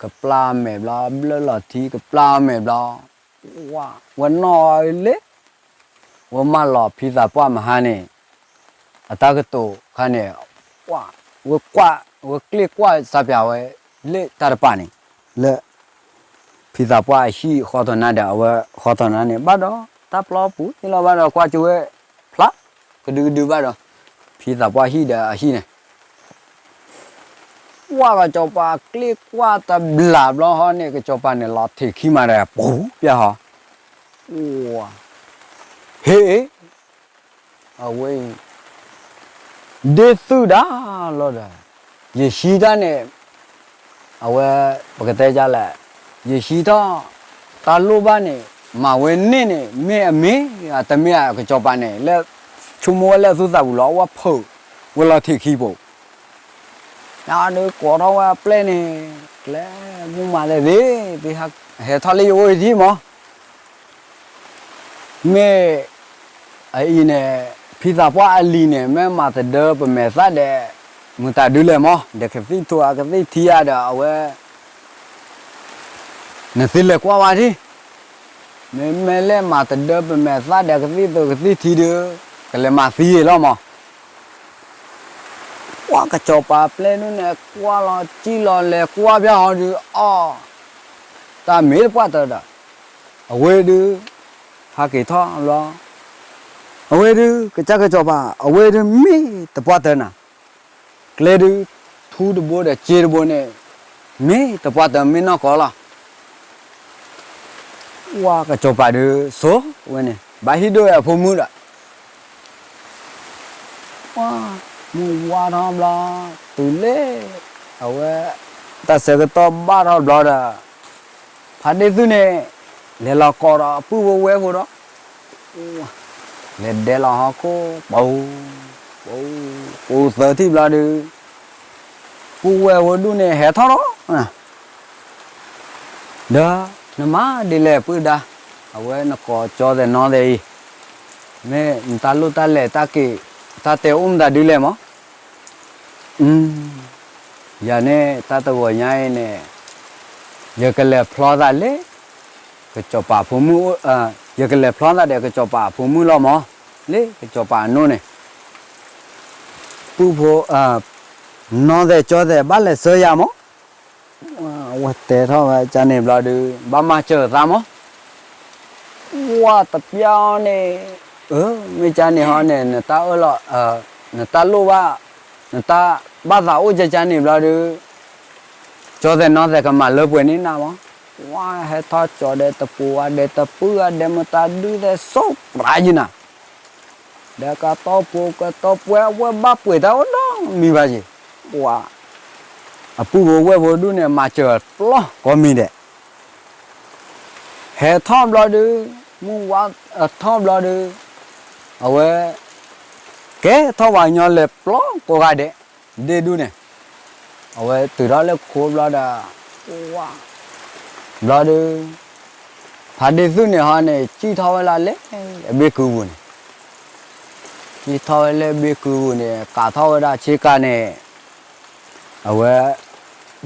ကပျၢ်အမဲာ်ဘျီ ဘျၢၣ်လီၤထံကပျၢ်အမဲာ်ဘျီ ဝဲနီၢ်လၢ ဝဲမၢလီၤဖံသးပှၢ်မဟါန့ၣ် အတၢ်ကတိၤခါန့ၣ် ဝဲကွၢ် ဝဲကျ့ၣ်ကွၢ်စၢ်ပၠးဝဲ လၢတၢ်တပာ်န့ၣ် လၢ ဖံသးပှၢ်အဟံၣ်ဃီထီၣ်နါဒီး အဝဲဃီထီၣ်နါန့ၣ် ဘၣ်ဒီး တၢ်ပျီပူၤန့ၣ်လီၤ ဘၣ်ဒီးကွၢ်ကၠိဝဲ ဖျါ ကဒုကဒုဘၣ်ဒီး ဖံသးပှၢ်ဟံၣ်ဒီးအဟံၣ်န့ၣ် ဝဲကစီၤပၤကျ့ၣ်ကွၢ်တဘျးဘျီဟီန့ၣ် ကစီၤပၤန့ၣ်လီၤထံးခံမးဒီး ပူၤပျၢ်ဟီ ဟ့ၣ် အဝဲအံၤ ဒ့သုဒၣ်လီၤဒီး ယဟံးတၢ်န့ၣ် အဝဲ ပကတဲဒ်လဲၣ် ယဟံးထီၣ် တၢ်လိၣ်ဘၣ်န့ၣ် မၤဝဲန့ၢ်န့ၣ် မ့ၢ်အမ့ၢ် အတမ့ၢ်အကစီၤပၤန့ၣ် လၢ ဆိကမိၣ်ဝဲလၢသူၣ်သးပူၤလီၤ အဝဲဖုး ဝဲလီၤထံးခံပူၤ နဒီးကိးထီၣ်ဝဲအပျဲၢ်န့ၣ် ကျဲမုၢ်မးလဲၣ်သ့ၣ် သုဟဲထီၣ်လၢယအိၣ်အံၤဒံးမး မ့ၢ် အအံၤန့ၣ် ဖံသးပှၢ်အလံၤန့ၣ် မ့ၢ်မၤသဒၢပမဲာ်သၣ်ဒဲး မတၤဒုလဲၣ်မး ဒီးကသံၣ်ထူအကသံၣ်ထံဧါဒီးအဝဲ နသုလဲၤကွၢ်ဝဲဒၣ် မ့မ့ၢ်လၢမၤသဒၢပမဲာ်သၣ်ဒီးကသံၣ်ထူကသံၣ်ထံဒီး ကလဲၤမၤသံအံၤလီၤမး ပှၤကစီၤပၤပျဲၢ်ဒုန့ၣ် ကွၢ်လီၤကံၣ်လီၤလဲၤကွၢ်ပျၢ်ဟီဒုး အီၣ် တၢ်မ့ၢ်တပှၢ်တၢၢ်ဒီး အဝဲဒုး ဟးက့ၤထီၣ်ဘျီ အဝဲဒုး ကစၢ်ကစီၤပၤ အဝဲဒုးမ့ၢ်တပှၢ်တၢၢ်နၤ ကျဲဒုး ထူတဘိဒီးစ့တဘိန့ၣ် မ့ၢ်တပှၢ်တၢၢ်မ့ၢ်နီၢ်ကီၢ်လီၤ ပှၤကစီၤပၤဒုးစိာ်ဝဲန့ၣ် ဘၣ်ဟံၣ်ဒိၣ်ဝဲအဖိမုၣ်ဒီး ပှၤမုၢ်ဝါထီၣ်ဘျီ တုၤလၢ အဝဲ တၢ်ဆၢကတီၢ်ဘၣ်ထီၣ်ဘျီဒီး ဖါဒ့သုန့ၣ် လဲၤလီၤကိးဒီးအပုၢ်ဝဲၢ်ဖိဒီး လဲၤဒဲးလီၤဟီၣ်ခိၣ်ပူၤ ပူၤသၢထံၣ်ဘျီဒုး, ပုၢ်ဝဲၢ်ဖိဒူၣ်န့ၣ်ဟဲထီၣ်လီၤ. ဒီးနမၤဒ်လဲၣ်ပုၢ်ဒါ, အဝဲနကိးကၠီသဲးနီသဲးအံၤ, မ့ၢ်နတၢ်လိၣ်တၢ်လဲၤတၢ်က့ၤ တၢ်တဲအိၣ်မတၤဒ်လဲၣ်မး. ယၤန့ၣ်တၢ်တဂီၤညါအံၤန့ၣ် ယကလဲၤဖျီသးလၢ ကစီၤပၤဖိမုၣ်, ယကလဲၤဖျီသးဒီးကစီၤပၤအဖိမုၣ်လီၤမး, လၢကစီၤပၤအနိၣ်န့ၣ်, ပုၢ်ဖိ, နီသဲးကၠီသဲးဘၣ်လဲၤဆှၢယၤမး. အဝဲတဲထီၣ်ဝဲကန့ၣ်ဘျီဒုး ဘၣ်မၤစၢၤသးမး. ဝါတပျၢ်အီၤန့ၣ်, မ့ၢ်ကန့ၣ်ဟီန့ၣ် နတၢ်အၢၣ်လီၤ, နတၢ်လိၣ်ဘၣ်, နတၢ်ဘၣ်သးအိၣ်ကကန့ၣ်ဘျီဒုး, ကၠီသဲးနီသဲးကမၤလၢပှဲၤန့ၢ်နၤမး. ဝါဟဲထီၣ်ကၠီဒီးတပူၤဝါဒီးတပုၢ်အါဒီးမတၤဒုးသဲးစိးပြးယံၤနၤ ဒီးကတီၢ်ဖိကတီၢ်ပှဲၤအဝဲဘၣ်ပှဲၤတၢ်အိၣ်ဒီးမံၤဘၣ်ယံၤ, ပှၤ, အပုၢ်ဖိဝဲၢ်ဖိဒူၣ်န့ၣ် မၤစၢၤပျီကိးမံၤဒဲး, ဟဲထီၣ်ဘျီဒုး, မုၢ်ဝါထီၣ်ဘျီဒုး, အဝဲ, ကဲထီၣ်ပှၤကညီလဲၤပျီကိးဂၤဒဲး, ဒ့ၣ်ဒူၣ်န့ၣ်, အဝဲတုၤထီၣ်လၢခိဘျီဒီး, ဝါ, ဘျီဒုး ဖါဒ့ၣ်သုၣ်န့ၣ်ဟီန့ၣ် စံၣ်ထီၣ်ဝဲလၢလၢအဘ့ၣ်ကုပူၤန့ၣ်, စံၣ်ထီၣ်ဝဲလၢဘ့ၣ်ကုပူၤန့ၣ် ကးထီၣ်ဝဲဒၣ်ဆ့ကၤန့ၣ်, အဝဲ,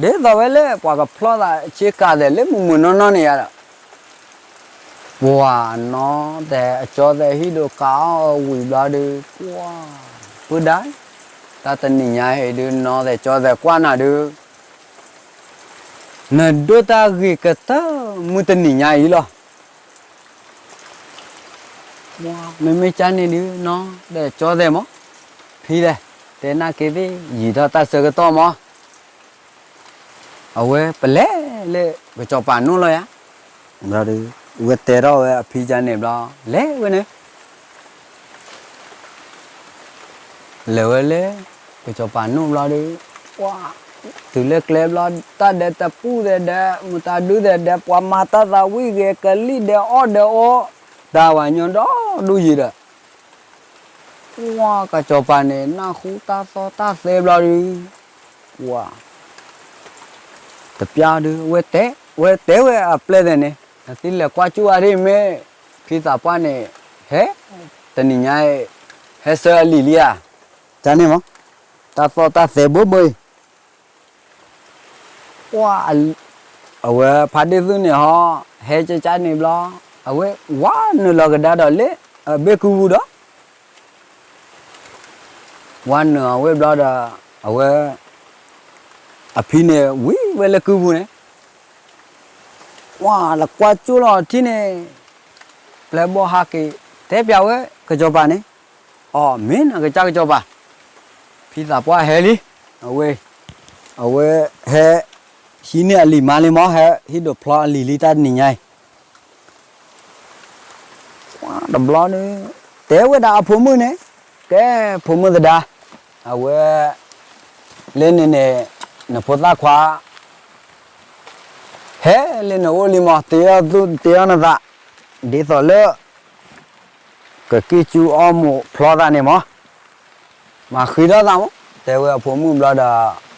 ဒ်သိးဝဲလၢပှၤကဖျီသးဆ့ကၤသဲးလၢမုာ်မုာ်နီၢ်နီၢ်န့ၣ်ယါဒီး, ပှၤနီသဲးအကၠီသဲးဟံၣ်ဒိးကးအီၣ်အဝံၤဘျီဒုး, ပှၤ, ပုၢ်ဒါ, တၢ်တနံၤညါအံၤဒုး နီသဲးကၠီသဲးကွၢ်နၤဒုး နဒိၣ်တၢ်ဂ့ၤကတၢၢ်မုၢ်တနံၤညါအံၤလီၤ. မ့မ့ၢ်ကန့ၣ်ဒုး နီသဲးကၠီသဲးမး, ဖံလဲၣ်, တဲနၢ်က့ၤသ့ၣ် ယံာ်ထီၣ်တၢ်ဆၢကတီၢ်မး, အဝဲပလဲၤလၢကစီၤပၤနိၣ်လီၤယါ, ဝဲတဲထီၣ်ဝဲအဖံကန့ၣ်ဘျီ, လဲၤဝဲန့ၣ် လဲၤဝဲလၢ ကစီၤပၤနိၣ်ဘျီဒုး, ပှၤ, တုၤလၢကျဲဘျီ တၢ်ဒဲးတပူၢ်သဲးဒီး မတၤဒုသဲးဒီး ပှၤမၤတၢ်သးဝံၣ်ဂ့ၤ ကလံၣ်ဒဲးအီၣ်ဒဲးအီ, တၢ်ဝၤညီဒီဒူယံၤဒီး, ပှၤကစီၤပၤန့ၣ် နၢ်ဟူတၢ်သီၣ်တၢ်သဲဘျီဒုး, ပှၤ တပျၢ်ဒုး ဝဲတဲဝဲအပျဲၢ်သဲးန့ၣ် နသံလဲၤကွၢ်ကၠူၣ်အါဒ်မ့ၢ် ဖံသးပှၢ်န့ၣ် ဟဲ, တနံၤညါအံၤ ဟဲဆှၢအလံာ်လံဧါ, ကန့ၣ်မး, တၢ်သီၣ်တၢ်သဲဘိဘိအံၤ ပှၤ, အဝဲဖါဒ့ၣ်သုၣ်န့ၣ်ဟီ, ဟဲကကန့ၣ်ဘျီ, အဝဲဝါနုာ်လီၤကဒါဒီးလၢ အဘ့ၣ်ကုပူၤဒီး ဝါနုာ်အဝဲဘျီဒီး, အဝဲ, အဖံန့ၣ်ဝံၤဝဲလၢကုပူၤန့ၣ်, ပှၤလၢကွၢ်ကၠိလီၤထံၣ်န့ၣ်, ပျဲၢ်ဘီၣ်ဟးက့ၤ, တဲပျးဝဲကစီၤပၤန့ၣ်, အီၤမ့ၢ်နကစၢ်ကစီၤပၤ, ဖံသးပှၢ်ဟဲလံ, အဝဲ, အဝဲဟဲ, ဟံးန့ၢ်အလံာ်မါလံမး ဟဲဟံးဒိးဖျီအလံာ်လံတၢ်တနံၤညါအံၤ တဘျီန့ၣ်, တဲဝဲဒၣ်အဖိမုၣ်န့ၣ်, ကဲဖိမုၣ်သဒါ, အဝဲ, လၢန့ၣ်န့ၣ်, နဖိသၣ်ခွါ, ဟဲလၢနအိၣ်လံမး တ့အီၣ်သူၣ်တ့အီၣ်နသး, ဒ်သိးလၢ ကကံၢ်ကၠူအီၣ်မိာ်ဖျီသးန့ၣ်မး, မၤဃံထီၣ်သးမး တဲဝဲအဖိမုၣ်ဘျီဒီး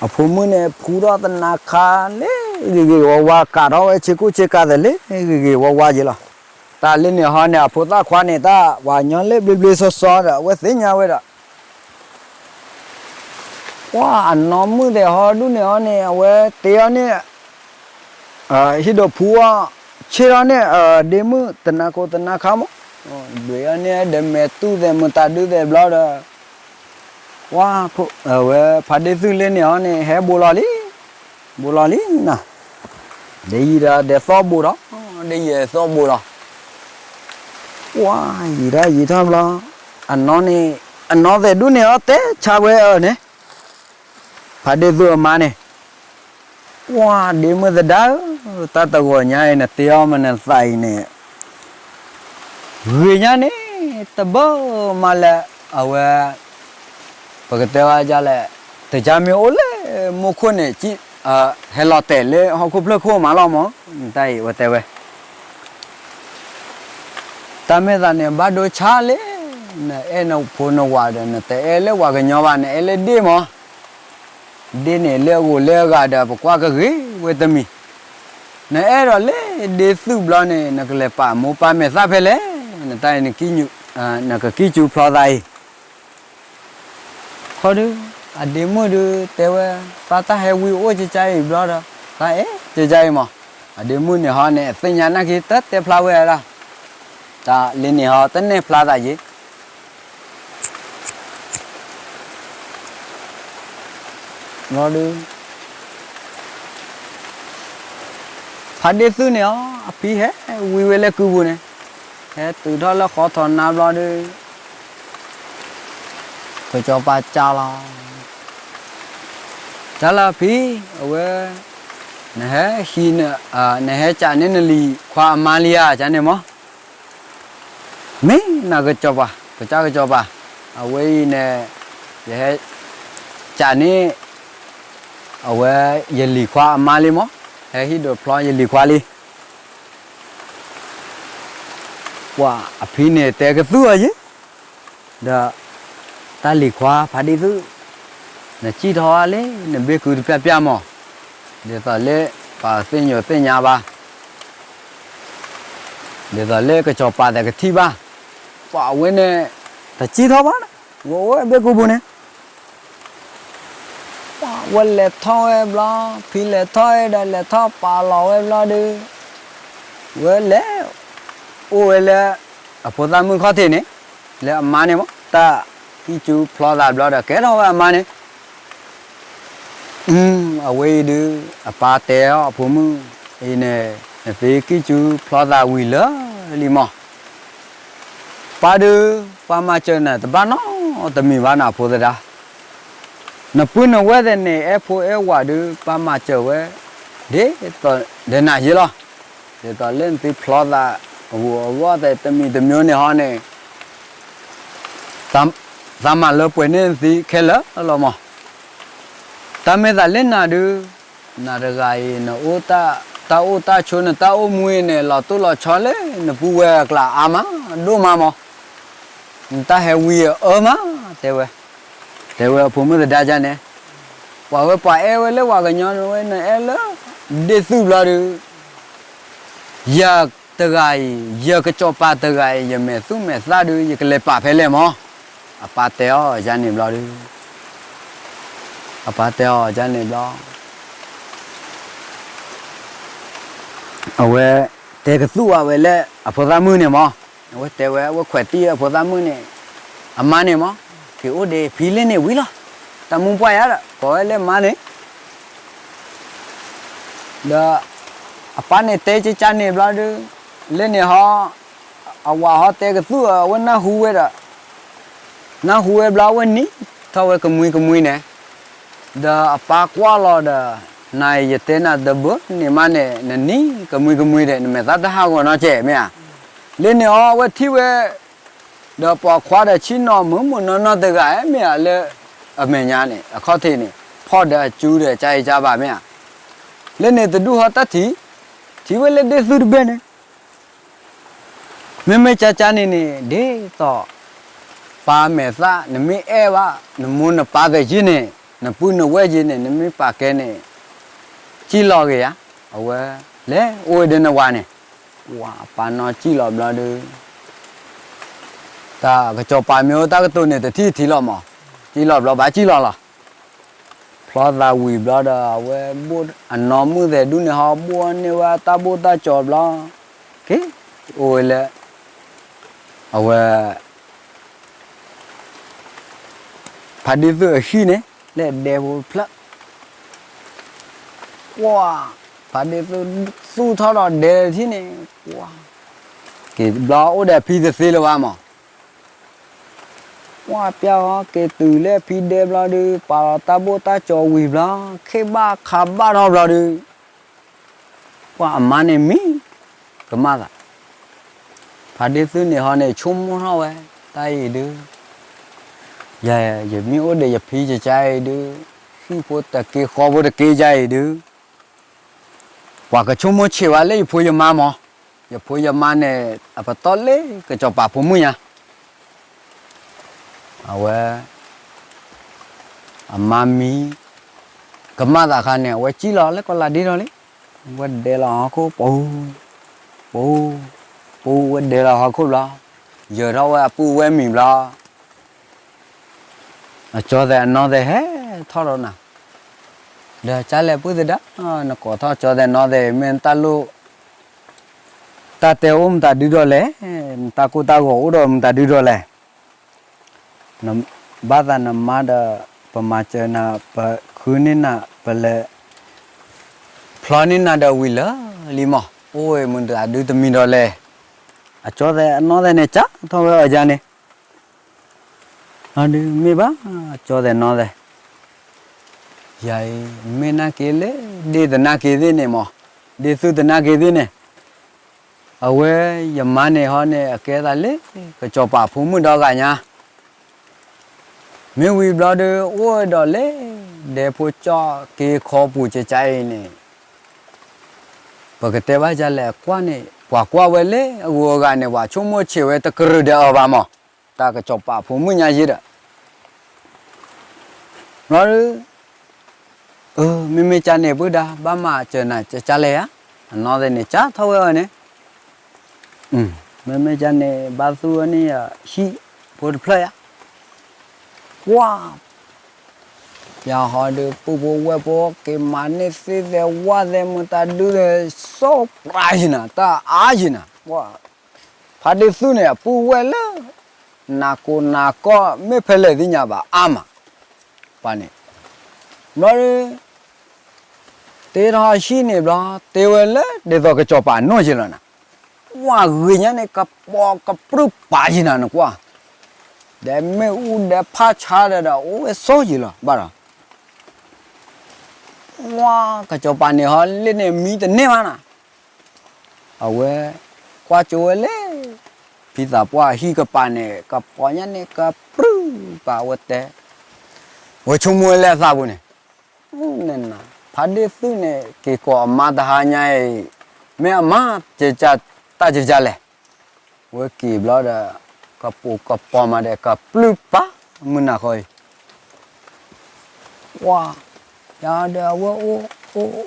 အဖိမုၣ်န့ၣ် ဖူထီၣ်သနါခါလၢဂ့ၤဂ့ၤဝါဝါ ကးထီၣ်ဝဲဆ့ကူဆ့ကၤသးလၢဂ့ၤဂ့ၤဝါဝါက့ၤလီၤ. တၢ်လၢန့ၣ်ဟီန့ၣ် အဖိသၣ်ခွါန့ၣ် တၢ်ပှၤကညီလၢဘျ့ဘျ့စီစီဒီး အဝဲသ့ၣ်ညါဝဲဒီး ပှၤအနီၢ်မုၣ်သဲးဟီဒူၣ်န့ၣ်ဟီန့ၣ် အဝဲတ့အီၤန့ၣ် ဟံၣ်ဒိးဖူအီၤ ဆ့ၣ်ထီၣ်န့ၣ် ဒ့မုၣ်သနါခိသနါခါမး ဒွဲၣ်အီၤန့ၣ် ဒီးမဲာ်တူၢ်သဲးမတၤဒုသဲးဘျီဒီး ပှၤ အဝဲဖါဒ့ၣ်သုၣ်လၢန့ၣ်ဟီန့ၣ် ဟဲဘိးလီၤလံ ဘိးလီၤလံနီၤ ဒ်ယံာ်ဒီးဒဲးသီၣ်ဘိးဒီး ဒ်ယံာ်သီၣ်ဘိးလီၤ ပှၤယံာ်ထီၣ်ယံာ်ထီၣ်ဘျီ အနီၢ်န့ၣ် အနီၢ်သဲးဒူၣ်န့ၣ်အီၤတဲဆါဝဲအၢန့ၣ် ဖါဒ့ၣ်သုၣ်အမါန့ၣ် ပှၤဒ့မုၣ်သဒါဧၢ တၢ်တဂီၤညါအံၤ နတ့အီၣ်မးနသးအံၤန့ၣ် ဂ့ၤညါန့ၣ် တဘၣ်မၤလၢအဝဲ ပကတဲဝဲဒ်လဲၣ် တကါမ့ၢ်အိၣ်လၢမူခိၣ်န့ၣ် ဟဲလီၤတဲာ်လၢဟီၣ်ခိၣ်ဖျၢၣ်ခိၣ်မးလီၤမး တၢ်အံၤဝဲတဲဝဲ တၢ်မ့ၢ်သးန့ၣ် ဘၣ်ဒိဆါလံ နအဲၣ်နဖိနဝၤဒီး နတအဲၣ်လၢပှၤကညီဘၣ်, နအဲၣ်လၢဒ့ၣ်မး. ဒ့ၣ်န့ၣ်လၢအဂိာ်လၢအဂၤဒီး ပကွၢ်ကဂ့ၤဝဲတမံၤ. နအဲၣ်ဒိးလၢဒ့ၣ်သုးဘျီန့ၣ် နကလဲၤပာ်မိၢ်ပၢ်မဲာ်သၣ်ဖဲလဲၣ်, နတၢ်အံၤ နကကံၢ်စူဖျီသးအံၤ ခီဒုး အဒ့မုၣ်ဒုးတဲဝဲ, သးတၢ်ဟဲဝံအိၣ်ကကါအံၤဘျီဒီး သးအဲၣ်ကကါအံၤမး. အဒ့မုၣ်န့ၣ်ဟီန့ၣ် အသ့ၣ်ညါနာ်က့ တတဲဖျါဝဲဒၣ်, တၢ်လၢန့ၣ်ဟီ တနဲၣ်ဖျါသးယ့ၤ ဘျီဒုး ဖါဒ့ၣ်သုးန့ၣ်အီၤ အဖံဟဲဝံဝဲလၢကုပူၤန့ၣ်, ဟဲတုၤထီၣ်လၢဃီထီၣ်နါဘျီဒုး ကစီၤပၤကးလီၤ, ကးလီၤဖံ, အဝဲ နဟဲဟံး, နဟဲကးန့ၢ်နလံၤခွါအမါလံဧါ ကန့ၣ်မး. မ့ၢ်နကစီၤပၤ, ကစၢ်ကစီၤပၤ, အဝဲအံၤန့ၣ် ယဟဲကးန့ၢ် အဝဲ ယလံၤခွါအမါလံမး, ဟဲဟံးဒိးဖျီယလံၤခွါလံ. ပှၤအဖံန့ၣ်တဲကသူၣ်အီၤယ့ၤ, ဒီး တၢ်လံၤခွါဖါဒ့ၣ်သုး, နစံၣ်ထီၣ်ဝဲလၢနဘ့ၣ်ကုတပျၢ်ပျၢ်မး, ဒ်သိးလၢပှၤသ့ၣ်ညိၣ်သ့ၣ်ညါဘၣ် ဒ်သိးလၢကစီၤပၤသ့ၣ်ကထံၣ်ဘၣ်, ပှၤအဝဲန့ၣ် တစံၣ်ထီၣ်ဘၣ်, ဝဲအိၣ်ဝဲဘ့ၣ်ကူပူၤန့ၣ်, ပှၤဝဲလဲၤထီၣ်ဝဲဘျီ, ဖံလဲၤထီၣ်ဝဲဒီးလဲၤထီၣ်ပာ်လီၤဝဲဘျီဒုး, ဝဲလဲၤ အိၣ်ဝဲလၢ အဖိသၣ်မုၣ်ခီၣ်ထံးန့ၣ်, လၢအမါန့ၣ်မး, တၢ်ကံၢ်စူဖျီသးဘျီဒီး ကဲထီၣ်ဝဲအမါန့ၣ် အဝဲအံၤဒုး အပၢ်တဲအီၤအဖိမုၣ်အံၤန့ၣ်, နသ့ကံၢ်စူဖျီသးဝံၤလၢာ်လံမး, ပၢ်ဒုး ပၢ်မၤစၢၤနၤတဘၣ်နီတမံၤဘၣ်နီၤ အဖိသဒါ, နပုၢ်နဝဲၢ်သ့ၣ်န့ၣ် အဲၣ်ဖိအဲၣ်ဝၤဒုး ပၢ်မၤစၢၤဝဲ ဒ်သိးဒီးနၤယ့လီၤ, ဒ်သိးလၢနသ့ဖျီသး အဂီၢ်သ့ၣ်တမံၤတမံၤန့ၣ်ဟီန့ၣ် သးမၤလၢပှဲၤန့ၢ်နသ့ခဲလၢာ်လီၤမး, တၢ်မ့ၢ်သးလၢနၤဒုး, နၤတဂၤအံၤ နအိၣ်တၢ်အိၣ်တၢ်ဆိး နတၢ်အိၣ်မူအံၤန့ၣ် လီၤတိၢ်လီၤဆီလၢနပုၢ်ဝဲၢ်အကျါအါမး ဒိၣ်မးမး, နတၢ်ဟဲဝံအအၢမး, တဲဝဲ, တဲဝဲအဖိမုၣ်သဒါကန့ၣ်, ပှၤဝဲပှၤအဲၣ်ဝဲလၢပှၤကညီဝဲ နအဲၣ်လၢ ဒ့ၣ်သုးဘျီဒုး ယၤတဂၤအံၤ ယကစီၤပၤတဂၤအံၤ ယမဲာ်သူၣ်မဲာ်သၣ်ဒုး ယကလဲၤပာ်ဖဲလဲၣ်မး, အပၢ်တဲအီၤယၤန့ၣ်ဘျီဒုး, အပၢ်တဲအီၤယၤန့ၣ်ဘျီ အဝဲ တဲကသူၣ်ဝဲလၢအဖိသၣ်မုၣ်န့ၣ်မး, အဝဲတဲဝဲ အဝဲခွဲးတံၢ်အဖိသၣ်မုၣ်န့ၣ် အမါန့ၣ်မး, က့ၤအိၣ်ဒံးဖံလၢန့ၣ်ဝံၤလီၤ, တၢ်မူပှၢ်ယၤဒီး ကိးဝဲလၢမါန့ၣ် ဒီး အပၢ်န့ၣ်တဲကကန့ၣ်ဘျီဒုး, လၢန့ၣ်ဟီ အဝၤဟီတဲကသူၣ်အဝဲနၢ်ဟူဝဲဒီး, နၢ်ဟူဝဲဘျီအဝဲနံၤထီၣ်ဝဲကမှံကမှံန့ၣ်, ဒီးအပၢ်ကွၢ်လီၤဒီး, နၤအံၤယတဲနၤတဘၣ်န့ၣ်မးန့ၣ် နနံၤကမှံကမှံဒီး နမဲာ်သၣ်တဟးဂီၤနီတစဲးမ့ၢ်ဧါ, လၢန့ၣ်ဟီအဝဲထံၣ်ဝဲ ဒီးပိာ်ခွါဒီးဆ့ၣ်နီၤမုၢ်မုၢ်နီၢ်နီၢ်တဂၤမ့ၢ်ဧါ လၢအမဲာ်ညါန့ၣ် အခီၣ်ထံးန့ၣ် ဖီၣ်ဒီးအကၠူဒီးကၢ်အံၤကၢ်ဘၣ်မ့ၢ်ဧါ, လၢန့ၣ်တဒူၣ်ဟီတၢ်ထံၣ်, ထံၣ်ဝဲလၢဒ့ၣ်သုးတဘ့ၣ်န့ၣ် မ့မ့ၢ်ကၢ်ကၢ်န့ၣ်န့ၣ် ဒ်သိး ပၢ်မဲာ်သၣ် နမ့ၢ်အဲၣ်ဘၣ် နမိၢ်နပၢ်သ့ၣ်က့န့ၣ် နပုၢ်နဝဲၢ်က့န့ၣ် နမ့ၢ်ပာ်ကဲန့ၣ် စံၣ်လီၤဂ့ၤဧါ, အဝဲ လဲၤအိၣ်ဝဲဒီးနဝၤန့ၣ်, ဝၤအပၢ်နီၢ်စံၣ်လီၤဘျီဒုး တၢ်ကစီၤပၤမ့ၢ်အိၣ်တၢ်ကတိၤန့ၣ် တထံၣ်ထံလီၤမး, စံၣ်လီၤဘျီဘၣ်စံၣ်လီၤလီၤ, ဖျီသးဝံၤဘျီဒီး အဝဲဘိၣ်အနီၢ်မုၣ်သဲးဒူၣ်န့ၣ်ဟီ ဘိၣ်အီၣ်န့ၢ်ဝဲအတၢ်ဘိၣ်တၢ်ကၠီဘျီ, က့ၤအိၣ်ဝဲလၢ အဝဲ ဖါဒ့ၣ်သုးအဟံၣ်န့ၣ် လၢဒဲဖိတဖျၢၣ်, ကွၢ် ဖါဒ့ၣ်သုးသူၣ်ထီၣ်ဒီးဒဲထံၣ်န့ၣ်, ကွၢ် က့ၤဘျီအိၣ်ဒီးဖံတသ့လၢၤဘၣ်မး, ကွၢ်ပျၢ်အီၤက့ၤတုၤလၢဖံဒဲဘျီဒုး ပာ်လီၤတၢ်ဘိၣ်တၢ်ကၠီဝံၤဘျီ ခ့ဘၣ်ခးဘၣ်ထီၣ်ဘျီဒုး ပှၤအမါန့ၣ်မံကမၣ်သး, ဖါဒ့ၣ်သုးန့ၣ်ဟီန့ၣ် ဆိကမိၣ်ထီၣ်ဝဲ, တၢ်အံၤဒုး ယမ့ၢ်အိၣ်ဒီးယဖံယကါအံၤဒုး ဟံၣ်ဖိတက့ဃီဖိတက့ယါအံၤဒုး ပှၤကဆိကမိၣ်ဆံးဝဲလၢယဖိယမါမး, ယဖိယမါန့ၣ် အပတီၢ်လၢကစီၤပၤဖိမုၣ်ညါ, အဝဲ အမါမံ ကမၣ်သးခါန့ၣ် အဝဲစံၣ်လီၤလၢကီးလးဒ့ဒီးလံ, ဝဲဒဲလီၤဟီၣ်ခိၣ် ပူၤ ပူၤ ပူၤ ဝဲဒဲလီၤဟီၣ်ခိၣ်ဘျီ, ယၢၤထီၣ်ဝဲအပုၢ်ဝဲၢ်မံၤဘျီ အကၠီသဲးအနီၢ်သဲးဟဲထီၣ်ဒီးနၤ, ဒီးကၢ်လဲၣ်ပုၢ်သဒါ, နကိးထီၣ်ကၠီသဲးနီၢ်သဲး မ့ၢ်နတၢ်လိၣ် တၢ်တဲအိၣ်မတၤဒုဒီးလဲၣ်, နတၢ်ကိၢ်တၢ်ဂီၤအိၣ်ဒီးမတၤဒုဒီးလဲၣ်, နဘၣ်သးနမါဒီး ပမၤစၢၤနၤ ပဃုန့ၢ်နၤ ပလဲၤ ဖျီန့ၢ်နၤဒီးဝံၤလၢာ်လံမး, အိၣ်ဝဲမတၤဒုတမံၤဒီးလဲၣ်, အကၠီသဲးအနီၢ်သဲးန့ၣ် ကၢ်ထီၣ်ဝဲအီၤယါန့ၣ် အဒုးမ့ၢ်ဘၣ် ကၠီသဲးနီၢ်သဲး, ယၤအံၤ မ့ၢ်နာ်က့ၤလၢ ဒ့ၣ်သနာ်က့ၤသ့ၣ်န့ၣ်မး, ဒ့ၣ်သူၣ်သနာ်က့ၤသ့ၣ်န့ၣ်, အဝဲယမါန့ၣ်ဟီန့ၣ် အကဲသးလၢ ကစီၤပၤဖိမုၣ်ဒီဂၤညါ, မ့ၢ်ဝံၤဘျီဒီး အိၣ်ဝဲဒီးလၢ ဒဲဖိကၠီၣ်က့ၤခီပူၤကကါအံၤန့ၣ် ပကတဲဘၣ်ယၤလဲၣ် အကွၢ်န့ၣ် ပှၤကွၢ်ဝဲလၢအဂုၤအဂၤန့ၣ် ပှၤဆိကမိၣ်ဆံးဝဲတကရၢၢ်ဒီးအီၤဘၣ်မး, တၢ်ကစီၤပၤဖိမုၣ်ညါယ့ဒီး ဘျီဒီး မ့မ့ၢ်ကၢ်န့ၣ် ပုၢ်ဒါ ဘၣ်မၤစၢၤနၤကၢ်လဲၣ်ဧါ, အနီၢ်သဲးန့ၣ် ကၢ်ထီၣ်ဝဲအီၤန့ၣ်, မ့မ့ၢ်ကၢ်န့ၣ် ဘၣ်သူၣ်ဝဲန့ၣ် ဟံၣ်ဖိတဖျၢၣ်ဧါ, ကွၢ် ယၤဟီဒီး ပုၢ်ဖိဝဲၢ်ဖိ က့ၤမၤန့ၢ်သ့ၣ်သဲးဝၣ်သဲး မတၤဒုသဲး စိပြးယံၤနၤ တၢ်အါယံၤနၤ, ဖါဒ့ၣ်သူၣ်န့ၣ် အပုၢ်ဝဲၢ်လၢ နၤကိးနၤကီၢ် မ့ၢ်ဖဲလဲၣ်သ့ၣ်ညါဘၣ်အါမး, ပှၤန့ၣ် ဘျီဒီး တ့ထီၣ်ဟံၣ်န့ၣ်ဘျီ တ့ဝဲလၢဒ်သိးကစီၤပၤအနီၢ်ယံၤလီၤနၤ, ဝၣ်ဂ့ၤညါန့ၣ် ကပိာ်ကပြုၢ်ပာ်ယံၤနၤ နကွၢ်, ဒီးမ့ၣ်အူဒီးဖးဆါဒီးဒီး အိၣ်ဝဲစိယံၤလီၤဘၣ်ဒီး ဝၣ် ကစီၤပၤန့ၣ်ဟီလ့ၣ်န့ၣ် မံတန့ၢ်ဘၣ်နၤ, အဝဲ ကွၢ်ကၠိဝဲလၢ ဖံသးပှၢ်ဟံၣ်ကပၤန့ၣ် ကပိာ်ညါန့ၣ် ကပြုၢ်ပာ်ဝဲတဲ, ဝဲဆိကမိၣ်ဝဲလၢအသးပူၤန့ၣ်, ဖါဒ့ၣ်သူၣ်န့ၣ် က့ၤကိးအမါတဟါညါအံၤ မ့ၢ်အမါ ကကတၢ်ကကလဲၣ်, ဝဲက့ၤဘျီဒီး ကပိာ်ကပီၤမးဒီး ကပြုၢ်ပာ်မုၢ်နၤဃီအံၤ ဝၣ် ယၤဒီးအဝဲ အိၣ်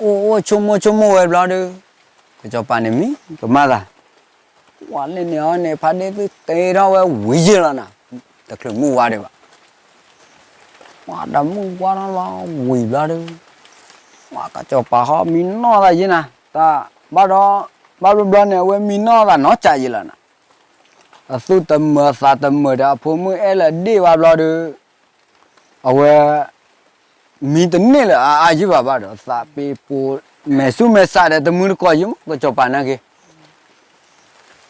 အိၣ်ဆိကမိၣ်ဆိကမိၣ်ဝဲဘျီဒီး ကစီၤပၤန့ၣ်မံ ကမၣ်သး, ဝၣ်လ့ၣ်န့ၣ်အီၤန့ၣ် ဖါဒ့ၣ်သူၣ်တ့ထီၣ်ဝဲဝံၤယံၤလီၤနၤ, တချုးမုၢ်ဝါဒံးဘၣ်, ဝၣ်ဒီးမုၢ်ဝါထီၣ်လီၤဝံၤဘျီဒီး, ဝၣ်ကစီၤပၤဟီမံနီၢ်သးယံၤနၤ, တၢ်ဘၣ်ဒီး ဘၣ်ဘျီဘျီန့ၣ် အဝဲမံနီၢ်သးနီတစဲးယံၤလီၤနၤ, အသူၣ်တမုာ်သးတမုာ်ဒီး အဖိမုၣ်အဲၣ်လၢဒ့ၣ်ဝဲဘျီဒီး အဝဲ မံတန့ၢ်လၢအအါယံၤဘၣ်ဘၣ်ဒီး သးပ့ၤပိာ် မဲာ်ဆူၣ်မဲာ်ဆးဒီး တမုၢ်တကိးယံၤမး ကစီၤပၤနာ်က့ၤ,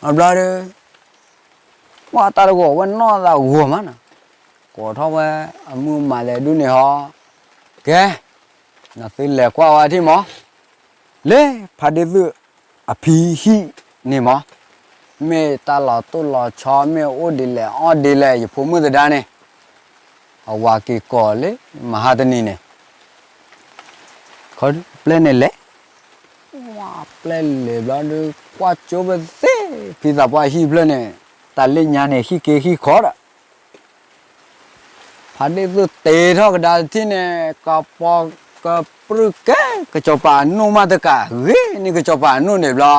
အဘျီဒီး ဝၣ်တၢ်တဂီၤဝဲနီၢ်သးဂီၤမးနၤ, ကိးထီၣ်ဝဲအမုၢ်မၤလဲၤဒုးန့ၣ်ဟီ, ကဲ နသုလဲၤကွၢ်ဝဲထံၣ်မး, လၢဖါဒ့ၣ်သူၣ်အဖံဟံၣ်န့ၣ်မး, မ့ၢ်တၢ်လီၤတိၢ်လီၤဆီ မ့ၢ်အိၣ်ဒ်လဲၣ်အီၣ်ဒ်လဲၣ် ယဖိမုၣ်သဒါန့ၣ်, အဝၤက့ၤကိးလၢမဟါတနံၤန့ၣ် ခီပျဲၢ်န့ၣ်လဲၤ, ပျဲၢ်လဲၤဘျီဒီး ကွၢ်ကၠိပသ့ၣ် ဖံသးပှၢ်ဟံၣ်ဖျၢၣ်န့ၣ် တၢ်လၢညါန့ၣ် ဟံၣ်က့ဟံၣ်ခီဒီး ဖါဒ့ၣ်သူၣ်တ့ထီၣ်ကဒါတထံၣ်န့ၣ် ကပီၤကပြုၢ်ကဲ ကစီၤပၤအနိၣ်မးတကး ဂ့ၤန့ၢ်ကစီၤပၤအနိၣ်န့ၣ်ဘျီ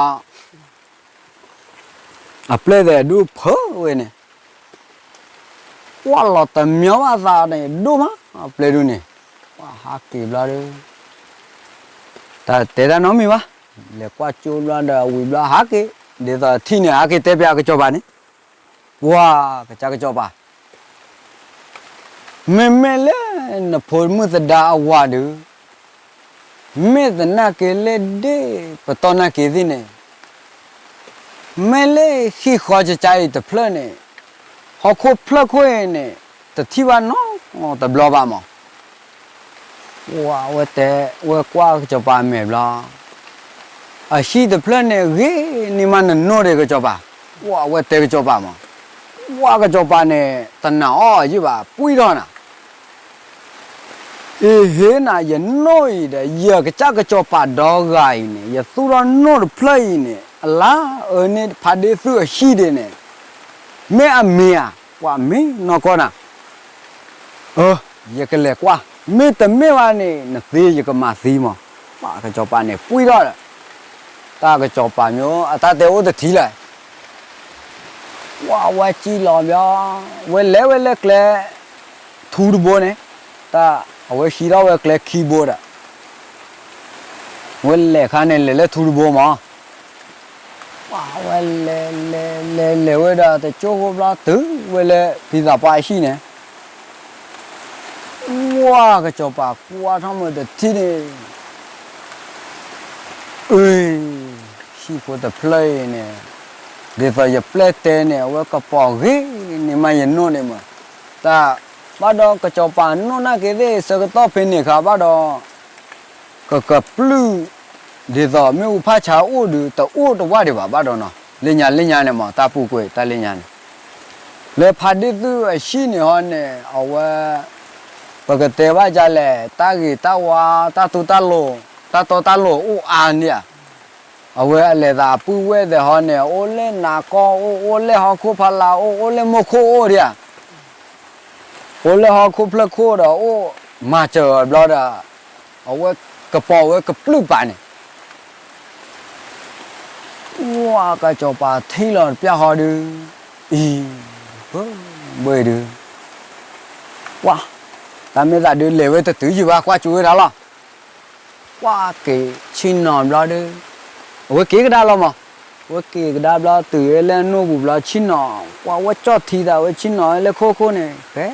အပျဲၢ်သဲးဒုးဖုးဝဲန့ၣ် ကွၢ်လီၤတမံၤဘၣ်သးန့ၣ် ဒိၣ်မး အပျဲၢ်ဒုးန့ၣ် ပှၤဟးက့ၤဘျီဒီး တၢ်တဲတၢ်နီတမံၤဘၣ်, လဲၤကွၢ်ကၠိဘျီဒီးဝံၤဘျီဟးက့ၤ, ဒ်သိးထံၣ်န့ၣ် ဟးက့ၤတဲပၠးကစီၤပၤန့ၣ်, ပှၤကစၢ်ကစီၤပၤ မ့မ့ၢ်လၢနဖိမုၣ်သဒါအဝၤဒုး, မ့ၢ်သနာ်က့လၢဒ့ၣ်ပတီၢ်နာ်က့ၤသ့ၣ်န့ၣ်, မ့ၢ်လၢဟံၣ်ဃီကကါအံၤတဖျၢၣ်န့ၣ်, ဟီၣ်ခိၣ်ဖျၢၣ်ခိၣ်အံၤန့ၣ် တထံၣ်ဘၣ်နီတဘျီဘၣ်မး ဝဲတဲ, ဝဲကွၢ်ကစီၤပၤမဲာ်ဘျီ, အဟံၣ်တဖျၢၣ်န့ၣ် ဂ့ၤန့ၢ်မးနနိၣ်ဒံးကစီၤပၤ, ဝဲတဲကစီၤပၤမး, ဝဲကစီၤပၤန့ၣ် တနာ်အီၤယုၢ်ဘၣ် ပှံၢ်ထီၣ်နၤ, အ့ဟ့နၤ ယနိၣ်အံၤဒီး ယကစၢ်ကစီၤပၤဒီဂၤအံၤန့ၣ် ယသူၣ်ထီၣ်နိၣ်တဖျၢၣ်အံၤန့ၣ် အလါအၢန့ၢ်ဖါဒ့ၣ်သူၣ်အဟံၣ်ဒံးန့ၣ်, မ့ၢ်အမ့ၢ်ဧါ, ပှၤမ့ၢ်နီၢ်ကီၢ်နၤ အၢ ယကလဲၤကွၢ်, မ့တမ့ၢ်ဘၣ်န့ၣ် နသ့ယကမၤသံမး. ပှၤကစီၤပၤန့ၣ်ပှံၢ်ထီၣ်ဒီး တၢ်ကစီၤပၤမ့ၢ်အတၢ်တဲအိၣ်တထံၣ်လၢၤ ပှၤဝဲစံၣ်လီၤဘျီ, ဝဲလဲၤဝဲလၢကျဲ ထူတဘိန့ၣ်, တၢ်အဝဲဟံးထီၣ်ဝဲကျဲခံဘိဒီး ဝဲလဲၤခါန့ၣ် လဲၤလၢထူတဘိမး. ပှၤဝဲလဲၤလဲၤလဲၤလဲၤဝဲဒီး တကၠိၢ်ဃိဘျီတုၤဝဲလၢဖံသးပှၢ်အဟံၣ်န့ၣ်, ပှၤကစီၤပၤကွၢ်ထီၣ်မုၢ်တထံၣ်န့ၣ် အ့, ဟံၣ်ဖိတဖျၢၣ်အံၤန့ၣ် ဒ်သိးယပျဲၢ်တဲန့ၣ် အဝဲကပီၤဂ့ၤန့ၣ်မး ယနိၣ်န့ၣ်မး, တၢ်ဘၣ်ဒီးကစီၤပၤနိၣ်နာ်က့ၤသ့ၣ် ဆၢကတီၢ်ဖဲန့ၣ်အခါဘၣ်ဒီး ကကပျုၢ် ဒ်သိးမ့ၣ်အူဖးဆါအိၣ်ဒီး တအိၣ်တဝၢ်ဒံးဘၣ်ဘၣ်ဒီးနီၤ, လၢညါလၢညါန့ၣ်မး တၢ်ပူၤကွံာ်တၢ်လၢညါန့ၣ်, လၢဖါဒ့ၣ်သုၣ်အဟံၣ်န့ၣ်ဟီန့ၣ် အဝဲ ပကတဲဘၣ်ဒ်လဲၣ် တၢ်ဂ့ၤတၢ်ဝါ တၢ်တီတၢ်လိၤ တၢ်တီတၢ်လိၤအိၣ်အါန့ၣ်ဧါ. အဝဲအလဲၤသးအပုၢ်ဝဲၢ်သ့ၣ်ဟီန့ၣ် အိၣ်လၢနၤကီၢ်အိၣ် အိၣ်လၢဟီၣ်ခိၣ်ဖီလာ်အိၣ် အိၣ်လၢမိၢ်ခိၣ်အိၣ်ဒံးဧါ, အိၣ်လၢဟီၣ်ခိၣ်ဖျၢၣ်ခိၣ်ဒီးအိၣ်မၤစၢၤအီၤဘျီဒီး အဝဲကပီၤဝဲကပျုၢ်ပာ်န့ၣ် ပှၤကစီၤပၤထံၣ်လီၤတပျၢ်ဃီဒုး, အံၤ, ဘၢဒုး, ပှၤ, တၢ်မ့ၢ်သးဒုးလဲၤဝဲတတုၤယံၤဘၣ် ကွၢ်ကၠိဝဲဒၣ်လီၤ. ကွၢ်က့ၤဆ့ၣ်နီၤဘျီဒုး, အဝဲက့ၤကဒါလီၤမး, အဝဲက့ၤကဒါဘျီတုၤဝဲလၢအနိၣ်ပူၤဘျီဆ့ၣ်နီၤ, ပှၤဝဲကၠီၣ်ထံသးဝဲဆ့ၣ်နီၤလၢခိခိၣ်န့ၣ် ဖဲ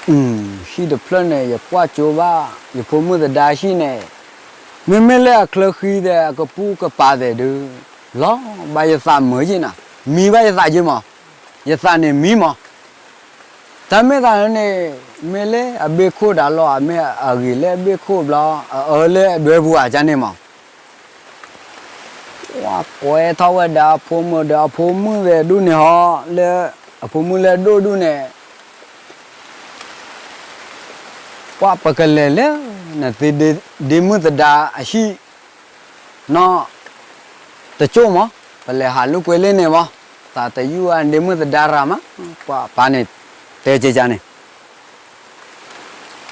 ဟံၣ်တဖျၢၣ်န့ၣ် ယကွၢ်ကၠိဘၣ် ယဖိမုၣ်သဒါဟံၣ်န့ၣ်, မ့မ့ၢ်လၢအချၢဃံသဲး အကပူၤကပၤသဲးဒုး, လီၤဘၣ်ယသးမုာ်ယ့ၢ်နၤ, မံဘၣ်ယသးယ့ၢ်မး, ယသးန့ၣ်မံမး, တၢ်မ့ၢ်သးန့ၣ်, မ့ၢ်လၢအဘ့ၣ်ခိၣ်ဒၣ်လီၤ အမ့ၢ်အဂ့ၤလၢအဘ့ၣ်ခိၣ်ဘျီ အအၢလၢအဒွဲပူၤဧါန့ၣ်မး ပှၤကွဲထီၣ်ဝဲဒၣ်အဖိမုၣ်ဒီးအဖိမုၣ်သဲးဒူၣ်န့ၣ်ဟီ, လၢအဖိမုၣ်လၢအဒိၣ်ဒူၣ်န့ၣ်, ပှၤပကလဲၤလၢ နသ့ဒ့မုၣ်သဒါအဟံၣ် နီၢ်တကၠိၢ်မး, ပလဲၤဟးလိာ်ကွဲလၢန့ၣ်မး, သးတယုၢ်အဒ့မုၣ်သဒါရၤမး, ပှၤပၢ်န့ၣ် တဲက့ၤကန့ၣ်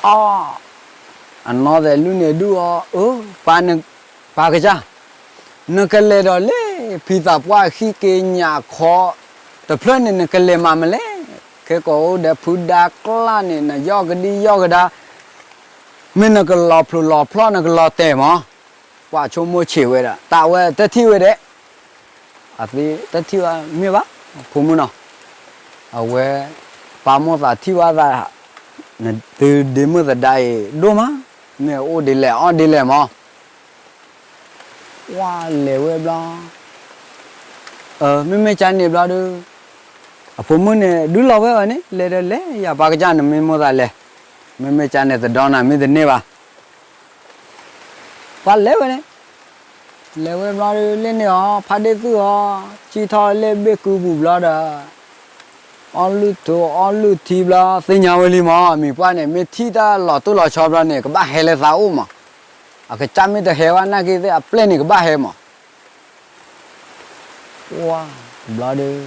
အီ, အနီၢ်သဲးလုၢ်န့ၣ်ဒုၣ်အီၤ, အၢ, ပၢ်န, ပၢ်ကစၢ်, နကလဲၤဒီးလၢ ဖံသးပှၢ်ဟံၣ်က့ၤညၣ်ခီတဖျၢၣ်န့ၣ် နကလဲၤမၤမလဲၣ်, ခဲကိးအိၣ်ဒီးဖုဒါကျါန့ၣ် နယီၢ်ကဒံယီၢ်ကဒါ, မ့ၢ်နကလီၤဖျိလီၤဖျီ နကလီၤတဲာ်မး, ပှၤဆိကမိၣ်ဆံးဝဲဒၣ် တၢ်ဝဲတထံၣ်ဝဲဒၣ် အသ့တထံၣ်ဘၣ်မ့ၢ်ဘၣ်, ဖိမုၣ်နီၤ, အဝဲ ပၢ်မိၣ်သးထံၣ်ဘၣ်သး, နသုဒ့မုၣ်သဒါအံၤဒိၣ်မး, မ့ၢ်အအိၣ်ဒ်လဲၣ်အီၣ်ဒ်လဲၣ်မး, ပှၤလဲၤဝဲဘျီ, မ့မ့ၢ်ကန့ၣ်ဘျီဒုး, အဖိမုၣ်န့ၣ် ဒုးလီၤဝဲအီၤန့ၣ် လဲၤဒီးလဲၤယၤ ပၢ်ကစၢ်နမ့ၢ်မိၣ်သးလဲၤ, မ့မ့ၢ်ကန့ၣ် သဒီနၤမ့ၢ်တန့ၢ်ဘၣ် ပှၤလဲၤဝဲန့ၣ်, လဲၤဝဲဘျီဒုး လၢန့ၣ်အီၤ ဖါဒ့ၣ်သုၣ်အီၤ စံၣ်ထီၣ်လၢဘ့ၣ်ကုပူၤဘျီဒီး, အီၣ်လုၢ်ထူအီၣ်လုၢ်ထံဘျီ သ့ၣ်ညါဝဲလံမး မံၤပှၢ်န့ၣ် မ့ၢ်ထံၣ်တၢ်လီၤတိၢ်လီၤဆီဘျီန့ၣ် ကဘၣ်ဟဲလၢသးအိၣ်မး, အကစၢ်မ့ၢ်တဟဲဘၣ်နာ်က့သ့ၣ် အပျဲၢ်န့ၣ်ကဘၣ်ဟဲမး ပှၤ, ဘျီဒီး,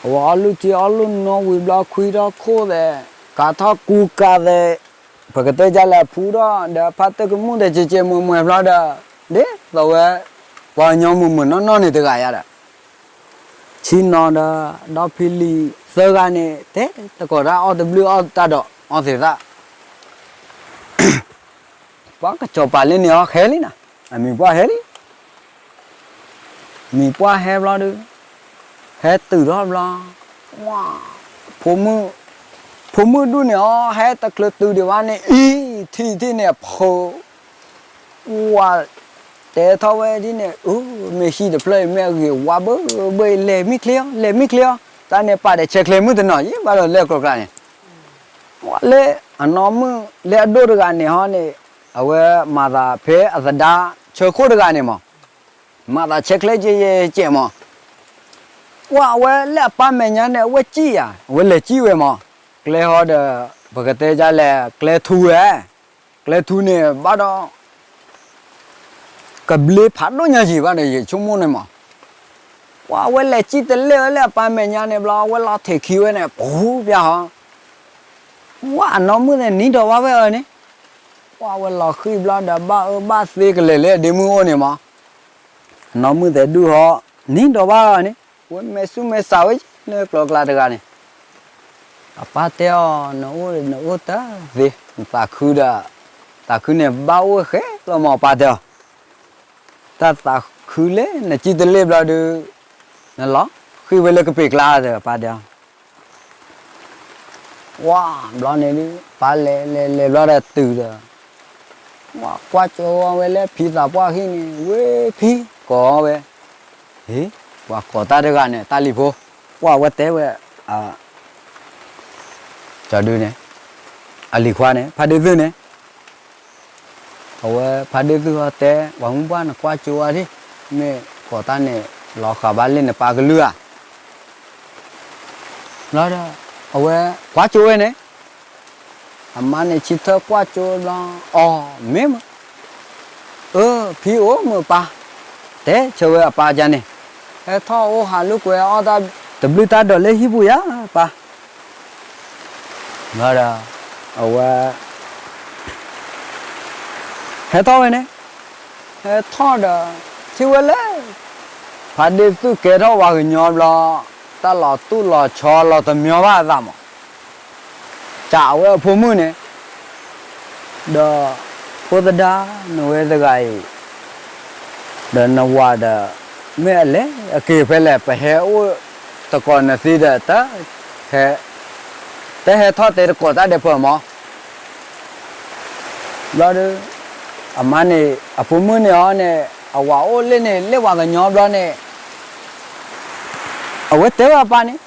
အဝဲအီၣ်လုၢ်ထံအီၣ်လုၢ်နိဝံၤဘျီ ခွံထီၣ်ခိၣ်သဲး, ကၤထီၣ်ကူကၤသဲး, ပကတဲဒ်လဲၣ်အဖုထီၣ်ဒီး ဖါတၢၢ်ကမူၣ်သဲး ကဲကဲမုာ်မုာ်ဘျီဒီး, ဒ်သိးဝဲ, ပှၤကညီမုာ်မုာ်နီၢ်နီၢ်န့ၣ်တဂၤယါဒီး, ဆံနီၤဒီး ဒီဖံလံၤသၢဂၤန့ၣ် တဲသကိးတၢ်အီၣ်တဘျုးအီၣ်တၢ်ဒီး အီၣ်သ့ၣ်သၣ် ပှၤကစီၤပၤလၢန့ၣ်အီၤဟဲလံနီၤ, အမံၤပှၢ်ဟဲလံ, မံၤပှၢ်ဟဲဘျီဒုး, ဟဲတုၤထီၣ်ဘျီ, ဖိမုၣ်, ဖိမုၣ်ဒူၣ်န့ၣ်အီၤ ဟဲတချုးတုၤဒံးဘၣ်န့ၣ် အံၤ, ထံၣ်ထံၣ်န့ၣ် ဖိ, ဝါ, တဲထီၣ်ဝဲဒ်န့ၣ် အၢ, မ့ၢ်ဟံၣ်တဖျၢၣ်အံၤ မ့ၢ်အဂ့ၤဝါဘၢဘၢအံၤ လဲၤမံချ့အီၤ လဲၤမံချ့အီၤ, တၢ်န့ၣ်ပာ်ဒီးဆဲးချ့မုၢ်တနီၤ ယံၤဘၣ်ဒီးလၢကျိၤကျါန့ၣ် ပှၤလၢအနီၢ်မုၣ်လၢအဒိၣ်တဂၤန့ၣ်ဟီန့ၣ်, အဝဲမၤသးဖဲအသဒါဆၢခိၣ်တဂၤန့ၣ်မး, မၤသးဆဲးချ့ကဲကဲမး, ပှၤအဝဲလၢအပၢ်မဲာ်ညါန့ၣ် အဝဲစံၣ်ယၤ အဝဲလဲၤစံၣ်ဝဲမး, ကျဲဟီဒီး ပကတဲဒ်လဲၣ် ကျဲထူဝဲ, ကျဲထူန့ၣ်ဘၣ်ဒီး ကဘျ့ဖးဒိၣ်ညါယံၤဘၣ်ဒီး ယဆိကမိၣ်န့ၣ်မး, ပှၢ်ဝဲလဲၤစံၣ်တလ့ၣ်ဝဲလၢအပၢ်မဲာ်ညါန့ၣ်ဘျီ အဝဲလီၤထံးခံဝဲန့ၣ် ပူၤပျၢ်ဟီ, ပှၢ်အနီၢ်မုၣ်သ့ၣ်နံၤဒီးဘၣ်ဝဲအီၤန့ၣ်, ပှၢ်ဝဲလီၤဃံၣ်ဘျီဒီးဘၣ်အၢဘၣ်သီကလဲာ်လၢအဒ့မုၣ်အိၣ်န့ၣ်မး, အနီၢ်မုၣ်သ့ၣ်ဒုၣ်ဟီ နံၤဒီးဘၣ်အီၤန့ၣ် ဝဲမဲာ်ဆူၣ်မဲာ်ဆးဝဲလၢကျိၤကျါတဂၤန့ၣ် အပၢ်တဲအီၤ နအိၣ်နအိၣ်တသ့, နသးခုဒီး, သးခုန့ၣ်ဘၣ်အိၣ်ဃဲလီၤမး အပၢ်တဲအီၤ, တၢ်သးခုလၢနစံၣ်တလ့ၣ်ဘျီဒုး, နလီၤဃံၣ်ဝဲလၢကပ့ၤကျါဒီး အပၢ်တဲအီၤ, ပှၢ်ဘျီန့ၣ်ဒုး ပၢ်လဲၤလဲၤလဲၤဘျီဒီးတုၤဒီး ကွၢ်ကၠိဝဲလၢဖံသးပှၢ်ဟံၣ်န့ၣ် ဝဲဖံကိးဝဲ, ဟ့, ပှၤကိးတၢ်တဂၤန့ၣ် တၢ်လံၤဖိ, ပှၢ်ဝဲတဲဝဲ, ကၠီဒုန့ၣ်, အလံၤခွါန့ၣ် ဖါဒ့သုၣ်န့ၣ်, အဝဲဖါဒ့သုၣ်ဟီတဲ ပှၤမုၢ်ပှၢ်နကွၢ်ကၠိဝဲဒၣ်, မ့ၢ်ကိးတၢ်န့ၣ် လီၤဃာ်ဘၣ်လၢနပၢ်ကလုၢ်ဧါ ဘျီဒီး အဝဲကွၢ်ကၠိဝဲန့ၣ်, အမါန့ၣ်ဆံထၢၣ်ကွၢ်ကၠိဘျီ, အီ, မ့ၢ်မ, အၢ ဖံအိၣ်မုၢ်ပၢ်, တဲဆၢဝဲအပၢ်ကန့ၣ်, ဟဲထီၣ်အိၣ်ဟးလိာ်ကွဲအီၣ်တၢ်တဘျုးတၢ်ဒီးလၢဟံၣ်ပူၤယၤပၢ် ဘျီဒီး အဝဲ ဟဲထီၣ်ဝဲန့ၣ်, ဟဲထီၣ်ဒီး ထံၣ်ဝဲလၢ ဖါဒ့သုၣ်ကဲထီၣ်ဝၤကညီဘျီ, တၢ်လီၤတူၢ်လီၤဆီလီၤတမံၤဘၣ်အသးမး, ကးဝဲအဖိမုၣ်န့ၣ်, ဒီး ဖိသဒါ နဝဲတဂၤအံၤ ဒီးနဝၤဒီး မ့ၢ်အလဲၤအက့ၤဖဲလဲၣ် ပဟဲအိၣ်သကိးနသံဒီး တဟဲထီၣ်တဲသကိးတၢ်ဒီးပှၤမး, ဘျီဒီး အမါန့ၣ် အဖိမုၣ်န့ၣ်ဟီန့ၣ် အဝၤအိၣ်လၢန့ၣ် လၢဝၤကညီဘျီန့ၣ် အဝဲတဲဝဲအပၢ်န့ၣ်,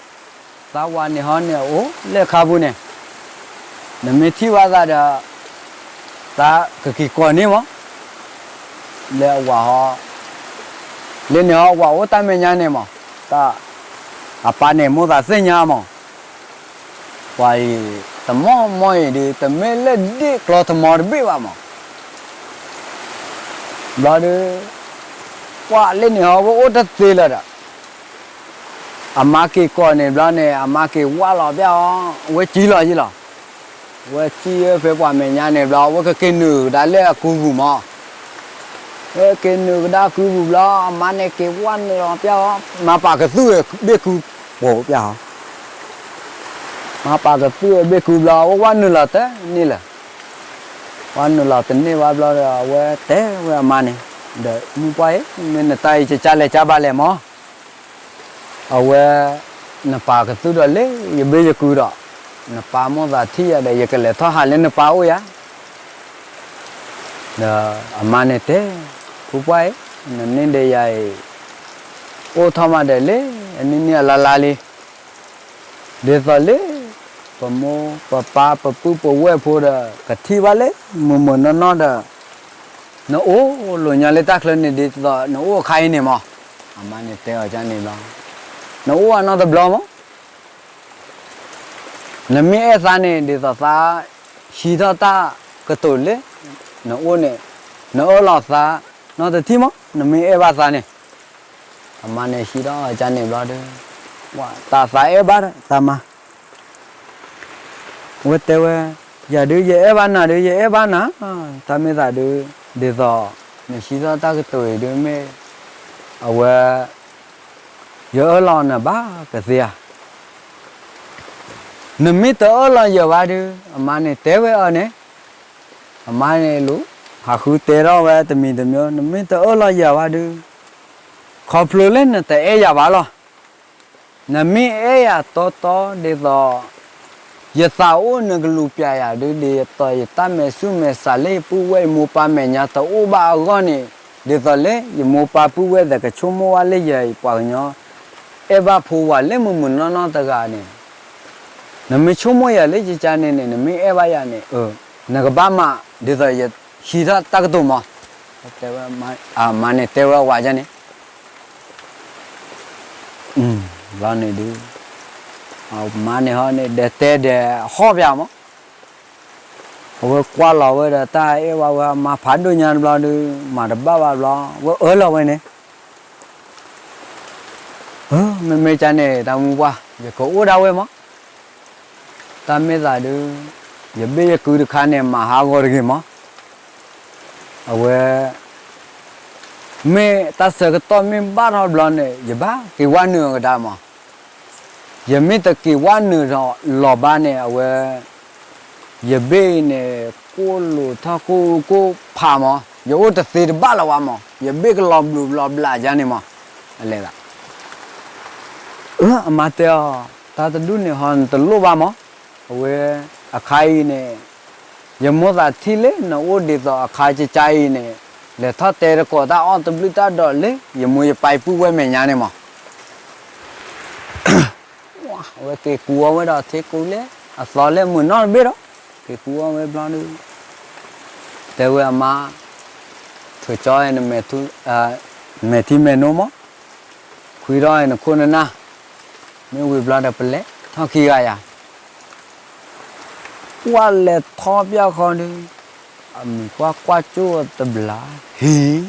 သးဝၤန့ၣ်ဟီန့ၣ် အအိၣ်လၢခါပူၤန့ၣ်, နမ့ၢ်ထံၣ်ဘၣ်သးဒီး သးကက့ၤကိးန့ၢ်မး, လၢအဝၤဟီ, လၢန့ၣ်ဟီ အဝၤအိၣ်တၢ်မဲာ်ညါန့ၣ်မး, တၢ်, အပၢ်န့ၣ်မိၣ်သးသ့ၣ်ညါမး, ပှၤအံၤ တမီၢ်မီၢ်အံၤဒုး တမ့ၢ်လၢဒ့ၣ်ကျီထမီတဘ့ၣ်ဘၣ်မး ဘျီဒီး ပှၤလၢန့ၣ်ဟီ ဝဲအိၣ်တသ့လၢၤဒီး အမါက့ၤကိးန့ၣ်ဘျီန့ၣ် အမါက့ၤဝၢ်လီၤပျၢ်အီၤ ဝဲကံလီၤယံလီၤ. ဝဲကံဝဲဖဲပှၤမဲာ်ညါန့ၣ်ဘျီ ဝဲကက့ၤနုာ်ကဒါလၢအကူပူၤမး. ဝဲက့ၤနုာ်ကဒါအကူပူၤဘျီ အမါန့ၣ်က့ၤဝၢ်နုာ်လီၤပျၢ်အီၤ မၤပာ်ကသူၣ်ဝဲဘ့ၣ်ကူပူၤပျၢ်အီၤ မၤပာ်ကသူၣ်ဝဲဘ့ၣ်ကူဘျီ ဝဲဝၢ်နုာ်လီၤတန့ၢ်လၢၤ. ဝၢ်နုာ်လီၤတန့ၢ်ဘၣ်ဘျီဒီး အဝဲတဲဝဲအမါန့ၣ်, ဒီးမုၢ်ပှၢ်အံၤ မ့ၢ်နတၢ်အံၤ ကကၢ်လဲၤကၢ်ဘၣ်လဲၣ်မး. အဝဲ နပာ်ကသူၣ်ဒီးလၢယဘ့ၣ်ယကူဒီး နပၢ်မိၣ်သးထံၣ်ယၤဒီး ယကလဲၤထီၣ်ဟးလၢနပၢ်အိၣ်ယၤ ဒီးအမါန့ၣ်တဲ, ဖိပှၢ်အံၤ နန့ၢ်ဒီးယၤအံၤ အိၣ်ထီၣ်မးဒီးလၢအနံၣ်နံၣ်အလါလါလံ ဒ်သိးလၢ ပမိၢ်ပပၢ်ပပုၢ်ပဝဲၢ်ဖိဒီး ကထံၣ်ဘၣ်လၢမုာ်မုာ်နီၢ်နီၢ်ဒီး နအိၣ်လိာ်ညီလၢတၢ်ချၢန့ၣ် ဒ်သိးနအိၣ်အခါအံၤန့ၣ်မး. အမါန့ၣ်တဲအီၤန့ၣ်ဘျီ, နအိၣ်အနီတဘျီမး နမ့ၢ်အဲၣ်သးန့ၣ် ဒ်သိးသးဟံးထီၣ်တၢ်ကတိၤလၢ နအိၣ်န့ၣ် နအၢၣ်လီၤသးနီတထံၣ်မး နမ့ၢ်အဲၣ်ဘၣ်သးန့ၣ်. အမါန့ၣ်ဟံးထီၣ်ကန့ၣ်ဘျီဒီး တၢ်သးအဲၣ်ဘၣ်ဒီးတၢ်မါ ဝဲတဲဝဲ, ယၤဒုးယအဲၣ်ဘၣ်နၤဒုး ယအဲၣ်ဘၣ်နၤ, တၢ်မ့ၢ်သးဒုး ဒ်သိး နဟံးထီၣ်တၢ်ကတိၤအံၤဒုးမ့ၢ် အဝဲ ယအၢၣ်လီၤနၤဘၣ်ကသ့ဧါ. နမ့ၢ်တအၢၣ်လီၤယၤဘၣ်ဒုး အမါန့ၣ်တဲဝဲအီၤန့ၣ်, အမါန့ၣ်လူၤ ဟးဃုတဲထီၣ်ဝဲတမံၤတမံၤ, နမ့ၢ်တအၢၣ်လီၤယၤဘၣ်ဒုး ခီဖျိလၢနတအဲၣ်ယၤဘၣ်လီၤ. နမ့ၢ်အဲၣ်ယၤတီတီဒ်သိး ယသးအိၣ်နကလူၤပျဲယၤဒုး ဒ်သိးယတၢ်မဲာ်ဆူၣ်မဲာ်ဆးလၢယပုၢ်ဝဲၢ်ယမိၢ်ပၢ်မဲာ်ညါတအိၣ်ဘၣ်အဂီၢ်န့ၣ်, ဒ်သိးလၢယမိၢ်ပၢ်ပုၢ်ဝဲၢ်သ့ၣ်ကဆိကမိၣ်ဝဲလၢယၤအံၤ ပှၤကညီ အဲၣ်ဘၣ်ဖိဝၤလၢမုာ်မုာ်နီၢ်နီၢ်တဂၤန့ၣ်, နမ့ၢ်ဆိကမိၣ်ယၤလၢယကန့ၣ်န့ၣ် နမ့ၢ်အဲၣ်ဘၣ်ယၤန့ၣ် နကဘၣ်မၤဒ်သိးယဟံးထီၣ်တၢ်ကတိၤမး. တဲဝဲ, အမါန့ၣ်တဲဝဲဝၤဒ်န့ၣ် ဘျီန့ၣ်ဒုး အမါန့ၣ်ဟီန့ၣ် ဒီးတဲဒီးဟီၣ်ပၠးမး, အဝဲကွၢ်လီၤဝဲဒီးတၢ်အဲၣ်ဝဲ ဝဲအမါဖးဒိၣ်ညါတဘျီဒုး မၤတဘၣ်ဘၣ်ဘျီ ဝဲအၢၣ်လီၤဝဲန့ၣ် မ့မ့ၢ်ကန့ၣ် တၢ်မူပှၢ် ယကအိၣ်ဒၣ်ဝဲမး, တၢ်မ့ၢ်သးဒုး ယဘ့ၣ်ယကုတခါန့ၣ် မၤဟးဂီၤတဂ့ၤမး, အဝဲ မ့ၢ်တၢ်ဆၢကတီၢ်မ့ၢ်ဘၣ်ထီၣ်ဘျီန့ၣ် ယဘၣ်က့ၤဝဲနုာ်အကဒါမး, ယမ့ၢ်တက့ၤဝဲနုာ်ဒီးလီၤဘၣ်န့ၣ် အဝဲ ယဘ့ၣ်အံၤန့ၣ် ကိၣ်လိာ်ထီၣ်ကိၣ်အူကိၣ်ဖးမး, ယအိၣ်တသ့တဘၣ်လၢၤဝဲမး, ယဘ့ၣ်ကလီၤဘျုးဘျီဘျးယါန့ၣ်မး, အလဲၤသး အမါတဲအီၤ, တၢ်တဒူၣ်န့ၣ်ဟီနတလိၣ်ဘၣ်မး, အဝဲ အခါအံၤန့ၣ် ယမိၢ်သးထံၣ်လၢနအိၣ်ဒ်သိးအခါကကါအံၤန့ၣ် လဲၤထီၣ်တဲတကိးတၢ်အီၣ်တဘျုးတၢ်ဒီးလၢ ယမိၢ်ယပၢ်ပုၢ်ဝဲမဲာ်ညါန့ၣ်မး အဝဲက့ၤကူအီၤဝဲဒီးထံကူလၢ အသီလၢမုၢ်နီတဘ့ၣ်ဒီး က့ၤကူအီၤဝဲဘျီဒုး တဲဝဲအမါ ထုးကၠီ နမဲာ်ထံမဲာ်နိမး ခွံထီၣ်နခိၣ်နနၢ် မ့ၢ်ဝံၤဘျီဒီးပလဲၤထီၣ်ခံဂၤယၤ ကွၢ်လဲၤထီၣ်ပျၢ်ဃီဒုး အမံၤကွၢ်ကွၢ်ကၠိၣ်တဘျီ ဟံၣ်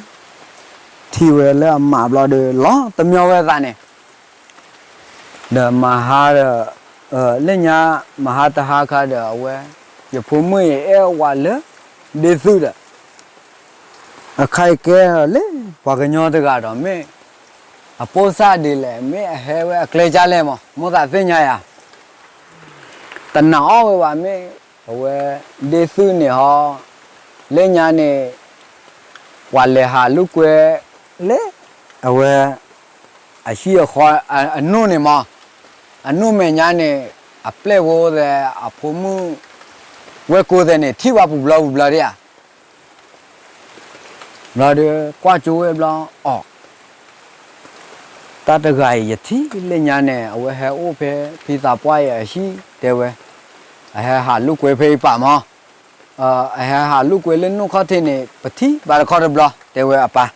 ထံၣ်ဝဲလၢအမါဘျီဒီး လီၤတမံၤဝဲသးန့ၣ် ဒီးမဟါဒီး လၢညါ မဟါတဟါခါဒီးအဝဲ ယဖိမုၣ်အံၤအဲၣ်ဝဲလၢ ဒ့သုဒီး အခါအံၤကဲလၢ ပှၤကညီတဂၤဒီးမ့ၢ် အပိၢ်စၢ်ဒ်လဲၣ် မ့ၢ်အဟဲဝဲအကျဲကၢ်လဲၣ်မး မိၢ်သးသ့ၣ်ညါယၤ တနာ်အီၣ်ဝဲဘၣ်မ့ၢ် အဝဲ ဒ့သုန့ၣ်ဟီ လၢညါန့ၣ် ပှၤလဲၤဟးလိာ်ကွဲ လၢ အဝဲ အဟံၣ်အဃီ အနိၣ်န့ၣ်မး အနိၣ်မဲာ်ညါန့ၣ် အပျဲၢ်ဖိသဲး အဖိမုၣ် ဝဲၢ်ကိသဲးန့ၣ် ထံၣ်ဘၣ်ပူၤဘျီပူၤဘျီဒံးဧါ ဘျီဒီး ကွၢ်ကၠိဝဲဘျီ အီၣ် တၢ်တဂၤအံၤယထံၣ်လၢညါန့ၣ် အဝဲဟဲအိၣ်ဖဲဖံသးပှၢ်အံၤအဟံၣ်တဲဝဲ အဟဲဟးလိာ်ကွဲဖဲအံၤပာ်မး အဟဲဟးလိာ်ကွဲလၢနိၣ်ခီၣ်ထံးန့ၣ် ပထံၣ်ဘၣ်တခီတဘျီ တဲဝဲအပၢ်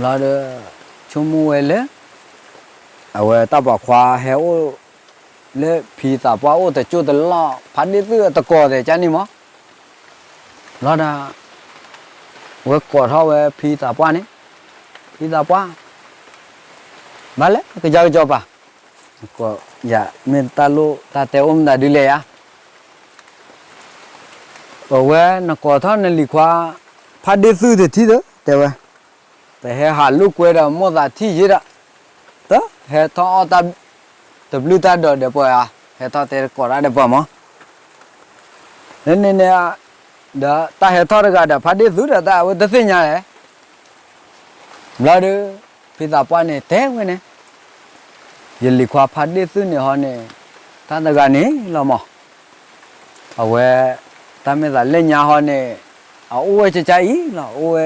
ဘျီဒီး ဆိကမိၣ်ဝဲလၢ အဝဲတၢ်ပိာ်ခွါဟဲအိၣ် လၢဖံသးပှၢ်အိၣ်တကၠိၢ်တလီၢ် ဖါဒ့ၣ်သုအတကိးသဲးကၢ်န့ၣ်မး ဘျီဒီး ဝဲကိးထီၣ်ဝဲဖံသးပှၢ်န့ၣ် ဖံသးပှၢ် ဘၣ်လဲၣ် ကစၢ်ကစီၤပၤ ယမ့ၢ်တၢ်လိၣ်တၢ်တဲအိၣ်မတၤဒုးလဲၣ်ယါ အဝဲနကိးထီၣ်နလံၤခွါ ဖါဒ့ၣ်သုတထံၣ်ဒီး တဲဝဲ ပဟဲဟးလိာ်ကွဲဒီးမိၢ်သးထံၣ်ယ့ဒီး တဟဲထီၣ်အီၣ်တၢ် တဘျုးတၢ်ဒီးဒီးပှၤဧါ ဟဲထီၣ်တဲတကိးတၢ်ဒီးပှၤမး လၢန့ၣ်န့ၣ် ဒီးတၢ်ဟဲထီၣ်တဂၤဒီးဖါဒ့ၣ်သုဒီးတၢ်အဝဲတသ့ၣ်ညါလဲၣ် ဘျီဒီး ဖံသးပှၢ်န့ၣ်တဲဝဲန့ၣ် ယလံၤခွါဖါဒ့ၣ်သုန့ၣ်ဟီန့ၣ် တၢ်တဂၤန့ၣ်လီၤမး အဝဲ တၢ်မ့ၢ်သးလၢညါဟီန့ၣ် အအိၣ်ဝဲကကါအံၤလီၤ အိၣ်ဝဲ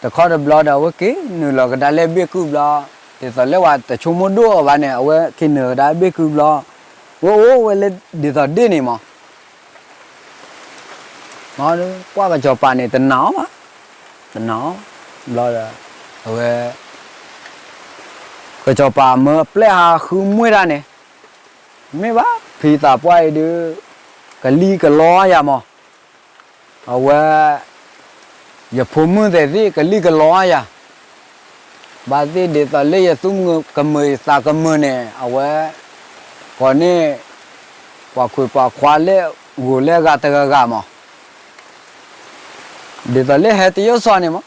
တခီတဘျီဒီး အဝဲက့ၤနုာ်လီၤကဒါလၢဘ့ၣ်ကုၢ်ဘျီ ဒ်သိးလၢပှၤတဆိကမိၣ်ဒိၣ်အီၤဘၣ်န့ၣ် အဝဲက့ၤနုာ်ကဒါဘ့ၣ်ကုၢ်ဘျီ ဝဲအိၣ်ဝဲလၢဒ်သိးဒ့ၣ်န့ၣ်မး ကွၢ်ကစီၤပၤန့ၣ် တနာ်အီၤဘၣ် တနာ်အီၤ ဘျီဒီး အဝဲ ကစီၤပၤမၢအပျဲၢ်ဟးဃုမွ့ၢ်တၢ်န့ၣ် မ့ၢ်ဘၣ် ဖံသးပှၢ်အံၤဒုး ကလံၤကလီယၤမး အဝဲ ယဖိမုၣ်သဲးသ့ၣ်ကလံၤကလီယၤ ဘၣ်သ့ၣ်ဒ်သိးလၢယသူၣ်ကမၢၢ်ယသးကမၢၢ်န့ၣ် အဝဲ ကိးန့ၢ် ပှၤခွံပှၤခွါလၢဂိၤလၢဂၤတဂၤဂၤမး ဒ်သိးလၢဟဲတယိၣ်စီၤန့ၣ်မး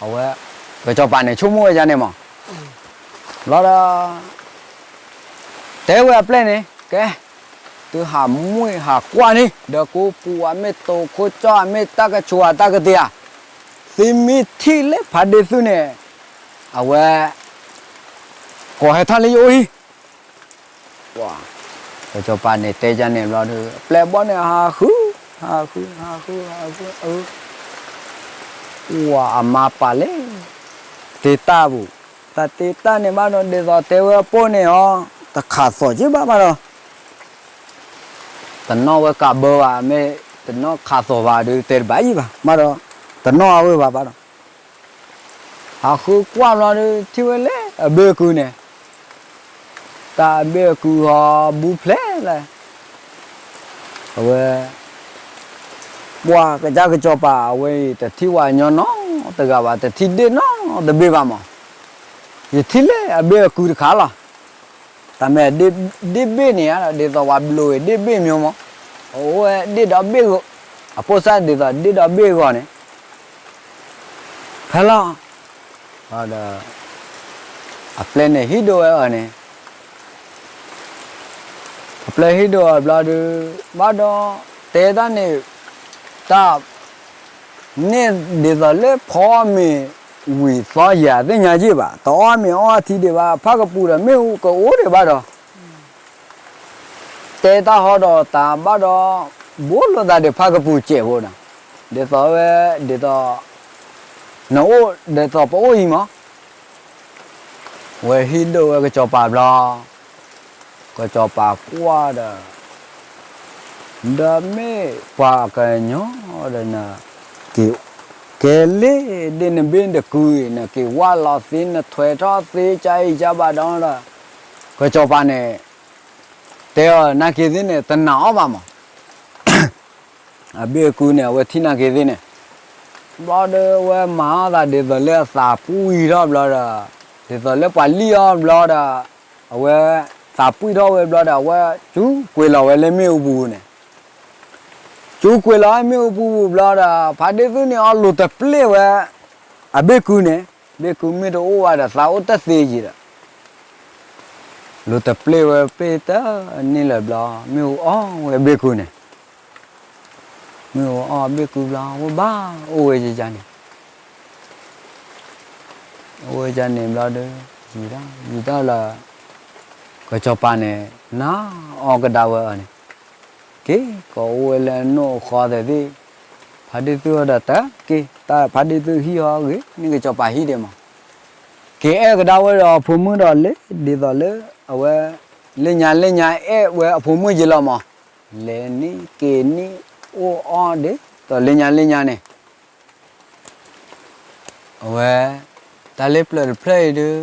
အဝဲ ကစီၤပၤန့ၣ်ဆိကမိၣ်ဝဲဒ်န့ၣ်မး ဘျီဒီး တဲဝဲအပျဲၢ်န့ၣ် ကဲ သုဟးမွ့ၢ်ဟးကွၢ်န့ၣ် ဒီးကိးပူၤအမ့ၢ်တိၤခိကၠီ အမ့ၢ်တၢ်ကဆိးအတၢ်ကတ့ဧါ သုမ့ၢ်ထံၣ်လၢဖါဒ့ၣ်သုန့ၣ် အဝဲ ကိးဟဲထီၣ်လၢယအိၣ်ဟံၣ် ကစီၤပၤန့ၣ်တဲကန့ၣ်ဘျီဒီး အပျဲၢ်ဘီန့ၣ်ဟးဃု ဟးဃု ဟးဃု ဟးဃု အၢ ဝၤအမါပာ်လဲၣ် တ့တၢ်ပူၤ တၢ်တ့တၢ်န့ၣ်ဘၣ်ဒီး ဒ်သိးတဲဝဲအပိၢ်န့ၣ်အီၤ တခးသိးက့ဘၣ်ဘၣ်ဒီး တနီၣ်ဝဲကးဘၢဘၣ် မ့ၢ်တနီၣ်ခးသိးဘၣ်ဒီး တဲတဘၣ်ယံၣ်ဘၣ် ဘၣ်ဒီး တနီၣ်အဝဲဘၣ်ဘၣ်ဒီး ဟးဃုကွၢ်ဘျီဒီး ထံၣ်ဝဲလၢအဘ့ၣ်ကုၢ်န့ၣ် တၢ်အဘ့ၣ်အကုၢ်ဟီဘုဖျဲးလဲၣ် အဝဲ ပှၤကစၢ်ကစီၤပၤအဝဲအံၤ တထံၣ်ဝဲညီနီတဂၤဘၣ် တထံၣ်ဒ့ၣ်နီတဘ့ၣ်ဘၣ်မး ယထံၣ်လၢအဘ့ၣ်အကုတခါလီၤ. တၢ်မ့ၢ်ဒ့ၣ်ဘ့ၣ်န့ၣ်ဧါ, ဒ်သိးပှၤဘျိးဝဲဒ့ၣ်ဘ့ၣ်မ့ၢ်မး, အအိၣ်ဝဲဒ့ၣ်ဒီဘ့ၣ်ဂီၤ, အဖိစၢ်ဒ်သိးဒ့ၣ်ဒီဘ့ၣ်ဂီၤန့ၣ်, ဖဲလီၤ, ဒီး အပျဲၢ်န့ၣ်ဟံးဒိၣ်ဝဲအီၤန့ၣ်, အပျဲၢ်ဟံးဒိၣ်အီၤဘျီဒီး, ဘၣ်ဒီး, တဲတၢ်န့ၣ်, တၢ် န့ၣ်ဒ်သိးလၢဖီအီၣ်မ့ၤဝံၤသီယၤသ့ၣ်ညါက့ၢ်ဘၣ်, တအီၣ်မ့ၤအီထံဒံးဘၣ်, ဖၣ်ကပူၤဒီးမ့ၣ်အူကအိၣ်ဒံးဘၣ်ဒီး, တဲတၢ်ဟီဒီးတၢ်ဘၣ်ဒီး, ဘိလိာ်သးဒီးဖၣ်ကပူၤစဲးဖိဒီး, ဒ်သိးဝဲ, ဒ်သိး, နအိၣ်ဒ်သိးပအိၣ်အံၤမး, ဝဲဟံးဒိၣ်ဝဲကစီၤပၤဘျီ, ကစီၤပၤကွၢ်ဒီး ဒီးမ့ၢ်ပှၤကညီဒီးန, က့ၤ, ကဲလ့ၣ်ဒ့ၣ်နဘ့ၣ်နကုအံၤ နက့ၤဝၢ်လီၤသ့ နထွဲထီၣ်သ့ ကၢအံၤကၢဘၣ်ဒီး, ကစီၤပၤန့ၣ်, တဲအီၤနာ်က့ၤသ့ၣ်န့ၣ် တနာ်အီၤဘၣ်မး, အဘ့ၣ်အကုန့ၣ် အဝဲထံၣ်နာ်က့ၤသ့ၣ်န့ၣ်, ဘျီဒီးအဝဲမၤအီၣ်သးဒ်သိးလၢအသးပှံၢ်ထီၣ်ဘျီဒီး, ဒ်သိးလၢပှၤလံၣ်အီၤဘျီဒီး, အဝဲ, သးပှံၢ်ထီၣ်ဝဲဘျီဒီး အဝဲကၠူကွံာ်လီၤဝဲလၢမ့ၣ်အူပူၤန့ၣ် ကၠူကွံာ်လီၤမ့ၣ်အူပူၤပူၤဘျီဒီး ဖါဒ့ၣ်သုန့ၣ်အီၤလိၤတပျ့ၢ်ဝဲ, အဘ့ၣ်ကုန့ၣ်, ဘ့ၣ်ကုမ့ၢ်တအိၣ်ဝဲဒီး သးအိၣ်တသ့ယံၤဒီး, လိၤတပျ့ၢ်ဝဲပ့ၢ်တန့ၢ်လၢၤဘျီ မ့ၣ်အူအီၣ်ဝဲဘ့ၣ်ကုန့ၣ်, မ့ၣ်အူအီၣ်ဘ့ၣ်ကုဘျီ ဝဲဘၣ်အိၣ်ဝဲယန့ၣ် အိၣ်ဝဲယန့ၣ်ဘျီဒီး, ယံာ်တၢ်ယံာ်တၢ်လၢ, ကစီၤပၤန့ၣ်, နာ်အီၤကဒါဝဲအီၤန့ၣ်, က့ၤကီးအိၣ်ဝဲလၢအနိၣ်အဃီသဲးသ့ၣ်, ဖါဒ့ၣ်သုဟီဒီးတၢ်က့ၤ, တၢ်ဖါဒ့ၣ်သုဟံၣ်ဟီဂ့ၤန့ၣ် ကစီၤပၤဟံၣ်ဒံးမး, က့ၤအဲၣ်ကဒါဝဲဒီးအဖိမုၣ်ဒီးလၢ, ဒ်သိးလၢ, အဝဲ, လၢညါလၢညါအဲၣ်ဝဲအဖိမုၣ်ယံၤလီၤမး, လဲၤန့ၢ်က့ၤန့ၢ်, အိၣ်အီၣ်ဒ်သိးလၢညါလၢညါန့ၣ် အဝဲ, တၢ်လ့ပျၢၤတဖျၢၣ်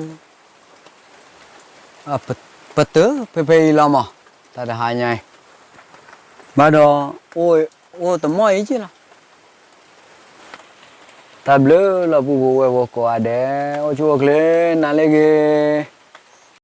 အံၤဒုး, ပတုာ်ဖဲဖဲအံၤလီၤမး, တၢ်တဟါညါအံၤ, ဘၣ်ဒီး, အိၣ်တမီၢ်အံၤက့ၢ်လီၤ, တၢ်ဘျုးလီၤပုၢ်ဖိဝဲၢ်ဖိကိးဂၤဒဲး, အိၣ်ဆူၣ်အိၣ်ချ့, နၤလၢဂ့ၤ